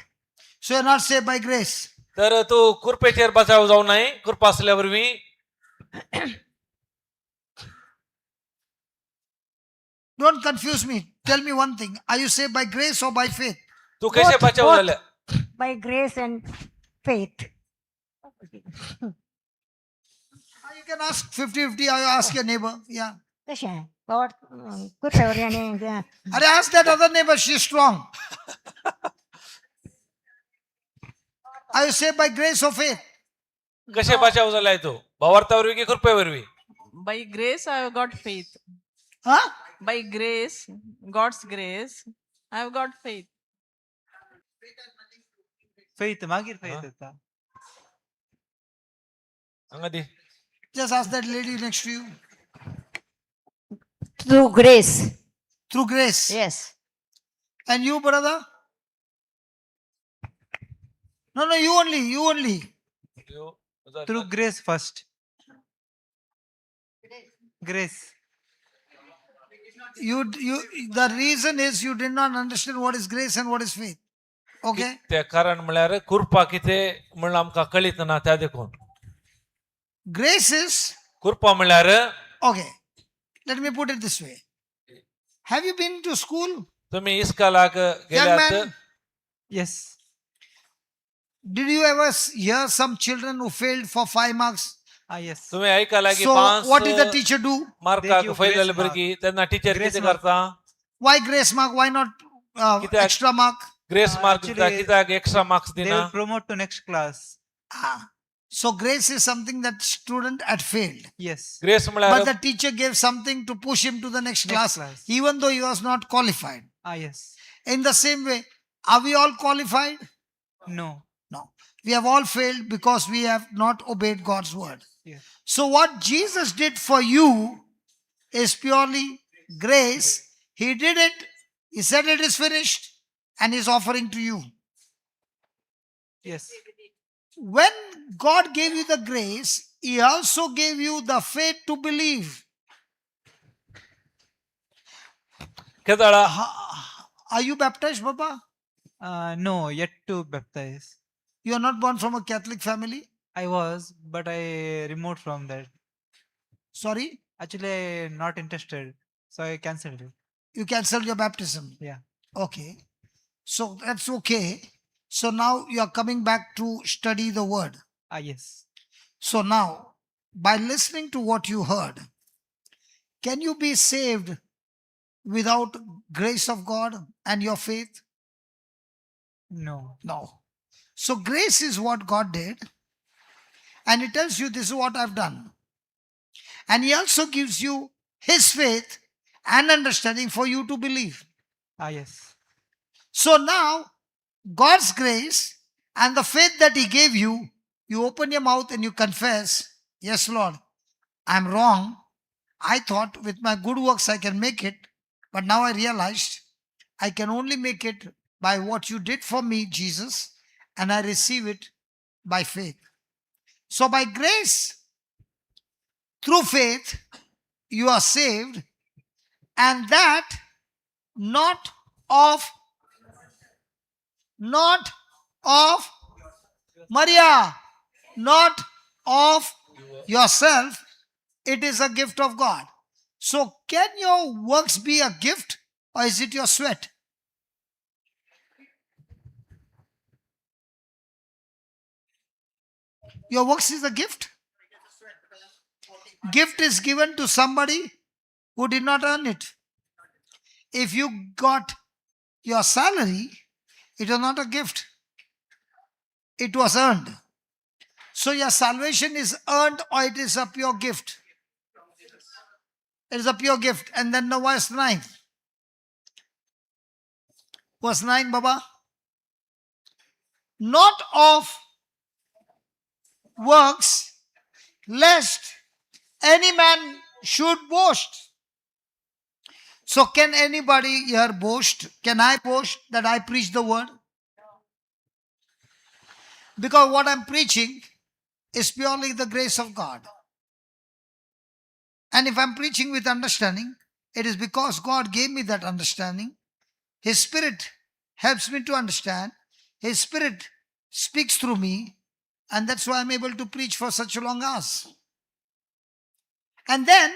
So you're not saved by grace. तर तूं कृपेचेर बचाव जावं नाय कृपा असल्या वरवीं. Don't confuse me. Tell me one thing. Are you saved by grace or by faith? तूं कशें Both, बचाव both. जाल्या? By grace and faith. You can ask 50-50 or you ask your neighbor. Yeah. कशें बाबा कृपेवर आनी Arey, ask that other neighbor, she's strong. Are you saved by grace or faith? कशें बचाव जालाय तूं, भावार्था वरवीं की कृपे वरवीं? By grace, I have got faith. Huh? By grace, God's grace, I have got faith. Faith, मागीर faith हा? येता. हांगा दी. Just ask that lady next to you. Through grace. Through grace. Yes. And you, brother? No, you only, you only. Through grace first. Grace. You, the reason is you did not understand what is grace and what is faith. Okay? ते कारण म्हळ्यार कृपा कितें म्हणून आमकां कळीत ना त्या देखून. Grace is, कृपा म्हळ्यार okay. Let me put it this way. Have you been to school? तुमी इस्कालाक Young गेल्यात? man, Yes. did you ever hear some children who failed for 5 marks? Ah, yes. तुमी आयकला की So पांच what did the teacher do? मार्काक They give fail जाले grace mark. भुरगीं तेन्ना teacher Grace कितें mark. करता? Why grace mark? Why not कित्याक? Extra mark? Grace mark दिता Actually, कित्याक एक्स्ट्रा मार्क्स They दिना? will promote to next class. Ah. So grace is something that student had failed. Yes. Grace म्हळ्यार But the teacher gave something to push him to the next Next class, class. even though he was not qualified. Ah, yes. In the same way, are we all qualified? No. No. We have all failed because we have not obeyed God's word. Yes. So what Jesus did for you is purely grace. He did it. He said it is finished and is offering to you. Yes. When God gave you the grace, He also gave you the faith to believe. केदळा Are you baptized, Baba? No, yet to baptize. You are not born from a Catholic family? I was, but I removed from that. Sorry, Actually, I not interested, so I cancelled it. you cancelled your baptism. Yeah. Okay. So that's okay. So now you are coming back to study the word. Ah, yes. So now, by listening to what you heard, can you be saved without grace of God and your faith? No. No. So grace is what God did. And he tells you, this is what I've done. And he also gives you his faith and understanding for you to believe. Ah, yes. So now, God's grace and the faith that he gave you, you open your mouth and you confess, yes, Lord, I'm wrong. I thought with my good works I can make it, but now I realized I can only make it by what you did for me, Jesus, and I receive it by faith. So, by grace, through faith, you are saved, and that not of, not of. Maria, not of yourself, it is a gift of God. So, can your works be a gift or is it your sweat? Your works is a gift. Gift is given to somebody who did not earn it. If you got your salary, it was not a gift, it was earned. So your salvation is earned or it is a pure gift. It is a pure gift. And then the verse 9. Verse 9, Baba. Not of works, lest any man should boast. So, can anybody here boast? Can I boast that I preach the word? Because what I'm preaching is purely the grace of God. And if I'm preaching with understanding, it is because God gave me that understanding. His Spirit helps me to understand. His Spirit speaks through me. And that's why I'm able to preach for such long hours. And then,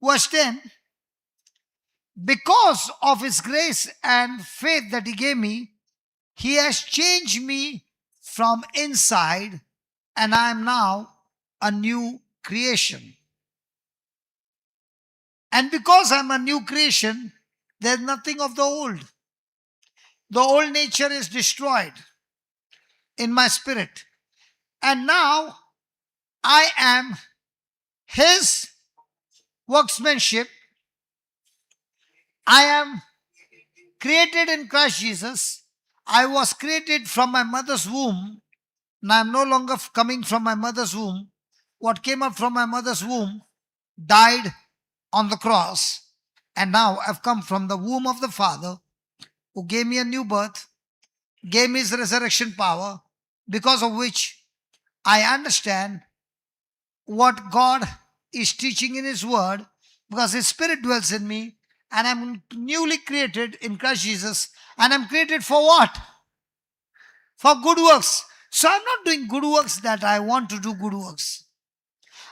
verse 10, because of His grace and faith that He gave me, He has changed me from inside, and I am now a new creation. And because I'm a new creation, there's nothing of the old. The old nature is destroyed in my spirit. And now I am His workmanship. I am created in Christ Jesus. I was created from my mother's womb. Now I'm no longer coming from my mother's womb. What came up from my mother's womb died on the cross. And now I've come from the womb of the Father, who gave me a new birth, gave me his resurrection power, because of which I understand what God is teaching in His Word, because His Spirit dwells in me, and I'm newly created in Christ Jesus, and I'm created for what? For good works. So I'm not doing good works that I want to do good works.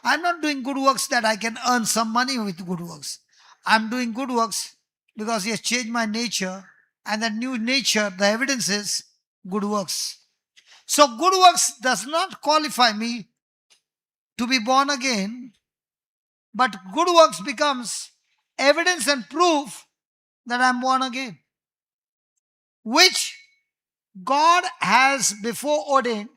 I'm not doing good works that I can earn some money with good works. I'm doing good works because He has changed my nature, and that new nature, the evidence is good works. So good works does not qualify me to be born again, but good works becomes evidence and proof that I'm born again, which God has before ordained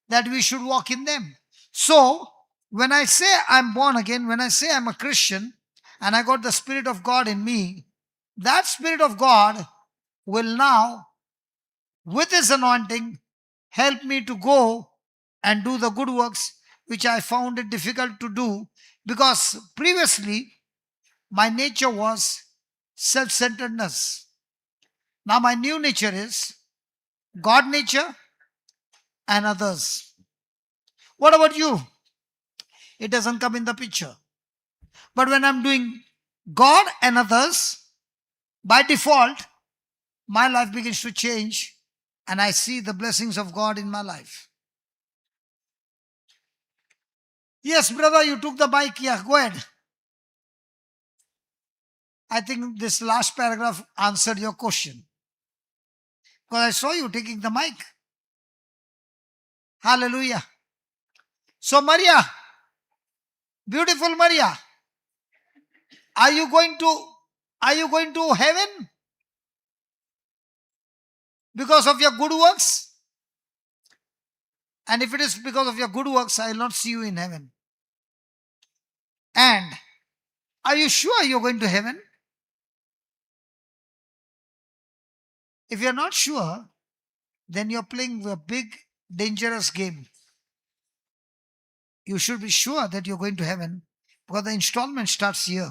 that we should walk in them. So, when I say I'm born again, when I say I'm a Christian and I got the Spirit of God in me, that Spirit of God will now, with His anointing, help me to go and do the good works which I found it difficult to do, because previously my nature was self centeredness. Now my new nature is God nature and others. What about you? It doesn't come in the picture. But when I'm doing God and others, by default, my life begins to change and I see the blessings of God in my life. Yes, brother, you took the mic. Yeah, go ahead. I think this last paragraph answered your question, because I saw you taking the mic. Hallelujah. So, Maria, beautiful Maria, are you going to heaven because of your good works? And if it is because of your good works, I will not see you in heaven. And are you sure you're going to heaven? If you're not sure, then you're playing a big, dangerous game. You should be sure that you're going to heaven, because the installment starts here.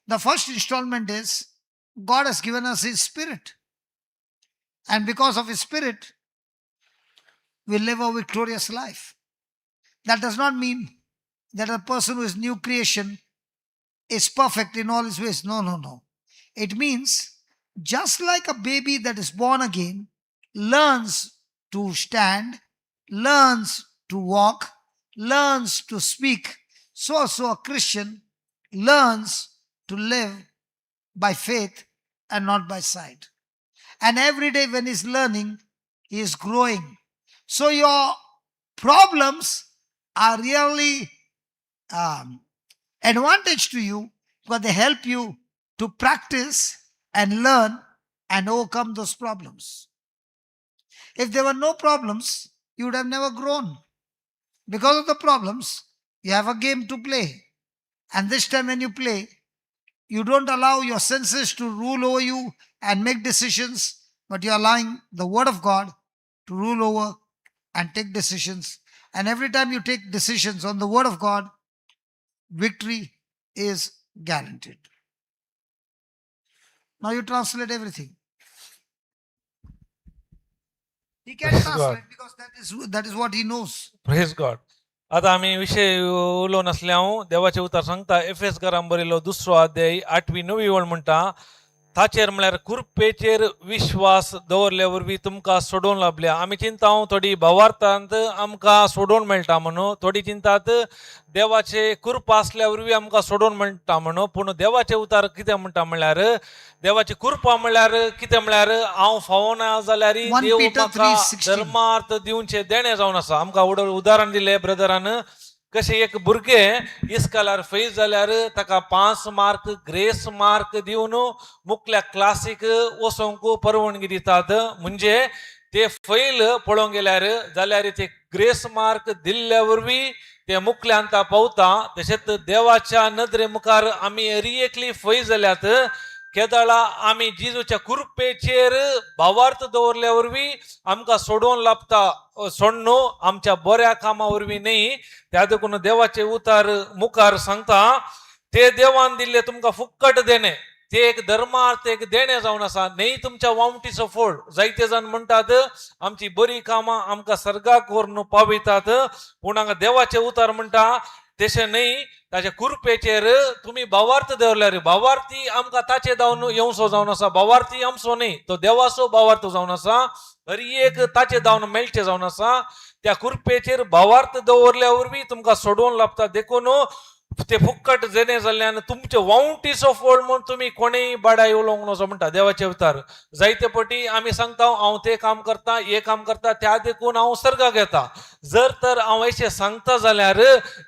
The first installment is God has given us His Spirit. And because of His Spirit, we live a victorious life. That does not mean that a person who is new creation is perfect in all his ways. No, no, no. It means just like a baby that is born again learns to stand, learns to walk, learns to speak, so also a Christian learns to live by faith and not by sight. And every day when he's learning, he is growing. So your problems are really advantage to you because they help you to practice and learn and overcome those problems. If there were no problems, you would have never grown. Because of the problems, you have a game to play. And this time when you play, you don't allow your senses to rule over you and make decisions, but you're allowing the Word of God to rule over and take decisions. And every time you take decisions on the Word of God, victory is guaranteed. Now you translate everything. He can Praise God. Translate because that is what he knows. Praise God. आतां आमी विशय उलोवन आसले हांव देवाचें उतर सांगता FS घरान बरयलो दुसरो अध्याय आठवी णवी वळ म्हणटा ताचेर म्हळ्यार कृपेचेर विश्वास दवरल्या वरवीं तुमकां सोडोवन लाबल्या. आमी चिंता थोडी भावार्थांत आमकां सोडोवन मेळटा म्हणून, थोडी चिंतात देवाचे कृपा आसल्या वरवीं आमकां सोडोवन मेळटा म्हणून. पूण देवाचें उतार कितें म्हणटा म्हणल्यार देवाची कृपा म्हणल्यार कितें म्हणल्यार हांव फावना जाल्यार 1 देव Peter म्हाका 3:16. धर्मार्थ दिवचें देणें जावन आसा. आमकां व्हड उदाहरण दिलें ब्रदरान, कशें एक भुरगें इस्कालार फेल जाल्यार ताका 5 मार्क ग्रेस मार्क दिवन मुखल्या क्लासीक वचोंक परवानगी दितात. म्हणजे ते फैल पळोवंक गेल्यार जाल्यार ते ग्रेस मार्क दिल्ल्या वरवीं ते मुखल्यान पावता. तशेंच देवाच्या नदरे मुखार आमी रियेकली फैल जाल्यात केदळा आमी जेजूच्या कृपेचेर भावार्थ दवरल्या वरवीं आमकां सोडोवन लाबता, सोडणू आमच्या बऱ्या कामा वरवीं न्ही. त्या देखून देवाचे उतार मुखार सांगता ते देवान दिल्ले तुमकां फुक्कट देणे, ते एक धर्मार्थ एक देणे जावन आसा, न्ही तुमच्या वावटीचो फोड. जायते जाण म्हणटात आमची बरी कामां आमकां सर्गाक व्हरून पावयतात, पूण हांगा देवाचे उतार म्हणटा तशें न्ही. ताच्या कृपेचेर तुमी भावार्थ दवरल्यार भावार्थी आमकां ताचे धांवन येवचो जावन आसा, भावार्थी आमचो न्ही, तो देवाचो भावार्थ जावन आसा. हर एक ताचे धांवन मेळचे जावन आसा. त्या कृपेचेर भावार्थ दवरल्या वरवीं तुमकां सोडोवन लाबता. देखून ते फुक्कट जेणे जाल्ल्यान तुमचे वावटीचो फोड म्हूण तुमी कोणेय बाडाय उलोवंक नजो म्हणटा देवाचे अवतार. जायते पटी आमी सांगता हांव तें काम करता, हें काम करता, त्या देखून हांव सर्गाक येता. जर तर हांव अशें सांगता जाल्यार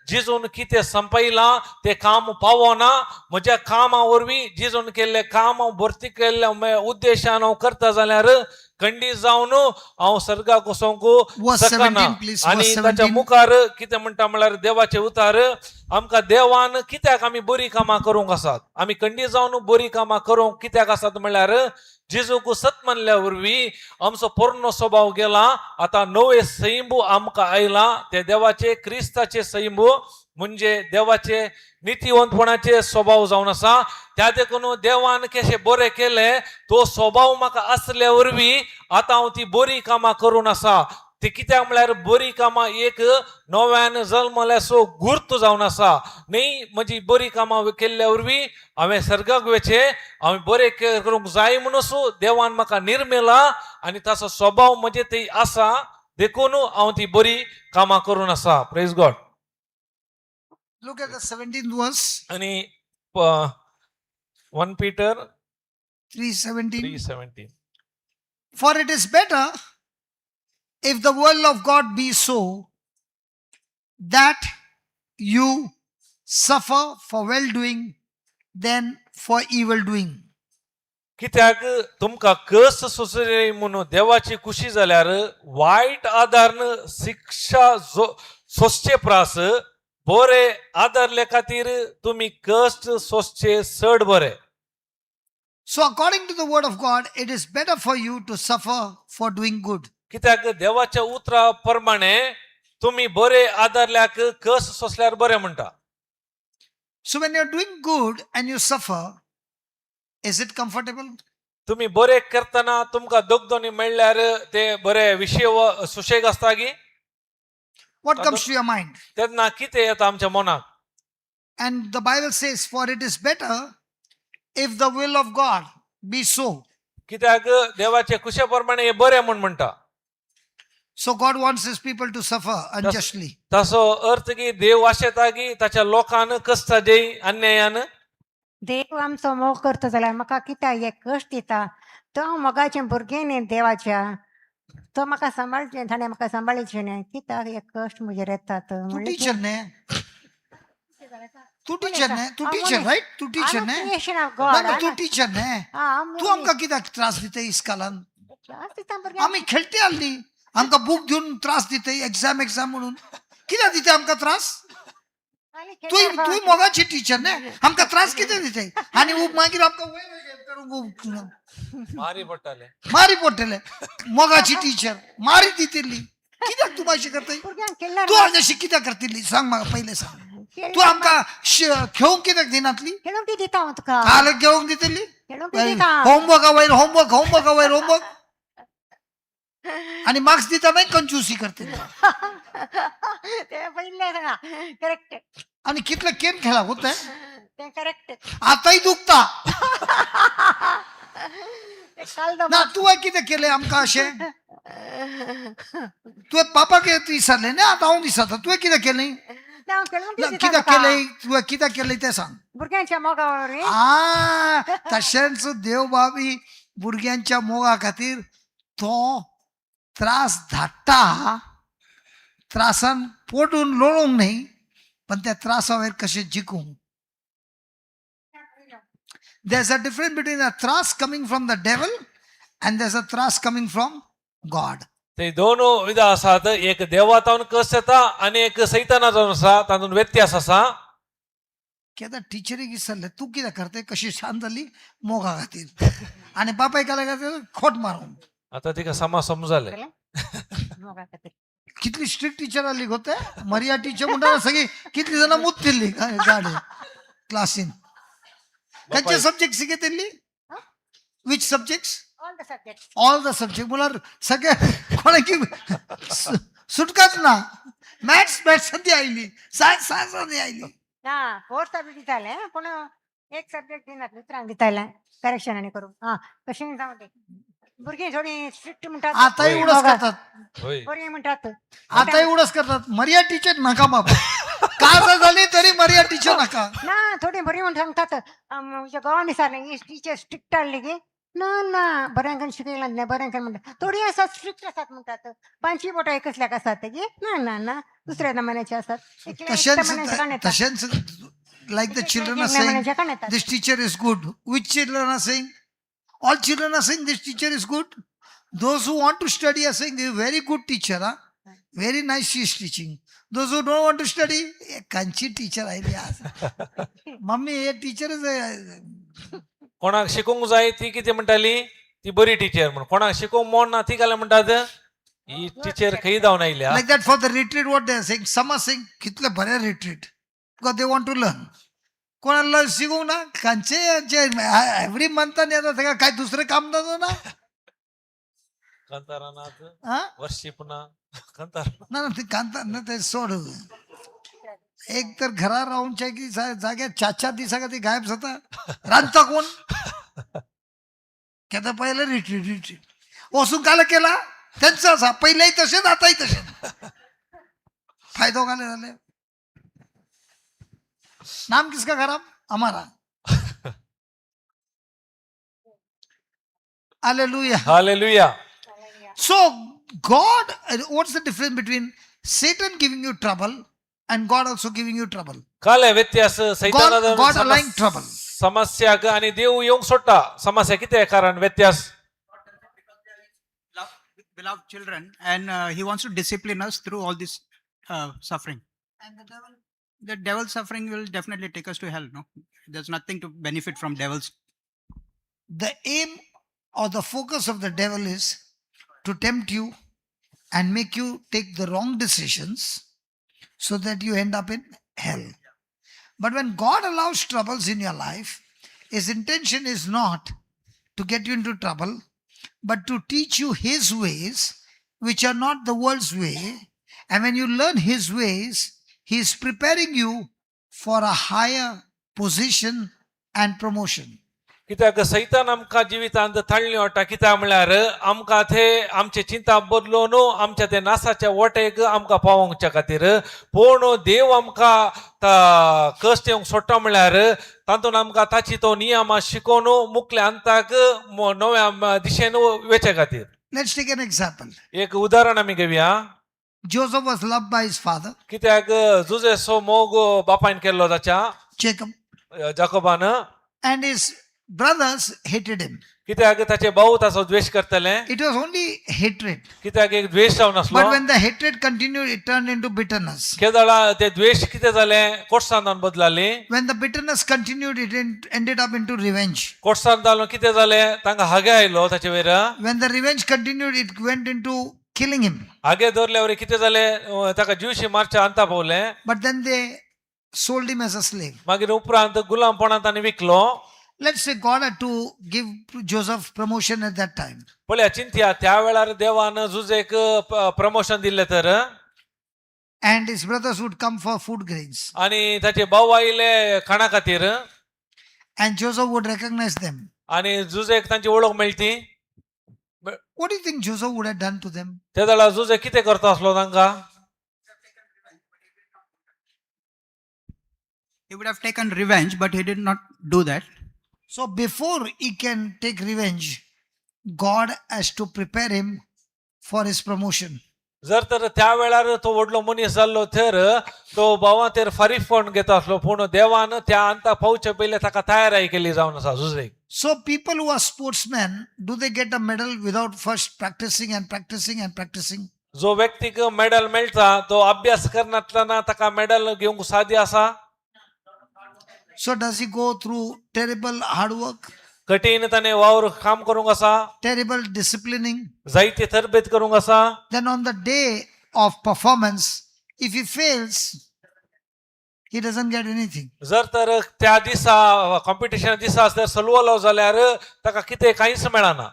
जेजून कितें संपयलां तें काम पावना. म्हज्या कामा वरवीं जेजून केल्लें काम हांव भरती केल्ल्या उद्देशान हांव करता जाल्यार खंडीत जावन हांव सर्गाक वचोंक Verse शकना. 17, please. आनी Verse ताच्या 17. मुखार कितें म्हणटा म्हणल्यार देवाचे उतार आमकां देवान कित्याक आमी बरी कामां करूंक आसात, आमी खंडीत जावन बरी कामां करूंक कित्याक आसात म्हणल्यार जेजूक सत मानल्या वरवीं आमचो पोरणो स्वभाव गेला, आतां नवे सैंबू आमकां आयला, ते देवाचे क्रिस्ताचे सैंबू म्हणजे देवाचे नितीवंतपणाचे स्वभाव जावन आसा. त्या देखून देवान कशें बरें केलें तो स्वभाव म्हाका आसल्या वरवीं आतां हांव ती बरी कामां करून आसा. ती कित्याक म्हळ्यार बरी कामां एक नव्यान जल्मल्याचो गुर्त जावन आसा न्ही. म्हजी बरी कामां केल्ल्या वरवीं हांवें सर्गाक वचें, हांवें बरें करूंक जाय म्हणून देवान म्हाका निर्मेला आनी ताचो स्वभाव म्हजे थंय आसा, देखून हांव ती बरी कामां करून आसा. Praise God. Look at the 17th verse, आनी 1 Peter 3:17. 3:17. For it is better if the will of God be so that you suffer for well doing than for evil doing. कित्याक तुमकां कस सोंसले म्हणून देवाची खुशी जाल्यार वायट आदारन शिक्षा सोंसचे प्रास बरे आदारले खातीर तुमी कश्ट सोंसचे चड बरे. So, according to the word of God, it is better for you to suffer for doing good. कित्याक देवाच्या उतरा प्रमाणे तुमी बरे आदारल्याक कस सोंसल्यार बरें म्हणटा. So, when you're doing good and you suffer, is it comfortable? तुमी बरे करतना तुमकां दगदोनी मेळ्ळ्यार ते बरे विशय सुशेग आसता की? What comes to your mind? तेन्ना कितें येता आमच्या मनाक? And the Bible says, for it is better if the will of God be so कित्याक देवाचे खुशे प्रमाणे हे बरें म्हूण म्हणटा. So God wants his people to suffer unjustly. तसो अर्थ की देव आशेता की ताच्या लोकांक कश्ट देई अन्यायान. देव आमचो मोग करता जाल्यार म्हाका कित्याक हे कश्ट दिता? तो हांव मोगाचें भुरगें न्ही देवाच्या, तो म्हाका सांबाळचें, ताणें म्हाका सांबाळचें न्ही, कित्याक हे कश्ट म्हजेर येतात? तू म्हणलें टीचर ने, तू टीचर ने, तू टीचर रायट, तू टीचर ने. क्रिएशन ऑफ ना गॉड. ना, तू टीचर ने. तू आमकां कित्याक त्रास दिता इस्कालान? त्रास दिता भुरग्यांक. आमी खेळटे आहली, आमकां बूक दिवन त्रास दिता, एक्झाम एक्झाम म्हणून कित्याक दिता आमकां त्रास? आनी तूं खेळल्यार तूं मोगाची टीचर ने, आमकां त्रास कित्याक दिता? आनी मागीर आमकां वयर वयर करूंक मारी पडटाले. मारी पडटले. मोगाची टीचर मारी दितली, कित्याक तूं अशें करताय? भुरग्यांक खेळल्यार तूं अशें कित्याक करतली सांग म्हाका, पयलें सांग. खेळल्यार तूं आमकां खेळूंक कित्याक दिनातली? खेळूंक ती दिता हांव तुका. काल घेवंक दितली? खेळूंक ती दिता. होमवर्क वयर होमवर्क, होमवर्क वयर होमवर्क, आणि मार्क्स दिता मागीर कंजूसी करतली. ते पयलें सांगा करेक्ट. आणि कितले गेम खेळा होत. ते करेक्ट. आताय दुखता. ते काल ना, तुवें कितें केलें आमकां अशें? तुवें पापाक विसरलें न्ही, आतां हांव विसरता. तुवें कितें केलें? हांव खेळूंक ती ना, दिता कित्याक तुका. केलें तुवें, कित्याक केलें तें सांग. भुरग्यांच्या मोगा वरवीं. आ, तशेंच देव बाबी भुरग्यांच्या मोगा खातीर तो त्रास धाडटा. त्रासान पडून लोळूंक न्ही, पण त्या त्रासा वयर कशें जिखूंक. There's a difference between a त्रास coming from the devil and there's a त्रास coming from God. ते दोन विधा आसात, एक देवा तावन कश्ट येता आनी एक सैताना जावन आसा, तातूंत व्यत्यास आसा. केदा टिचरीक विसरलें, तूं कितें करते, कशी शांत जाली, मोगा खातीर, आनी बापायक खातीर खोट मारून. आता तिका समा समजाले. मोगा खातीर. कितली स्ट्रिक्ट टीचर आली गो ते मरिया टीचर म्हणटा. सगळी कितली जाणां मुततिल्ली गाडी क्लासीन. खंयचे subject शिकयतली? Which subjects? All the subject. All the subject म्हणल्यार सगळे कोणाकी सुटकाच ना. मॅथ्स मॅथ्सान ती आयली, सायन्स सायन्सान ती आयली. ना, फोर सब्जेक्ट दिताले, पूण एक सब्जेक्ट दिनात, दुसऱ्यांक दिताले करेक्शन आनी करूंक. आं, तशें जावं दी, भुरगीं थोडीं स्ट्रिक्ट म्हणटात. आतांय उडस करतात. होय. बरीं म्हणटात. आतांय उडस करतात, मरिया टीचर नाका बाबा, काजा झाली तरी मरिया टीचर नाका. ना, थोडीं बरीं म्हूण सांगतात. म्हज्या घोवान विचारलें, ही टिचर स्ट्रिक्ट आहली गे? ना ना, बऱ्यांकन शिकयलां ना, बऱ्यांकन म्हणटा. थोडीं आसात स्ट्रिक्ट आसात म्हणटात, पांचशी बोटां एकच आसात गे. ना ना ना, दुसऱ्या नमुन्याचे आसात. एकल्या तशेंच एकट्या म्हयन्याचे काण येतात. तशेंच like the children are एकल्या saying म्हयन्याचे काण येतात. This teacher is good. Which children are saying? All children are saying this teacher is good. Those who want to study are saying this is very good teacher. Huh? Very nice she is teaching. Those who don't want to study, "Eh, Kanchi teacher आयली आज. Mummy, हे टीचरच." कोणाक शिकूंक जाय ती कितें म्हणटाली, ती बरी टिचर म्हणून. कोणाक शिकूंक मोड ना ती काय म्हणटात, ही टिचर खंय धांवन आयल्या. Like that for the retreat, what they are saying. Some are saying, कितले बरे retreat. Because they want to learn. कोणाला शिकूंक ना, खंयचे एव्हरी मंथान येता, ताका काय दुसरें काम धंदो ना. कांतारानात हा. वर्शीप ना कांतार. ना ना, ते कांता ना, ते सोड. एक तर घरा रावूनच्या की जाग्यार चार चार दिसा खातीर गायब जाता. रांदता कोण? केन्ना पळयलें रिट्रीट रिट्रीट वचून काल केला त्यांचं आसा, पहिलेय तशेंच आतांय तशेंच. फायदो काले जाले? नाम किसका खराब? हमारा. Hallelujah. Hallelujah. So, God, what's the difference between Satan giving you trouble and God also giving you trouble? Kale व्यत्यास सैताना God allowing trouble. समस्याक आणि देव येवंक सोडटा समस्या, कितें कारण व्यत्यास? Beloved children, and he wants to discipline us through all this suffering. And the devil? The devil's suffering will definitely take us to hell, no? There's nothing to benefit from devil's. The aim or the focus of the devil is to tempt you and make you take the wrong decisions so that you end up in hell. But when God allows troubles in your life, his intention is not to get you into trouble, but to teach you his ways, which are not the world's way. And when you learn his ways, he is preparing you for a higher position and promotion. कित्याक सैतान आमकां जिवितांत ताळणी वाडटा कित्याक म्हळ्यार आमकां ते आमचे चिंता बदलून आमच्या ते नासाच्या वटेक आमकां पावोवच्या खातीर पूण देव आमकां कश्ट येवंक सोडटा म्हळ्यार तातूंत आमकां ताची तो नियमां शिकोवन मुखल्या अंताक नव्या दिशेन वेचे खातीर. Let's take an example. एक उदाहरण आमी घेवया. Joseph was loved by his father, कित्याक जुजेसो मोग बापायन केल्लो ताच्या Jacob, जाकोबान and his brothers hated him. कित्याक ताचे भाऊ ताचो द्वेश करतले. It was only hatred. कित्याक एक द्वेश जावन आसलो. But when the hatred continued, it turned into bitterness. केदळा ते द्वेश कितें जालें कोटसान बदलाली. When the bitterness continued, it ended up into revenge. कोटसान जालो कितें जालें तांकां हागे आयलो ताचे वयर. When the revenge continued, it went into killing him. हागे दवरल्या कितें जालें ताका जिवशी मारच्या अंता पावलें. But then they sold him as a slave. मागीर उपरांत गुलामपणांत ताणें विकलो. Let's say God had to give Joseph promotion at that time. पळया चिंतया त्या वेळार देवान जुजेक प्रमोशन दिल्लें तर And his brothers would come for food grains. आनी ताचे भाव आयले खाणा खातीर. And Joseph would recognize them. आनी जुजेक तांची वळख मेळटी. What do you think Joseph would have done to them? त्या वेळार जुजे कितें करता आसलो तांकां? He would have taken revenge, but he did not do that. So before he can take revenge, God has to prepare him for his promotion. जर तर त्या वेळार तो व्हडलो मनीस जाल्लो तर तो भावांतेर फारीफण घेता आसलो पूण देवान त्या अंता पावचे पयलीं ताका तयाराय केली जावन आसा जुजेक. So people who are sportsmen, do they get a medal without first practicing and practicing and practicing? जो व्यक्तीक मेडल मेळटा तो अभ्यास करनासतना ताका मेडल घेवंक सादी आसा? So does he go through terrible hard work, कठीण ताणें वावर काम करूंक आसा, terrible disciplining? जायती तरबेत करूंक आसा. Then on the day of performance, if he fails, he doesn't get anything. जर तर त्या दिसा कॉम्पिटिशन दिसा जर सलवलो जाल्यार ताका कितें कांयच मेळना.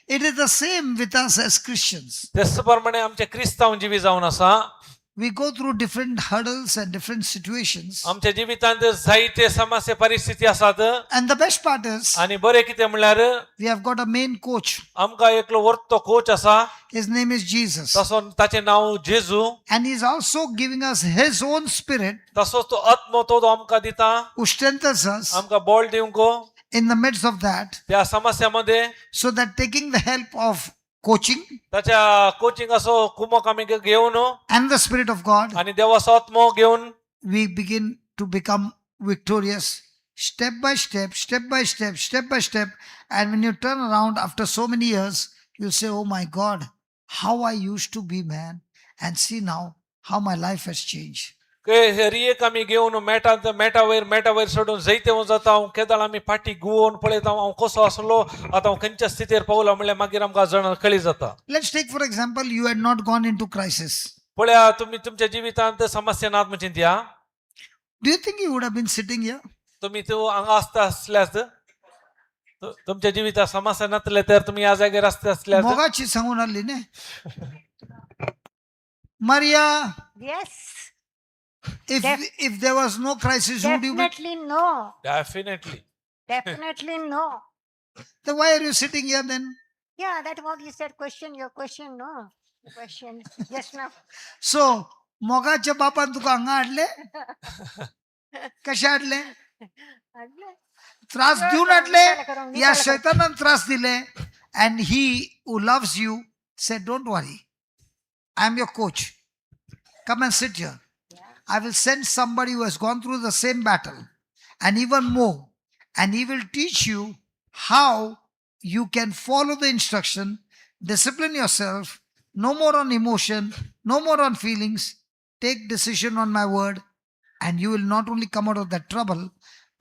It is the same with us as Christians. तेच प्रमाणे आमचे क्रिस्तांव जिवी जावन आसा. We go through different hurdles and different situations. आमच्या जिवितांत जायते समस्या परिस्थिती आसात. And the best part is, आनी बरें कितें म्हणल्यार we have got a main coach. आमकां एकलो वर्तो कोच आसा. His name is Jesus. तसो ताचें नांव जेजू. And he's also giving us his own spirit तसोच तो आत्मो तो आमकां दिता who strengthens us आमकां बळ दिवंक in the midst of that, त्या समस्यामध्ये so that taking the help of coaching ताच्या कोचिंगाचो कुमक आमी घेवन and the Spirit of God, आनी देवाचो आत्मो घेवन we begin to become victorious step by step, step by step, step by step. And when you turn around after so many years, you'll say, "Oh my God, how I used to be, man. And see now how my life has changed." हर एक आमी घेवन मेटांत मेटा वयर मेटा वयर सोडून जैते जाता हांव केदळ आमी फाटी गुवोवन पळयता हांव कसो आसलो आतां हांव खंयच्या स्थितीर पावला म्हणल्यार मागीर आमकां जण कळी जाता. Let's take, for example, you had not gone into crisis. पळया तुमी तुमच्या जिवितांत समस्या नात म्हण चिंतया. Do you think you would have been sitting here? तुमी तूं हांगा आसता आसल्यास तुमच्या जिवितात समस्या नासले तर तुमी ह्या जाग्यार आसता आसल्यास. मोगाची सांगून आली ने Maria, Yes, if if there was no crisis, would you be, definitely no. Definitely. Definitely no. Then why are you sitting here then? Yeah, that what you said. Question your question, no. Question just now. So मोगाच्या बापान तुका हांगा हाडले कशे हाडले त्रास दिवन हाडले या शैतानान त्रास दिले. And he who loves you say, "Don't worry, I am your coach. Come and sit here. I will send somebody who has gone through the same battle and even more, and he will teach you how you can follow the instruction, discipline yourself, no more on emotion, no more on feelings, take decision on my word, and you will not only come out of that trouble,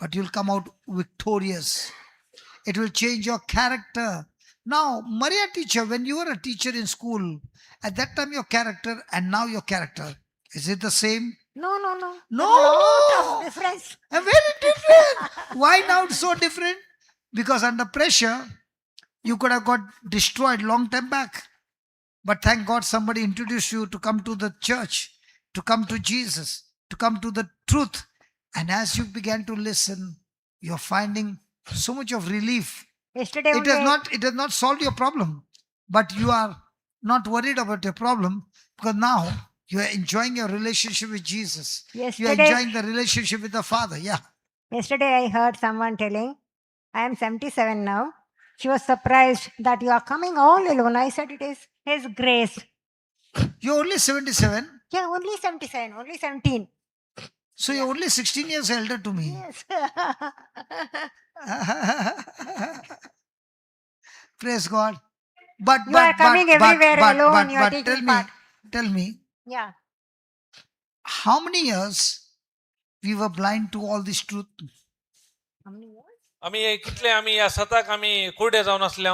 but you'll come out victorious. It will change your character." Now, Maria teacher, when you were a teacher in school, at that time your character and now your character, is it the same? No, no, no. No. A lot of difference. Very different. Why now it's so different? Because under pressure, you could have got destroyed long time back. But thank God somebody introduced you to come to the church, to come to Jesus, to come to the truth. And as you began to listen, you're finding So much of relief. Yesterday It has only not it has not solved your problem, but you are not worried about your problem because now you are enjoying your relationship with Jesus. You are yesterday enjoying the relationship with the Father. Yeah. Yesterday I heard someone telling, I am 77 now. She was surprised that you are coming all alone. I said it is His grace. You're only 77, Yeah, only 77, only 17. so you're only 16 years elder to me. Yes. Praise God. But You but are coming but, everywhere but, alone, But, you are but taking tell me, part. tell me, Yeah. how many years we were blind to all this truth? How many years? आमी कितले आमी ह्या सताक आमी कुडे जावन आसले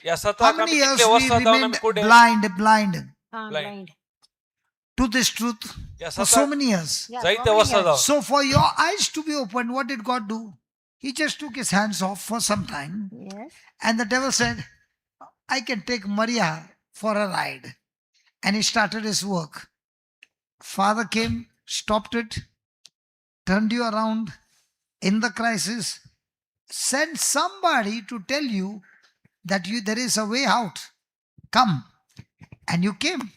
ह्या How सताक many आमी years कितले we वर्सां जावन आमी remained Kude blind, blind Ah, Blind. blind. To this truth ह्या for so सताक many years? Yeah, जायते so many वर्सां years. जावन So for your eyes to be opened, what did God do? He just took his hands off for some time. Yes. And the devil said, I can take Maria for a ride. And he started his work. Father came, stopped it, turned you around in the crisis, sent somebody to tell you that you there is a way out. Come. And you came.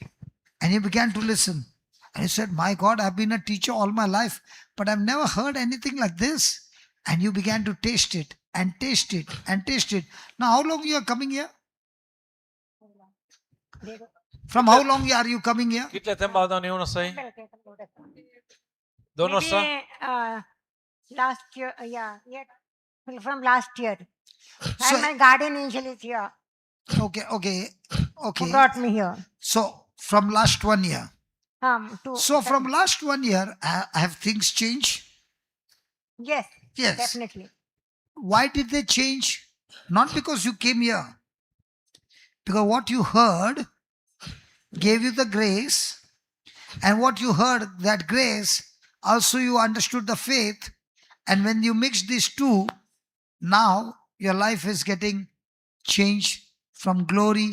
And you began to listen. And you said, My God, I've been a teacher all my life, but I've never heard anything like this. And you began to taste it and taste it and taste it. Now, how long you are coming here? From how long are you coming here? कितले तेंपा जावन येवन आसाय दोन वर्सां Maybe, last year, yeah, yeah, from last year. So- And my guardian angel is here, Okay, who okay. brought me here. So from last 1 year. To So from last 1 year, have things changed? Yes, Yes. definitely. Why did they change? Not because you came here. Because what you heard gave you the grace, and what you heard, that grace, also you understood the faith. And when you mix these two, now your life is getting changed from glory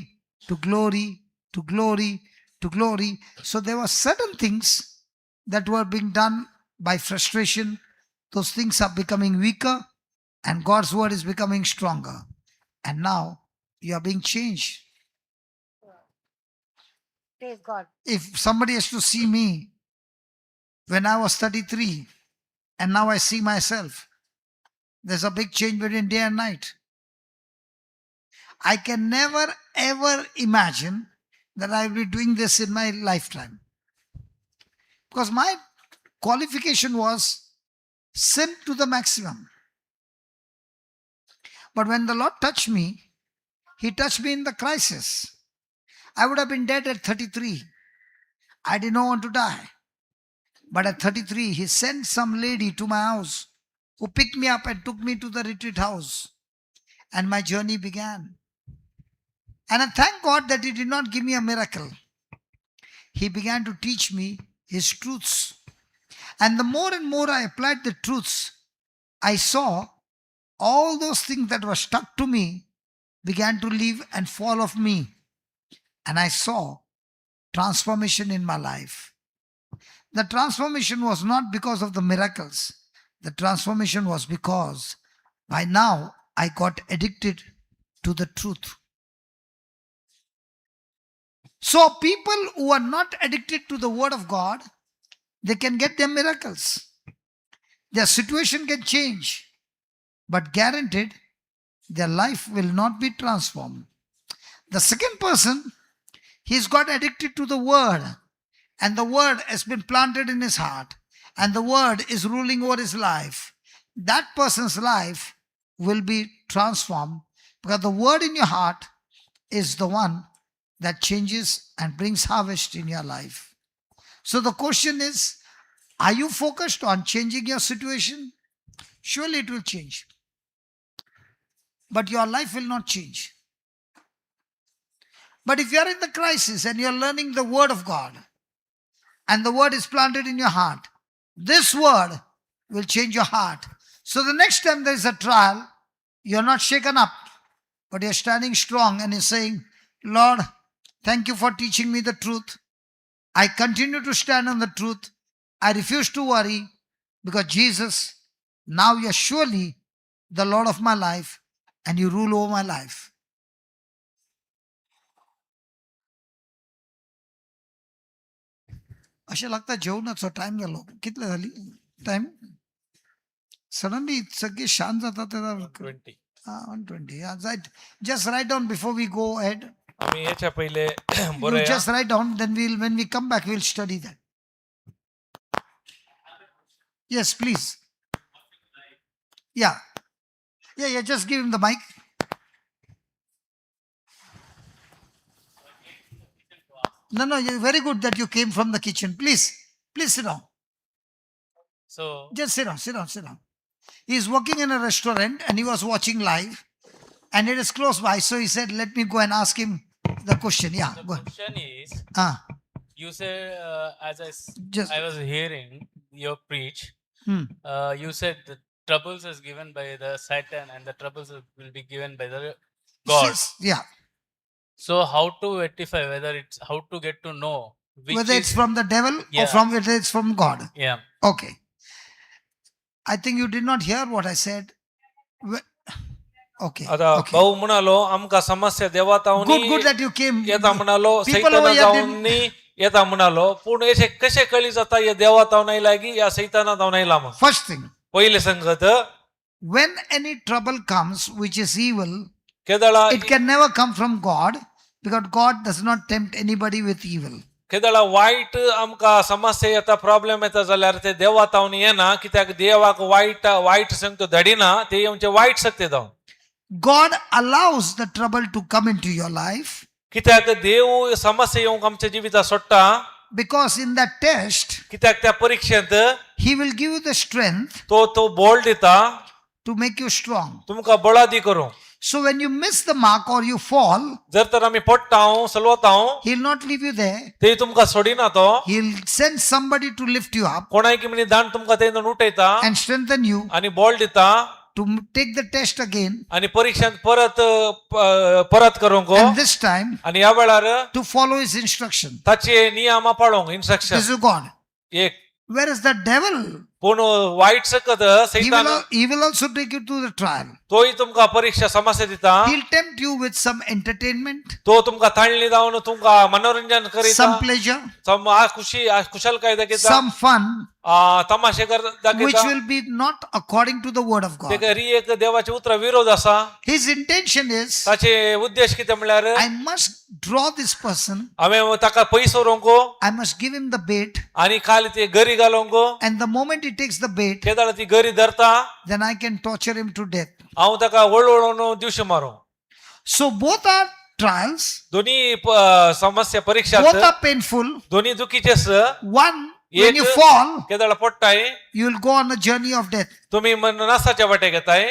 to glory to glory to glory. So there were certain things that were being done by frustration. Those things are becoming weaker and God's word is becoming stronger. And now you are being changed. Praise God. If somebody has to see me when I was 33 and now I see myself, there's a big change between day and night. I can never ever imagine that I will be doing this in my lifetime. Because my qualification was sin to the maximum. But when the Lord touched me, He touched me in the crisis. I would have been dead at 33. I did not want to die. But at 33, he sent some lady to my house who picked me up and took me to the retreat house. And my journey began. And I thank God that he did not give me a miracle. He began to teach me his truths. And the more and more I applied the truths, I saw all those things that were stuck to me began to leave and fall off me. And I saw transformation in my life. The transformation was not because of the miracles. The transformation was because by now I got addicted to the truth. So people who are not addicted to the word of God, they can get their miracles. Their situation can change, but guaranteed their life will not be transformed. The second person, he's got addicted to the word, and the word has been planted in his heart, and the word is ruling over his life. That person's life will be transformed because the word in your heart is the one that changes and brings harvest in your life. So the question is, are you focused on changing your situation? Surely it will change. But your life will not change. But if you are in the crisis and you are learning the word of God, and the word is planted in your heart, this word will change your heart. So the next time there is a trial, you're not shaken up, but you're standing strong and you're saying, Lord, thank you for teaching me the truth. I continue to stand on the truth. I refuse to worry because Jesus, now you're surely the Lord of my life and you rule over my life. अशें लागता जेवणाचो time जालो. कितले जाली time? Suddenly सगळी शांत जाता तेन्ना. 20. 1:20. Right, just write down before we go ahead. आमी याच्या पयले You बरोया. just write down, then we'll when we come back, we'll study that. Yes, please. Yeah, just give him the mic. No, you're very good that you came from the kitchen. Please, please sit down. So Just sit down, sit down, sit down. He's working in a restaurant and he was watching live and it is close by. So he said, let me go and ask him the question. Yeah, the go ahead. Question is, Ah, you say as just, I was hearing your preach, you said the troubles is given by the Satan and the troubles will be given by the God. Yeah. So how to verify whether it's, how to get to know which Whether is it's from the devil or Yeah. from whether it's from God. Yeah. Okay. I think you did not hear what I said. Okay. आता Okay. भाऊ म्हणालो आमकां समस्या देवा Good, good that you came. येता म्हणालो, People सैताना over here जावन येता म्हणालो, पूण अशें कशें कळी जाता हे देवा तावन आयला की या सैताना तावन आयला म्हण? First thing, पयलें संगत, when any trouble comes which is evil, केदळा it can never come from God because God does not tempt anybody with evil. केदळा वायट आमकां समस्या येता, प्रॉब्लेम येता जाल्यार ते देवा तावन येना, कित्याक देवाक वायट वायट संगत धाडिना, ते आमचे वायट शक्ती जावन. God allows the trouble to come into your life कित्याक देव समस्या येवंक आमच्या जिविता सोडटा, because in that test, कित्याक त्या परिक्षेंत He will give you the strength तो तो बोळ दिता to make you strong. तुमकां बळादी करूं. So when you miss the mark or you fall, जर तर आमी पडटा सलवता, He'll not leave you there. ते तुमकां सोडिना तो. He'll send somebody to lift you up कोणाय म्हणी दांड तुमकां ते उठयता and strengthen you आनी बोळ दिता to take the test again. आनी परिक्षेंत परत परत करूंक And this time आनी ह्या वेळार to follow his instruction. ताचे नियमा पाळोंक, इन्स्ट्रक्शन. This is God. एक. Whereas the devil, पूण वायट सकत सैतान, he will also take you to the trial. तोय तुमकां परीक्षा समस्या दिता. He'll tempt you with some entertainment, तो तुमकां ताळणी जावन तुमकां मनोरंजन करीता, some pleasure, सम खुशी खुशालकाय दाखयता, some fun, तमाशे कर which दाखयता, will be not according to the word of God. ते री एक देवाचे उतरा विरोध आसा. His intention is, ताचे उद्देश कितें म्हणल्यार, I must draw this person, हांवें ताका पयस व्हरूंक I must give him the bait, आनी खाली ती गरी घालूंक. and the moment he takes the bait, केदाळ ती गरी धरता, then I can torture him to death. हांव ताका वळवळून दिवशी मारूं. So both are trials, दोन्ही समस्या परीक्षा, both are painful. दोन्ही दुखीचेच. One, when you एक- fall, केदाळ पडटाय, you will go on a journey of death. तुमी नासाच्या वाटेक येताय.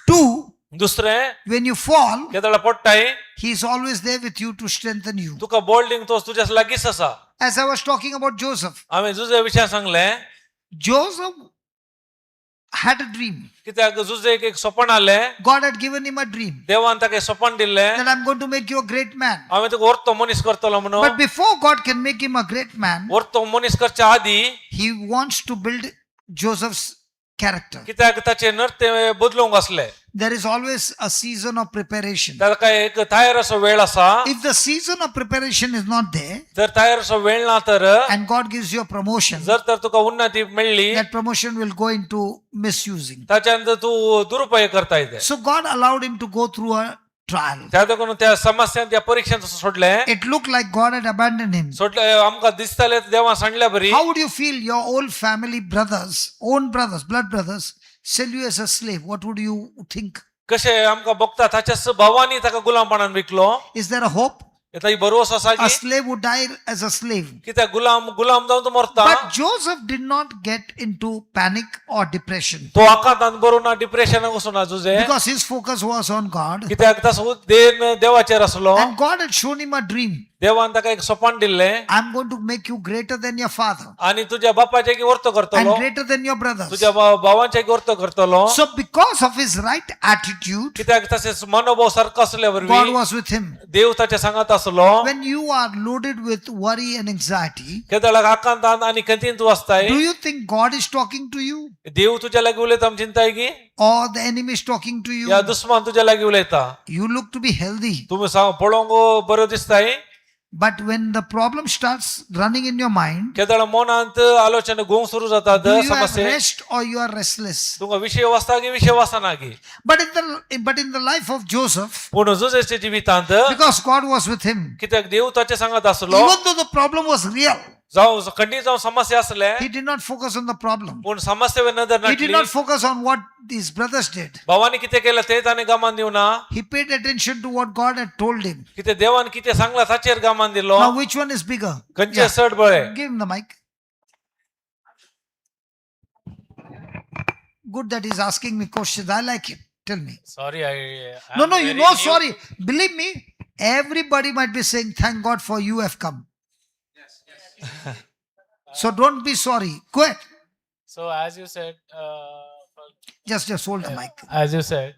Two, दुसरें, when you fall, केदाळ पडटाय, he is always there with you to strengthen you. तुका बोल्डिंग तो तुज्या लागींच आसा. As I was talking about Joseph, हांवें जुजे विशयान सांगलें, Joseph had a dream. कित्याक जुजेक एक सपन आलें. God had given him a dream देवान ताका एक सपन दिल्लें that I'm going to make you a great man. हांवें तुका व्हरतो मनीस करतलो म्हणून. But before God can make him a great man, व्हरतो मनीस करच्या आदी, he wants to build Joseph's character. कित्याक ताचे नर्ते बदलूंक आसले. There is always a season of preparation. ताका एक तयार असो वेळ आसा. If the season of preparation is not there जर तयार असो वेळ ना तर, and God gives you a promotion, जर तर तुका उन्नती मेळ्ळी, that promotion will go into misusing. ताच्या नंतर तूं दुरुपयोग करता येते. So God allowed him to go through a trial. त्या देखून त्या समस्यान त्या परिक्षेंत सोडलें. It looked like God had abandoned him. सोडले आमकां दिसतालें देवान सांडल्या बरी. How would you feel your old family brothers, own brothers, blood brothers, sell you as a slave? What would you think? कशें आमकां भोगता, ताच्याच भावांनी ताका गुलामपणान विकलो. Is there a hope? येता ही भरवस आसा A की slave would die as a slave. कित्याक गुलाम गुलाम जावन तो मरता. But Joseph did not get into panic or depression तो आकांतान बरो ना, डिप्रेशनाक वचूना Jose, because his focus was on God. कित्याक ताचो देन देवाचेर आसलो. And God had shown him a dream. देवान ताका एक सोपान दिल्लें. I'm going to make you greater than your father आनी तुज्या बापाचे की वर्तो करतलो and greater than your brothers. तुज्या भावांचे की वर्तो करतलो. So, because of his right attitude, कित्याक तशें मनोभाव सारको असल्या God वरवीं was with him. देव ताच्या सांगात आसलो. When you are loaded with worry and anxiety, केदळाक आकांतान आनी खंतीन तूं आसताय, do you think God is talking to you देव तुज्या लागीं उलयता म्हूण चिंताय की or the enemy is talking to you? या दुस्मान तुज्या लागीं उलयता? You look to be healthy. तुमी सांग पळोवंक बरो दिसताय. But when the problem starts running in your mind, केदळ मनांत आलोचना गोंग सुरू जातात do you have समस्ये, rest or you are restless? तुमकां विशय वाचता की विशय वाचना की? But in the life of Joseph, पूण जुजेच्या जिवितांत, because God was with him, कित्याक देव ताचे सांगत आसलो, even though the problem was real, जावं खंडीत जावं समस्या आसले, he did not focus on the problem. पूण समस्येवर नदर He did नाटली. Not focus on what his brothers did. भावांनी कितें केलें तें ताणें गमान दिवना. He paid attention to what God had told him. कितें देवान कितें सांगलां ताचेर गमान दिलो. Now, which one is bigger? खंयचें Yeah. चड बरें? Give him the mic. Good that he's asking me questions. I like him. Tell me. Sorry, I No, am no, you very know, new. Sorry. Believe me, everybody might be saying, "Thank God for you have come." So don't be sorry. Go ahead. So as you said, Just hold the mic. as you said,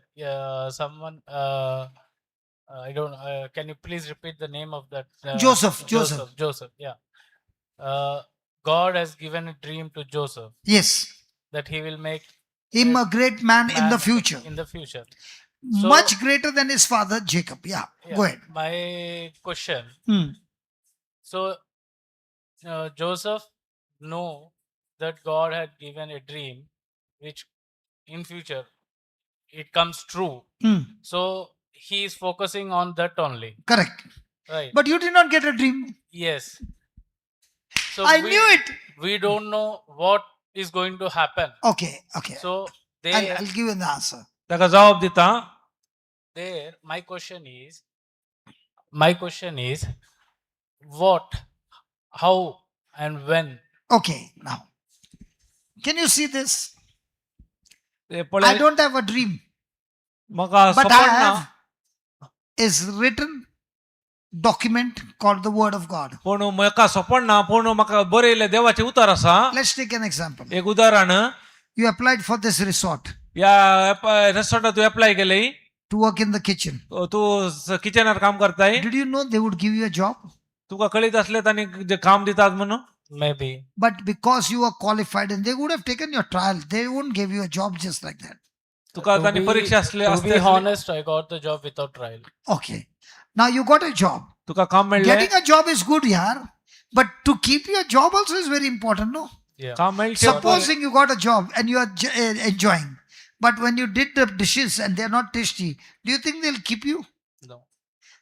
someone, I don't. Can you please repeat the name of that? Joseph, Joseph. Joseph. Joseph. Yeah. God has given a dream to Joseph Yes. that he will make Him a great man in the man future. In the future. So- Much greater than his father Jacob. Yeah. Yeah, Go ahead. My question. So Joseph know that God had given a dream, which in future it comes true. So he is focusing on that only, Correct. Right? But you did not get a dream. Yes. So I knew it. We don't know what is going to happen. Okay. So there, I'll give you the answer. ताका जबाब दिता. There, my question is, what, how, and when? Okay, now. Can you see this? ते I पळय, don't have a dream, म्हाका but I सपन ना, have is written document called the Word of God. पूण म्हाका सपन ना, पूण म्हाका बरयल्लें देवाचें उतर आसा. Let's take an example. एक उदाहरण. You applied for this resort ह्या रेस्टॉरंटात तूं एप्लाय केली to work in the kitchen. तूं किचनार काम करताय. Did you know they would give you a job? तुका कळीत आसलें तांणी जे काम दितात म्हणून? Maybe. But because you are qualified and they would have taken your trial, they won't give you a job just like that. तुका To तांणी परीक्षा आसली To आसली be honest, I got the job without trial. Okay. Now you got a job. तुका काम मेळ्ळें. Getting a job is good, yaar. But to keep your job also is very important, no? Yeah. काम मेळचें. Supposing you got a job and you are enjoying, but when you did the dishes and they're not tasty, do you think they'll keep you? No.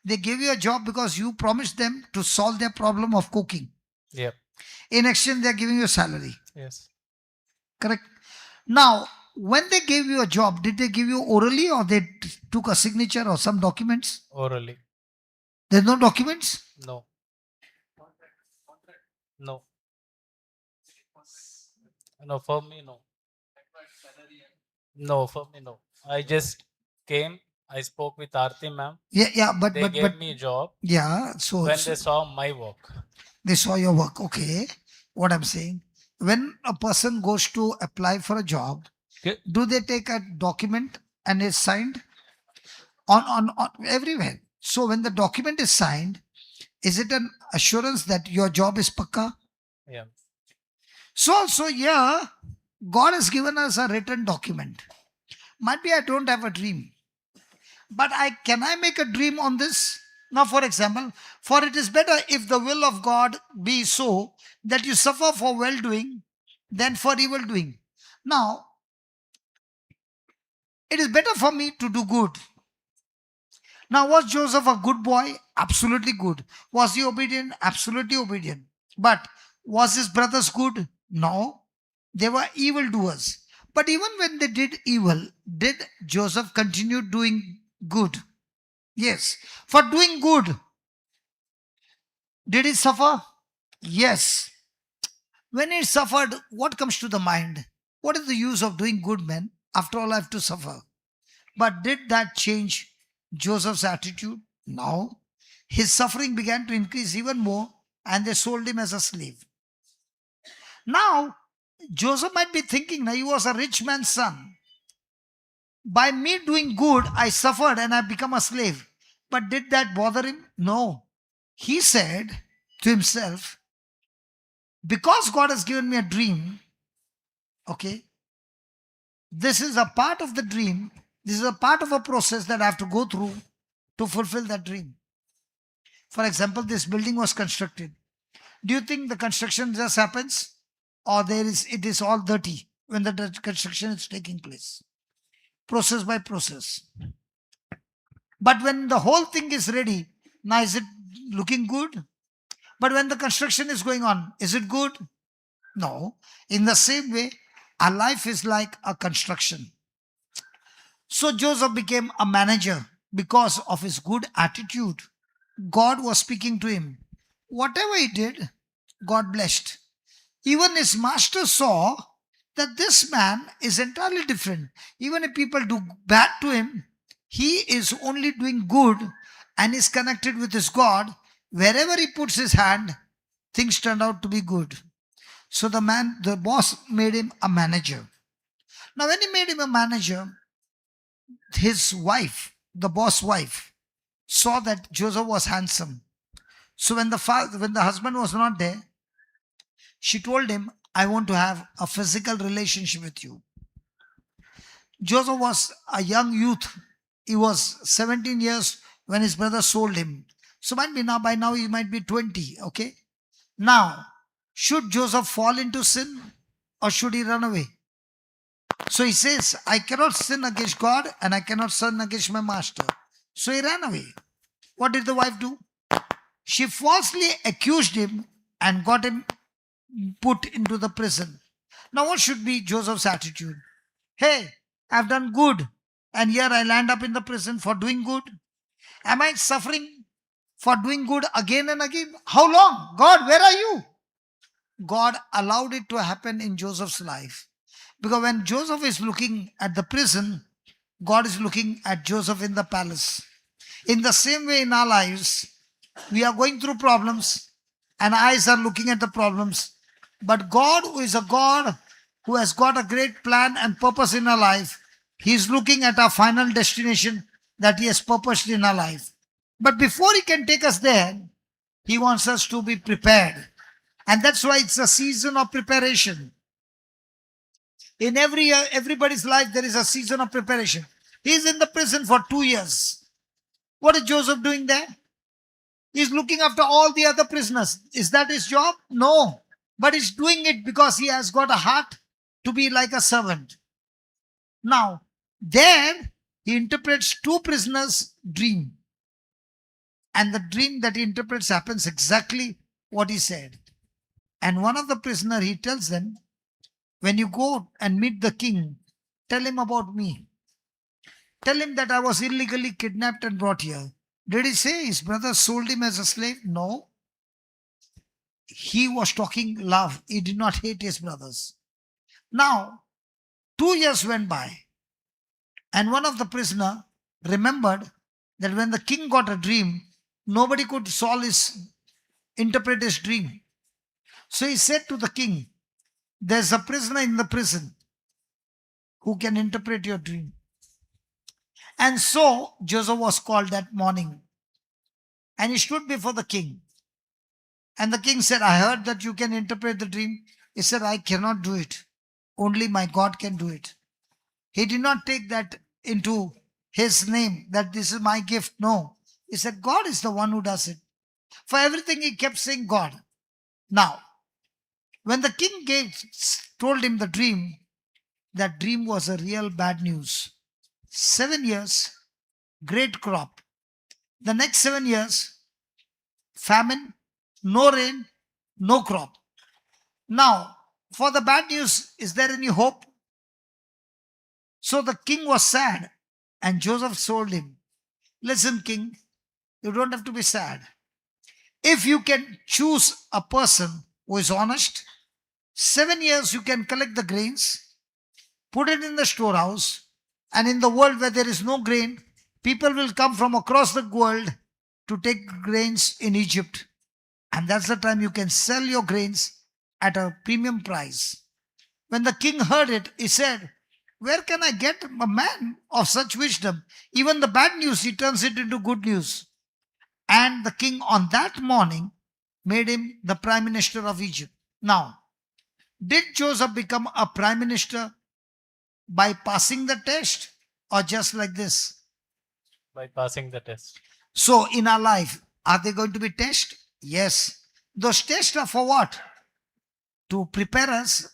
They gave you a job because you promised them to solve their problem of cooking. Yep. In exchange, they're giving you a salary. Yes. Correct? Now, when they gave you a job, did they give you orally or they took a signature or some documents? Orally. There's no documents? No. No. No, for me, no. No, for me, no. I just came. I spoke with Aarti ma'am. Yeah, but They but gave but me job yeah. So, when so they saw my work. they saw your work. Okay. What I'm saying, when a person goes to apply for a job, Okay. do they take a document and is signed? On everywhere. So when the document is signed, is it an assurance that your job is pakka? Yeah. So also here, God has given us a written document. Might be I don't have a dream, but I can I make a dream on this? Now, for example, for it is better if the will of God be so that you suffer for well doing than for evil doing. Now, it is better for me to do good. Now, was Joseph a good boy? Absolutely good. Was he obedient? Absolutely obedient. But was his brothers good? No. They were evildoers. But even when they did evil, did Joseph continue doing good? Yes. For doing good, did he suffer? Yes. When he suffered, what comes to the mind? What is the use of doing good, man? After all, I have to suffer. But did that change Joseph's attitude? No. His suffering began to increase even more, and they sold him as a slave. Now, Joseph might be thinking, now he was a rich man's son. By me doing good, I suffered and I become a slave. But did that bother him? No. He said to himself, because God has given me a dream, okay, this is a part of the dream, this is a part of a process that I have to go through to fulfill that dream. For example, this building was constructed. Do you think the construction just happens, or there is it is all dirty when the construction is taking place? Process by process. But when the whole thing is ready, now is it looking good? But when the construction is going on, is it good? No. In the same way, our life is like a construction. So Joseph became a manager because of his good attitude. God was speaking to him. Whatever he did, God blessed. Even his master saw that this man is entirely different. Even if people do bad to him, he is only doing good and is connected with his God. Wherever he puts his hand, things turn out to be good. So the boss made him a manager. Now, when he made him a manager, his wife, the boss wife, saw that Joseph was handsome. So when the husband was not there, she told him, "I want to have a physical relationship with you." Joseph was a young youth. He was 17 years when his brother sold him. So might be now by now he might be 20. Okay. Now, should Joseph fall into sin or should he run away? So he says, "I cannot sin against God and I cannot sin against my master." So he ran away. What did the wife do? She falsely accused him and got him put into the prison. Now, what should be Joseph's attitude? "Hey, I've done good, and here I land up in the prison for doing good. Am I suffering for doing good again and again? How long? God, where are you?" God allowed it to happen in Joseph's life. Because when Joseph is looking at the prison, God is looking at Joseph in the palace. In the same way, in our lives, we are going through problems and eyes are looking at the problems. But God, who is a God who has got a great plan and purpose in our life, He is looking at our final destination that He has purposed in our life. But before He can take us there, He wants us to be prepared. And that's why it's a season of preparation. In everybody's life, there is a season of preparation. He's in the prison for 2 years. What is Joseph doing there? He's looking after all the other prisoners. Is that his job? No. But he's doing it because he has got a heart to be like a servant. Now, there he interprets two prisoners' dream. And the dream that he interprets happens exactly what he said. And one of the prisoner, he tells them, "When you go and meet the king, tell him about me. Tell him that I was illegally kidnapped and brought here." Did he say his brother sold him as a slave? No. He was talking love. He did not hate his brothers. Now, 2 years went by, and one of the prisoner remembered that when the king got a dream, nobody could solve his interpret his dream. So he said to the king, "There's a prisoner in the prison who can interpret your dream." And so Joseph was called that morning. And he stood before the king. And the king said, "I heard that you can interpret the dream." He said, "I cannot do it. Only my God can do it." He did not take that into his name, that this is my gift. No. He said, "God is the one who does it." For everything, he kept saying God. Now, when the king told him the dream, that dream was a real bad news. 7 years, great crop. The next 7 years, famine, no rain, no crop. Now, for the bad news, is there any hope? So the king was sad, and Joseph told him, "Listen, king, you don't have to be sad. If you can choose a person who is honest, 7 years you can collect the grains, put it in the storehouse, and in the world where there is no grain, people will come from across the world to take grains in Egypt. And that's the time you can sell your grains at a premium price." When the king heard it, he said, "Where can I get a man of such wisdom? Even the bad news, he turns it into good news." And the king on that morning made him the prime minister of Egypt. Now, did Joseph become a prime minister by passing the test or just like this? By passing the test. So, in our life, are there going to be tests? Yes. Those tests are for what? To prepare us,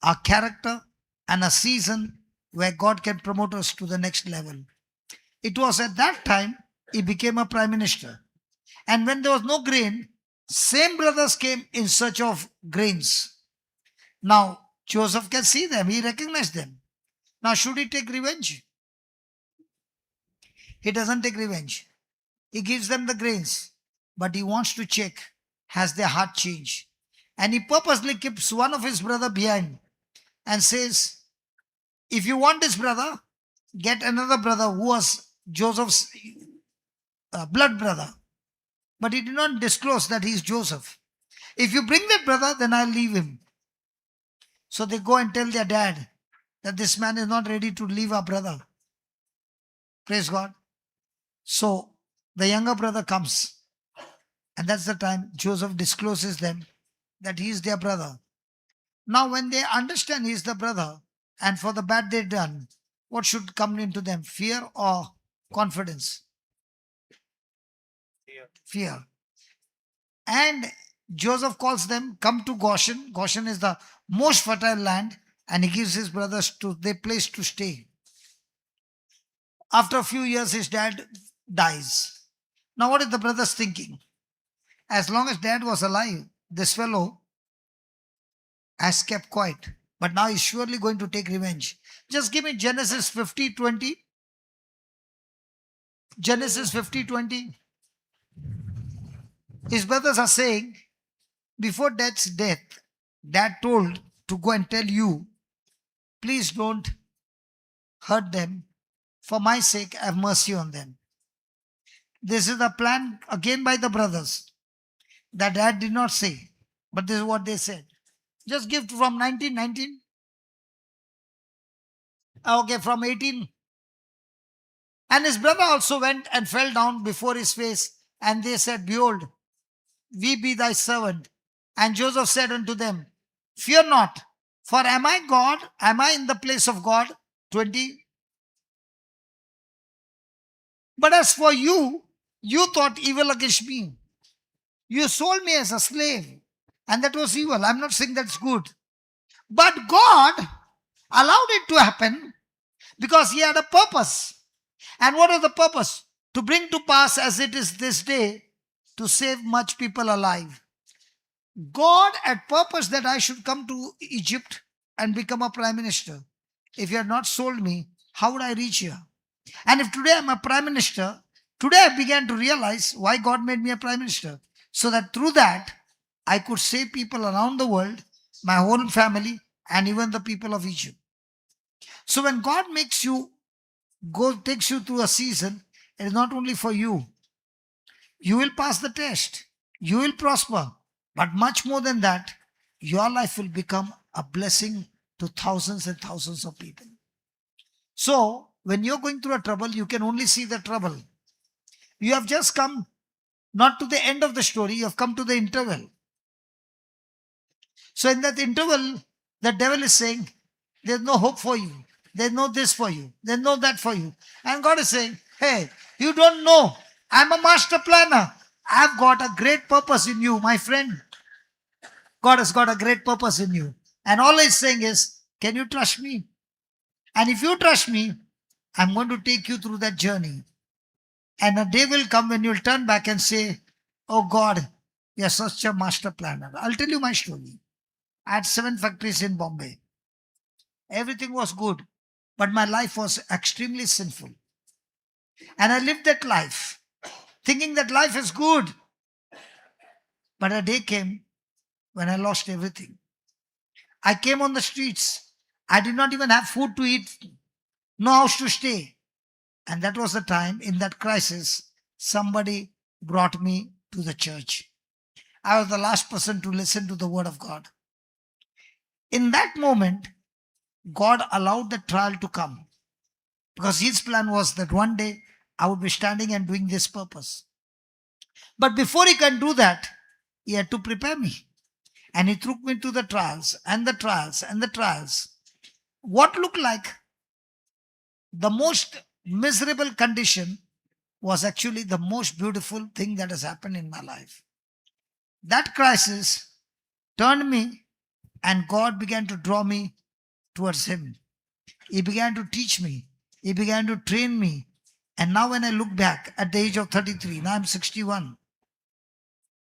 our character, and a season where God can promote us to the next level. It was at that time he became a prime minister. And when there was no grain, same brothers came in search of grains. Now, Joseph can see them, he recognized them. Now, should he take revenge? He doesn't take revenge. He gives them the grains, but he wants to check, has their heart changed? And he purposely keeps one of his brother behind and says, if you want this brother, get another brother who was Joseph's blood brother. But he did not disclose that he is Joseph. If you bring that brother, then I'll leave him. So they go and tell their dad that this man is not ready to leave our brother. Praise God. So the younger brother comes. And that's the time Joseph discloses them that he is their brother. Now, when they understand he is the brother, and for the bad they done, what should come into them? Fear or confidence? Fear. Fear. And Joseph calls them, come to Goshen. Goshen is the most fertile land, and he gives his brothers to their place to stay. After a few years, his dad dies. Now, what is the brothers thinking? As long as dad was alive, this fellow has kept quiet. But now he's surely going to take revenge. Just give me Genesis 50:20. Genesis 50:20. His brothers are saying, before dad's death, dad told to go and tell you, please don't hurt them. For my sake, have mercy on them. This is the plan again by the brothers that dad did not say, but this is what they said. Just give from 1919. Okay, from 18. And his brother also went and fell down before his face, and they said, Behold, we be thy servant. And Joseph said unto them, Fear not, for am I God? Am I in the place of God? 20. But as for you, you thought evil against me. You sold me as a slave, and that was evil. I'm not saying that's good. But God allowed it to happen because He had a purpose. And what was the purpose? To bring to pass as it is this day, to save much people alive. God had purpose that I should come to Egypt and become a prime minister. If you had not sold me, how would I reach here? And if today I'm a prime minister, today I began to realize why God made me a prime minister. So that through that, I could save people around the world, my own family, and even the people of Egypt. So when God makes you go, takes you through a season, it is not only for you. You will pass the test, you will prosper, but much more than that, your life will become a blessing to thousands and thousands of people. So, when you're going through a trouble, you can only see the trouble. You have just come not to the end of the story, you have come to the interval. So, in that interval, the devil is saying, there's no hope for you. There's no this for you. There's no that for you. And God is saying, hey, you don't know. I'm a master planner. I've got a great purpose in you, my friend. God has got a great purpose in you. And all he's saying is, can you trust me? And if you trust me, I'm going to take you through that journey. And a day will come when you'll turn back and say, oh God, you're such a master planner. I'll tell you my story. I had 7 factories in Bombay. Everything was good, but my life was extremely sinful. And I lived that life, thinking that life is good. But a day came when I lost everything. I came on the streets. I did not even have food to eat, no house to stay. And that was the time, in that crisis, somebody brought me to the church. I was the last person to listen to the word of God. In that moment, God allowed the trial to come because his plan was that one day I would be standing and doing this purpose. But before he can do that, he had to prepare me. And he took me to the trials and the trials and the trials. What looked like the most miserable condition was actually the most beautiful thing that has happened in my life. That crisis turned me, and God began to draw me towards Him. He began to teach me, He began to train me. And now, when I look back at the age of 33, now I'm 61,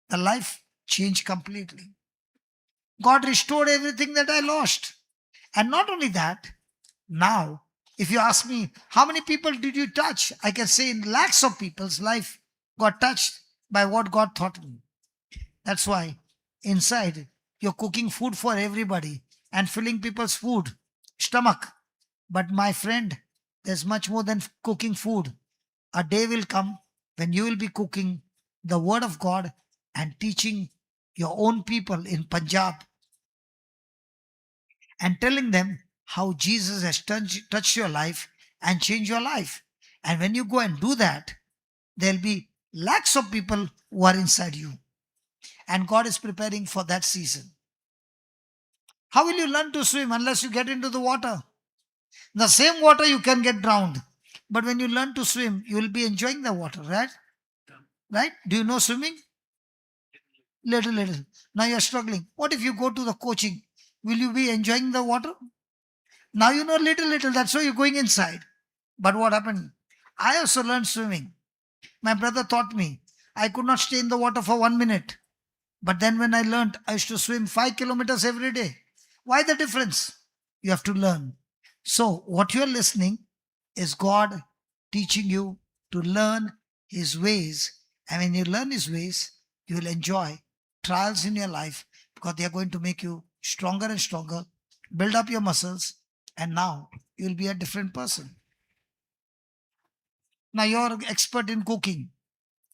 the life changed completely. God restored everything that I lost. And not only that, now, if you ask me, how many people did you touch? I can say in lakhs of people's life got touched by what God taught me. That's why inside you're cooking food for everybody and filling people's food, stomach. But my friend, there's much more than cooking food. A day will come when you will be cooking the word of God and teaching your own people in Punjab and telling them how Jesus has touched your life and changed your life. And when you go and do that, there'll be lakhs of people who are inside you. And God is preparing for that season. How will you learn to swim unless you get into the water? The same water you can get drowned. But when you learn to swim, you will be enjoying the water, right? Right? Do you know swimming? Little, little. Now you're struggling. What if you go to the coaching? Will you be enjoying the water? Now you know little, little. That's why you're going inside. But what happened? I also learned swimming. My brother taught me. I could not stay in the water for 1 minute. But then when I learned, I used to swim 5 kilometers every day. Why the difference? You have to learn. So, what you're listening is God teaching you to learn His ways. And when you learn His ways, you will enjoy trials in your life because they are going to make you stronger and stronger, build up your muscles, and now you'll be a different person. Now, you're expert in cooking,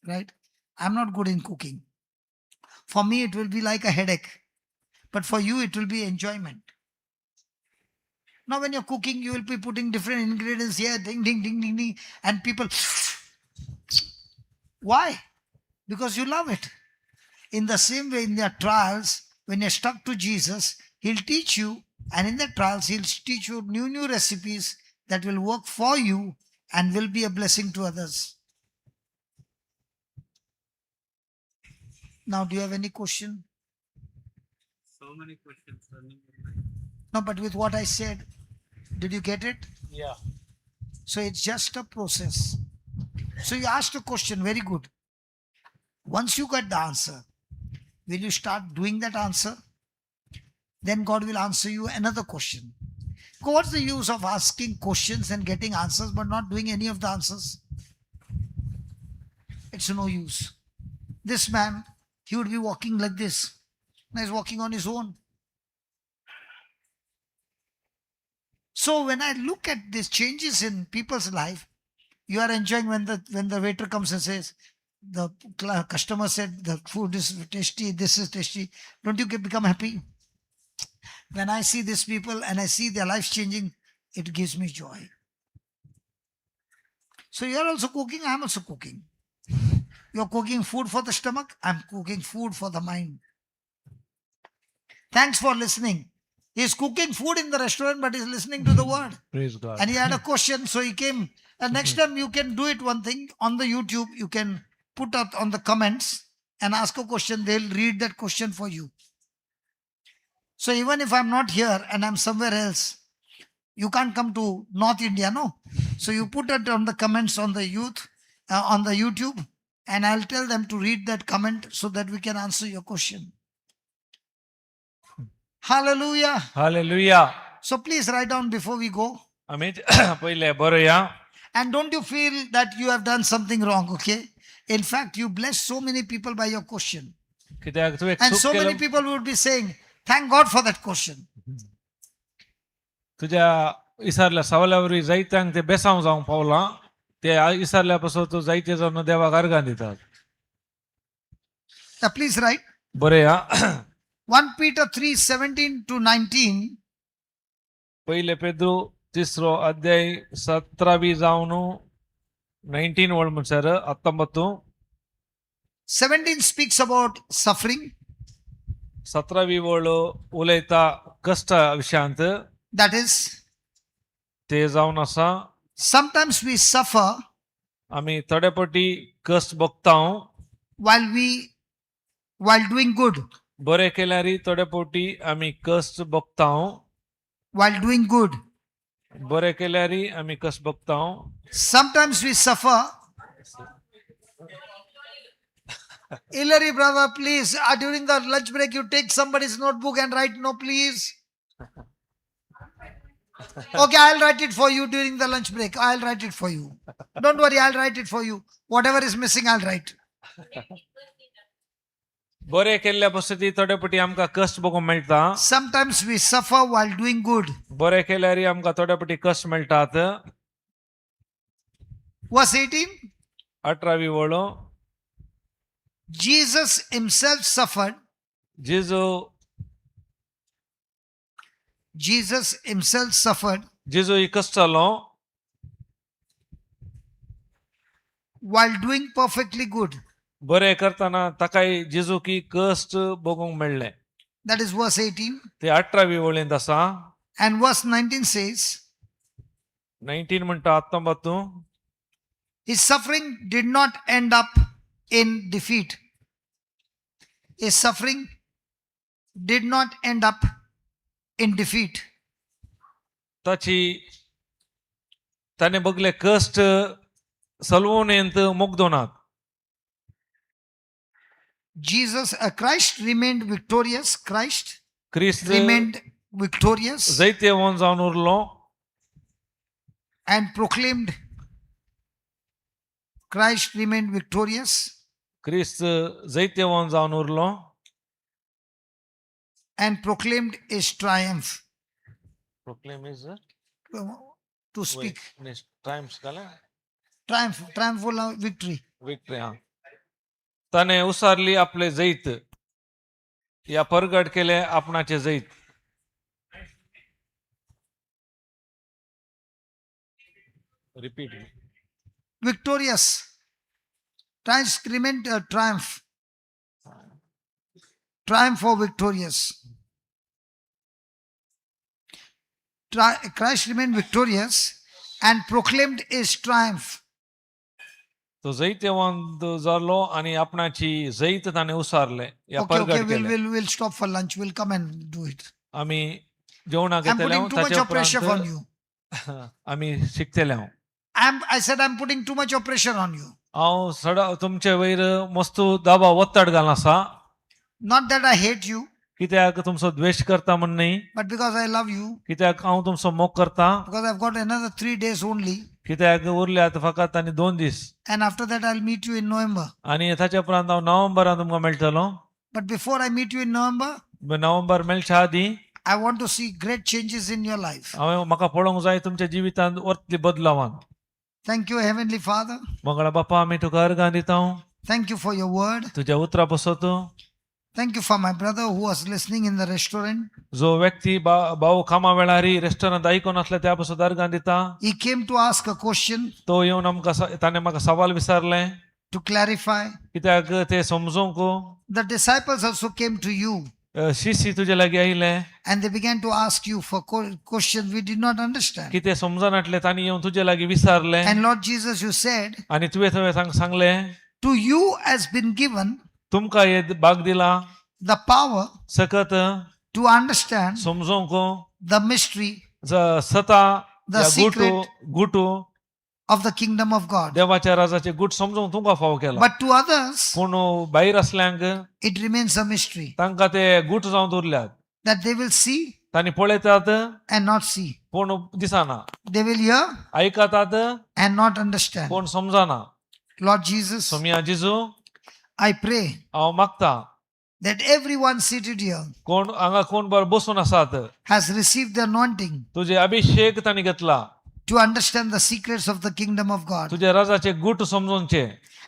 right? I'm not good in cooking. For me, it will be like a headache, but for you, it will be enjoyment. Now, when you're cooking, you will be putting different ingredients here, ding, ding, ding, ding, ding, and people. Why? Because you love it. In the same way, in their trials, when you're stuck to Jesus, He'll teach you, and in the trials, He'll teach you new, new recipes that will work for you and will be a blessing to others. Now, do you have any question? So many questions running in my No, but with what I said, did you get it? Yeah. So it's just a process. So you asked a question, very good. Once you get the answer, will you start doing that answer? Then God will answer you another question. What's the use of asking questions and getting answers but not doing any of the answers? It's no use. This man, he would be walking like this. Now he's walking on his own. So when I look at these changes in people's life, you are enjoying when the waiter comes and says, the customer said the food is tasty, this is tasty. Don't you become happy? When I see these people and I see their life changing, it gives me joy. So you are also cooking, I am also cooking. You're cooking food for the stomach, I'm cooking food for the mind. Thanks for listening. He's cooking food in the restaurant, but he's listening to the word. Praise God. And he had a question, so he came. And next time you can do it one thing on the YouTube, you can put up on the comments and ask a question. They'll read that question for you. So even if I'm not here and I'm somewhere else, you can't come to North India, no? So you put it on the comments on the youth, on the YouTube, and I'll tell them to read that comment so that we can answer your question. Hallelujah. Hallelujah. So please write down before we go. आमी पयले बरोया. And don't you feel that you have done something wrong, okay? In fact, you bless so many people by your question. कित्याक तूं एक And चूक so many केलं people would be saying, "Thank God for that question." तुज्या विचारल्या सवाल्या वरवीं जायत्यांक ते बेसांव जावंक पावलां. ते विचारल्या पासून तूं जायते जावन देवाक अर्गां दितात. Now, please write बरोया. 1 Peter 3 17 to 19. पयले पेद्रू तिसरो अध्याय सतरावी जावन 19 वळ म्हणसर 19. 17 speaks about suffering. सतरावी वळ उलयता कश्ट विशयांत. That is, ते जावन आसा, sometimes we suffer आमी थोडे पटी कश्ट भोगता while doing good. बरें केल्यार थोडे पटी आमी कश्ट भोगता. While doing good. बरें केल्यार आमी कश्ट भोगता. Sometimes we suffer. Hillary brother, please, during the lunch break, you take somebody's notebook and write, no, please. Okay, I'll write it for you during the lunch break. I'll write it for you. Don't worry, I'll write it for you. Whatever is missing, I'll write. बरें केल्ल्या पसती थोडे पटी आमकां कश्ट भोगूंक मेळटा. Sometimes we suffer while doing good. बरें केल्यार आमकां थोडे पटी कश्ट मेळटात. Verse 18. अठरावी वळ. Jesus himself suffered. जेजू Jesus himself suffered जेजू ही कश्ट जालो while doing perfectly good. बरें करतना ताकाय जेजू की कश्ट भोगूंक मेळ्ळें. That is verse 18. ते अठरावी वळींत आसा. And verse 19 says, 19 म्हणटा हत्तोंबत्तू. His suffering did not end up in defeat. His suffering did not end up in defeat. ताची ताणें बगले कश्ट सलवणेंत मुग्दोनात. Jesus, Christ remained victorious. Christ Christ remained victorious जैतेवन जावन उरलो and proclaimed. Christ remained victorious Christ जैतेवन जावन उरलो and proclaimed his triumph. Proclaim is To speak. Triumph घालें. Triumph, triumphal victory. Victory हा ताणें उसारली आपले जैत या परगट केले आपणाचे जैत. Repeat. Victorious. Christ remained triumph. Triumph or victorious. Christ remained victorious and proclaimed his triumph. तो जैतेवंत जालो आणि आपणाची जैत ताणें उसारले या Okay, परगट okay, we'll, केले. we'll stop for lunch. We'll come and do it. आमी जेवणाक I'm येतले putting too much ताचे of pressure on उपरांत you. आमी शिकतले. I said I'm putting too much of pressure on you. हांव सडा तुमचे वयर मस्त दाबा ಒತ್ತಡ घाल आसा. Not that I hate you, कित्याक तुमचो द्वेश करता म्हण न्ही, but because I love you, कित्याक हांव तुमचो मोग करता, because I've got another 3 days only, कित्याक उरल्यात फकत आनी 2 दीस. And after that I'll meet you in November. आनी ताच्या उपरांत हांव नोव्हेंबरान तुमकां मेळटलो. But before I meet you in November, November मेळच्या आदीं I want to see great changes in your life. हांवें म्हाका पळोवंक जाय तुमच्या जिवितांत वतली बदलावान. Thank you, Heavenly Father. Mangala बापा, आमी तुका अर्गां दिता. Thank you for your word. तुज्या उतरा पसत. Thank you for my brother who was listening in the restaurant. जो व्यक्ती भाऊ कामा वेळार रेस्टॉरंट आयकून आसले त्या पसत अर्गां दिता. He came to ask a question तो येवन आमकां ताणें म्हाका सवाल विचारलें to clarify. कित्याक ते समजूंक. The disciples also came to you शिशी तुजे लागीं आयले and they began to ask you for questions we did not understand. कितें समजनाटलें तांणी येवन तुजे लागीं विचारलें. And Lord Jesus, you said, आनी तुवें थंय सांगलें, to you has been given तुमकां हे भाग दिला the power सकत to understand समजूंक the mystery सता the या गुटू secret गुटू of the kingdom of God. देवाच्या राजाचे गुट समजूंक तुमकां फावो केला. But to others, पूण भायर असल्यांक it remains a mystery तांकां ते गुट जावन उरल्यात that they will see तांणी पळयतात and not see. पूण दिसना. They will hear आयकतात and not understand. पूण समजना. Lord Jesus, Somiya जेजू, I pray हांव मागता that everyone seated here कोण हांगा कोण बरो बसून आसात has received the anointing तुजे अभिषेक तांणी घेतला to understand the secrets of the kingdom of God. तुझ्या राजाचे गुट समजूनचे.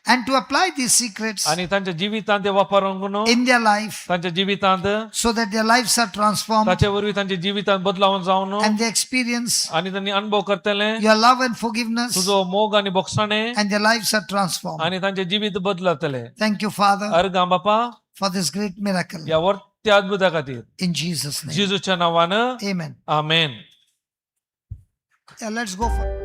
And to apply these secrets आनी तांच्या जिवितांत ते वापरूंक न्हू in their life तांच्या जिवितांत so that their lives are transformed ताचे वरवीं तांच्या जिवितांत बदलावून जावन and they experience आनी तांणी अणभव करतले your love and forgiveness तुजो मोग आनी बोगसाणे and their lives are transformed. आनी तांचे जिवीत बदलतले. Thank you, Father, अर्गां बापा for this great miracle. ह्या वर्त्या अद्भुता खातीर. In Jesus' name. जेजूच्या नांवान. Amen. Amen. Yeah, let's go for.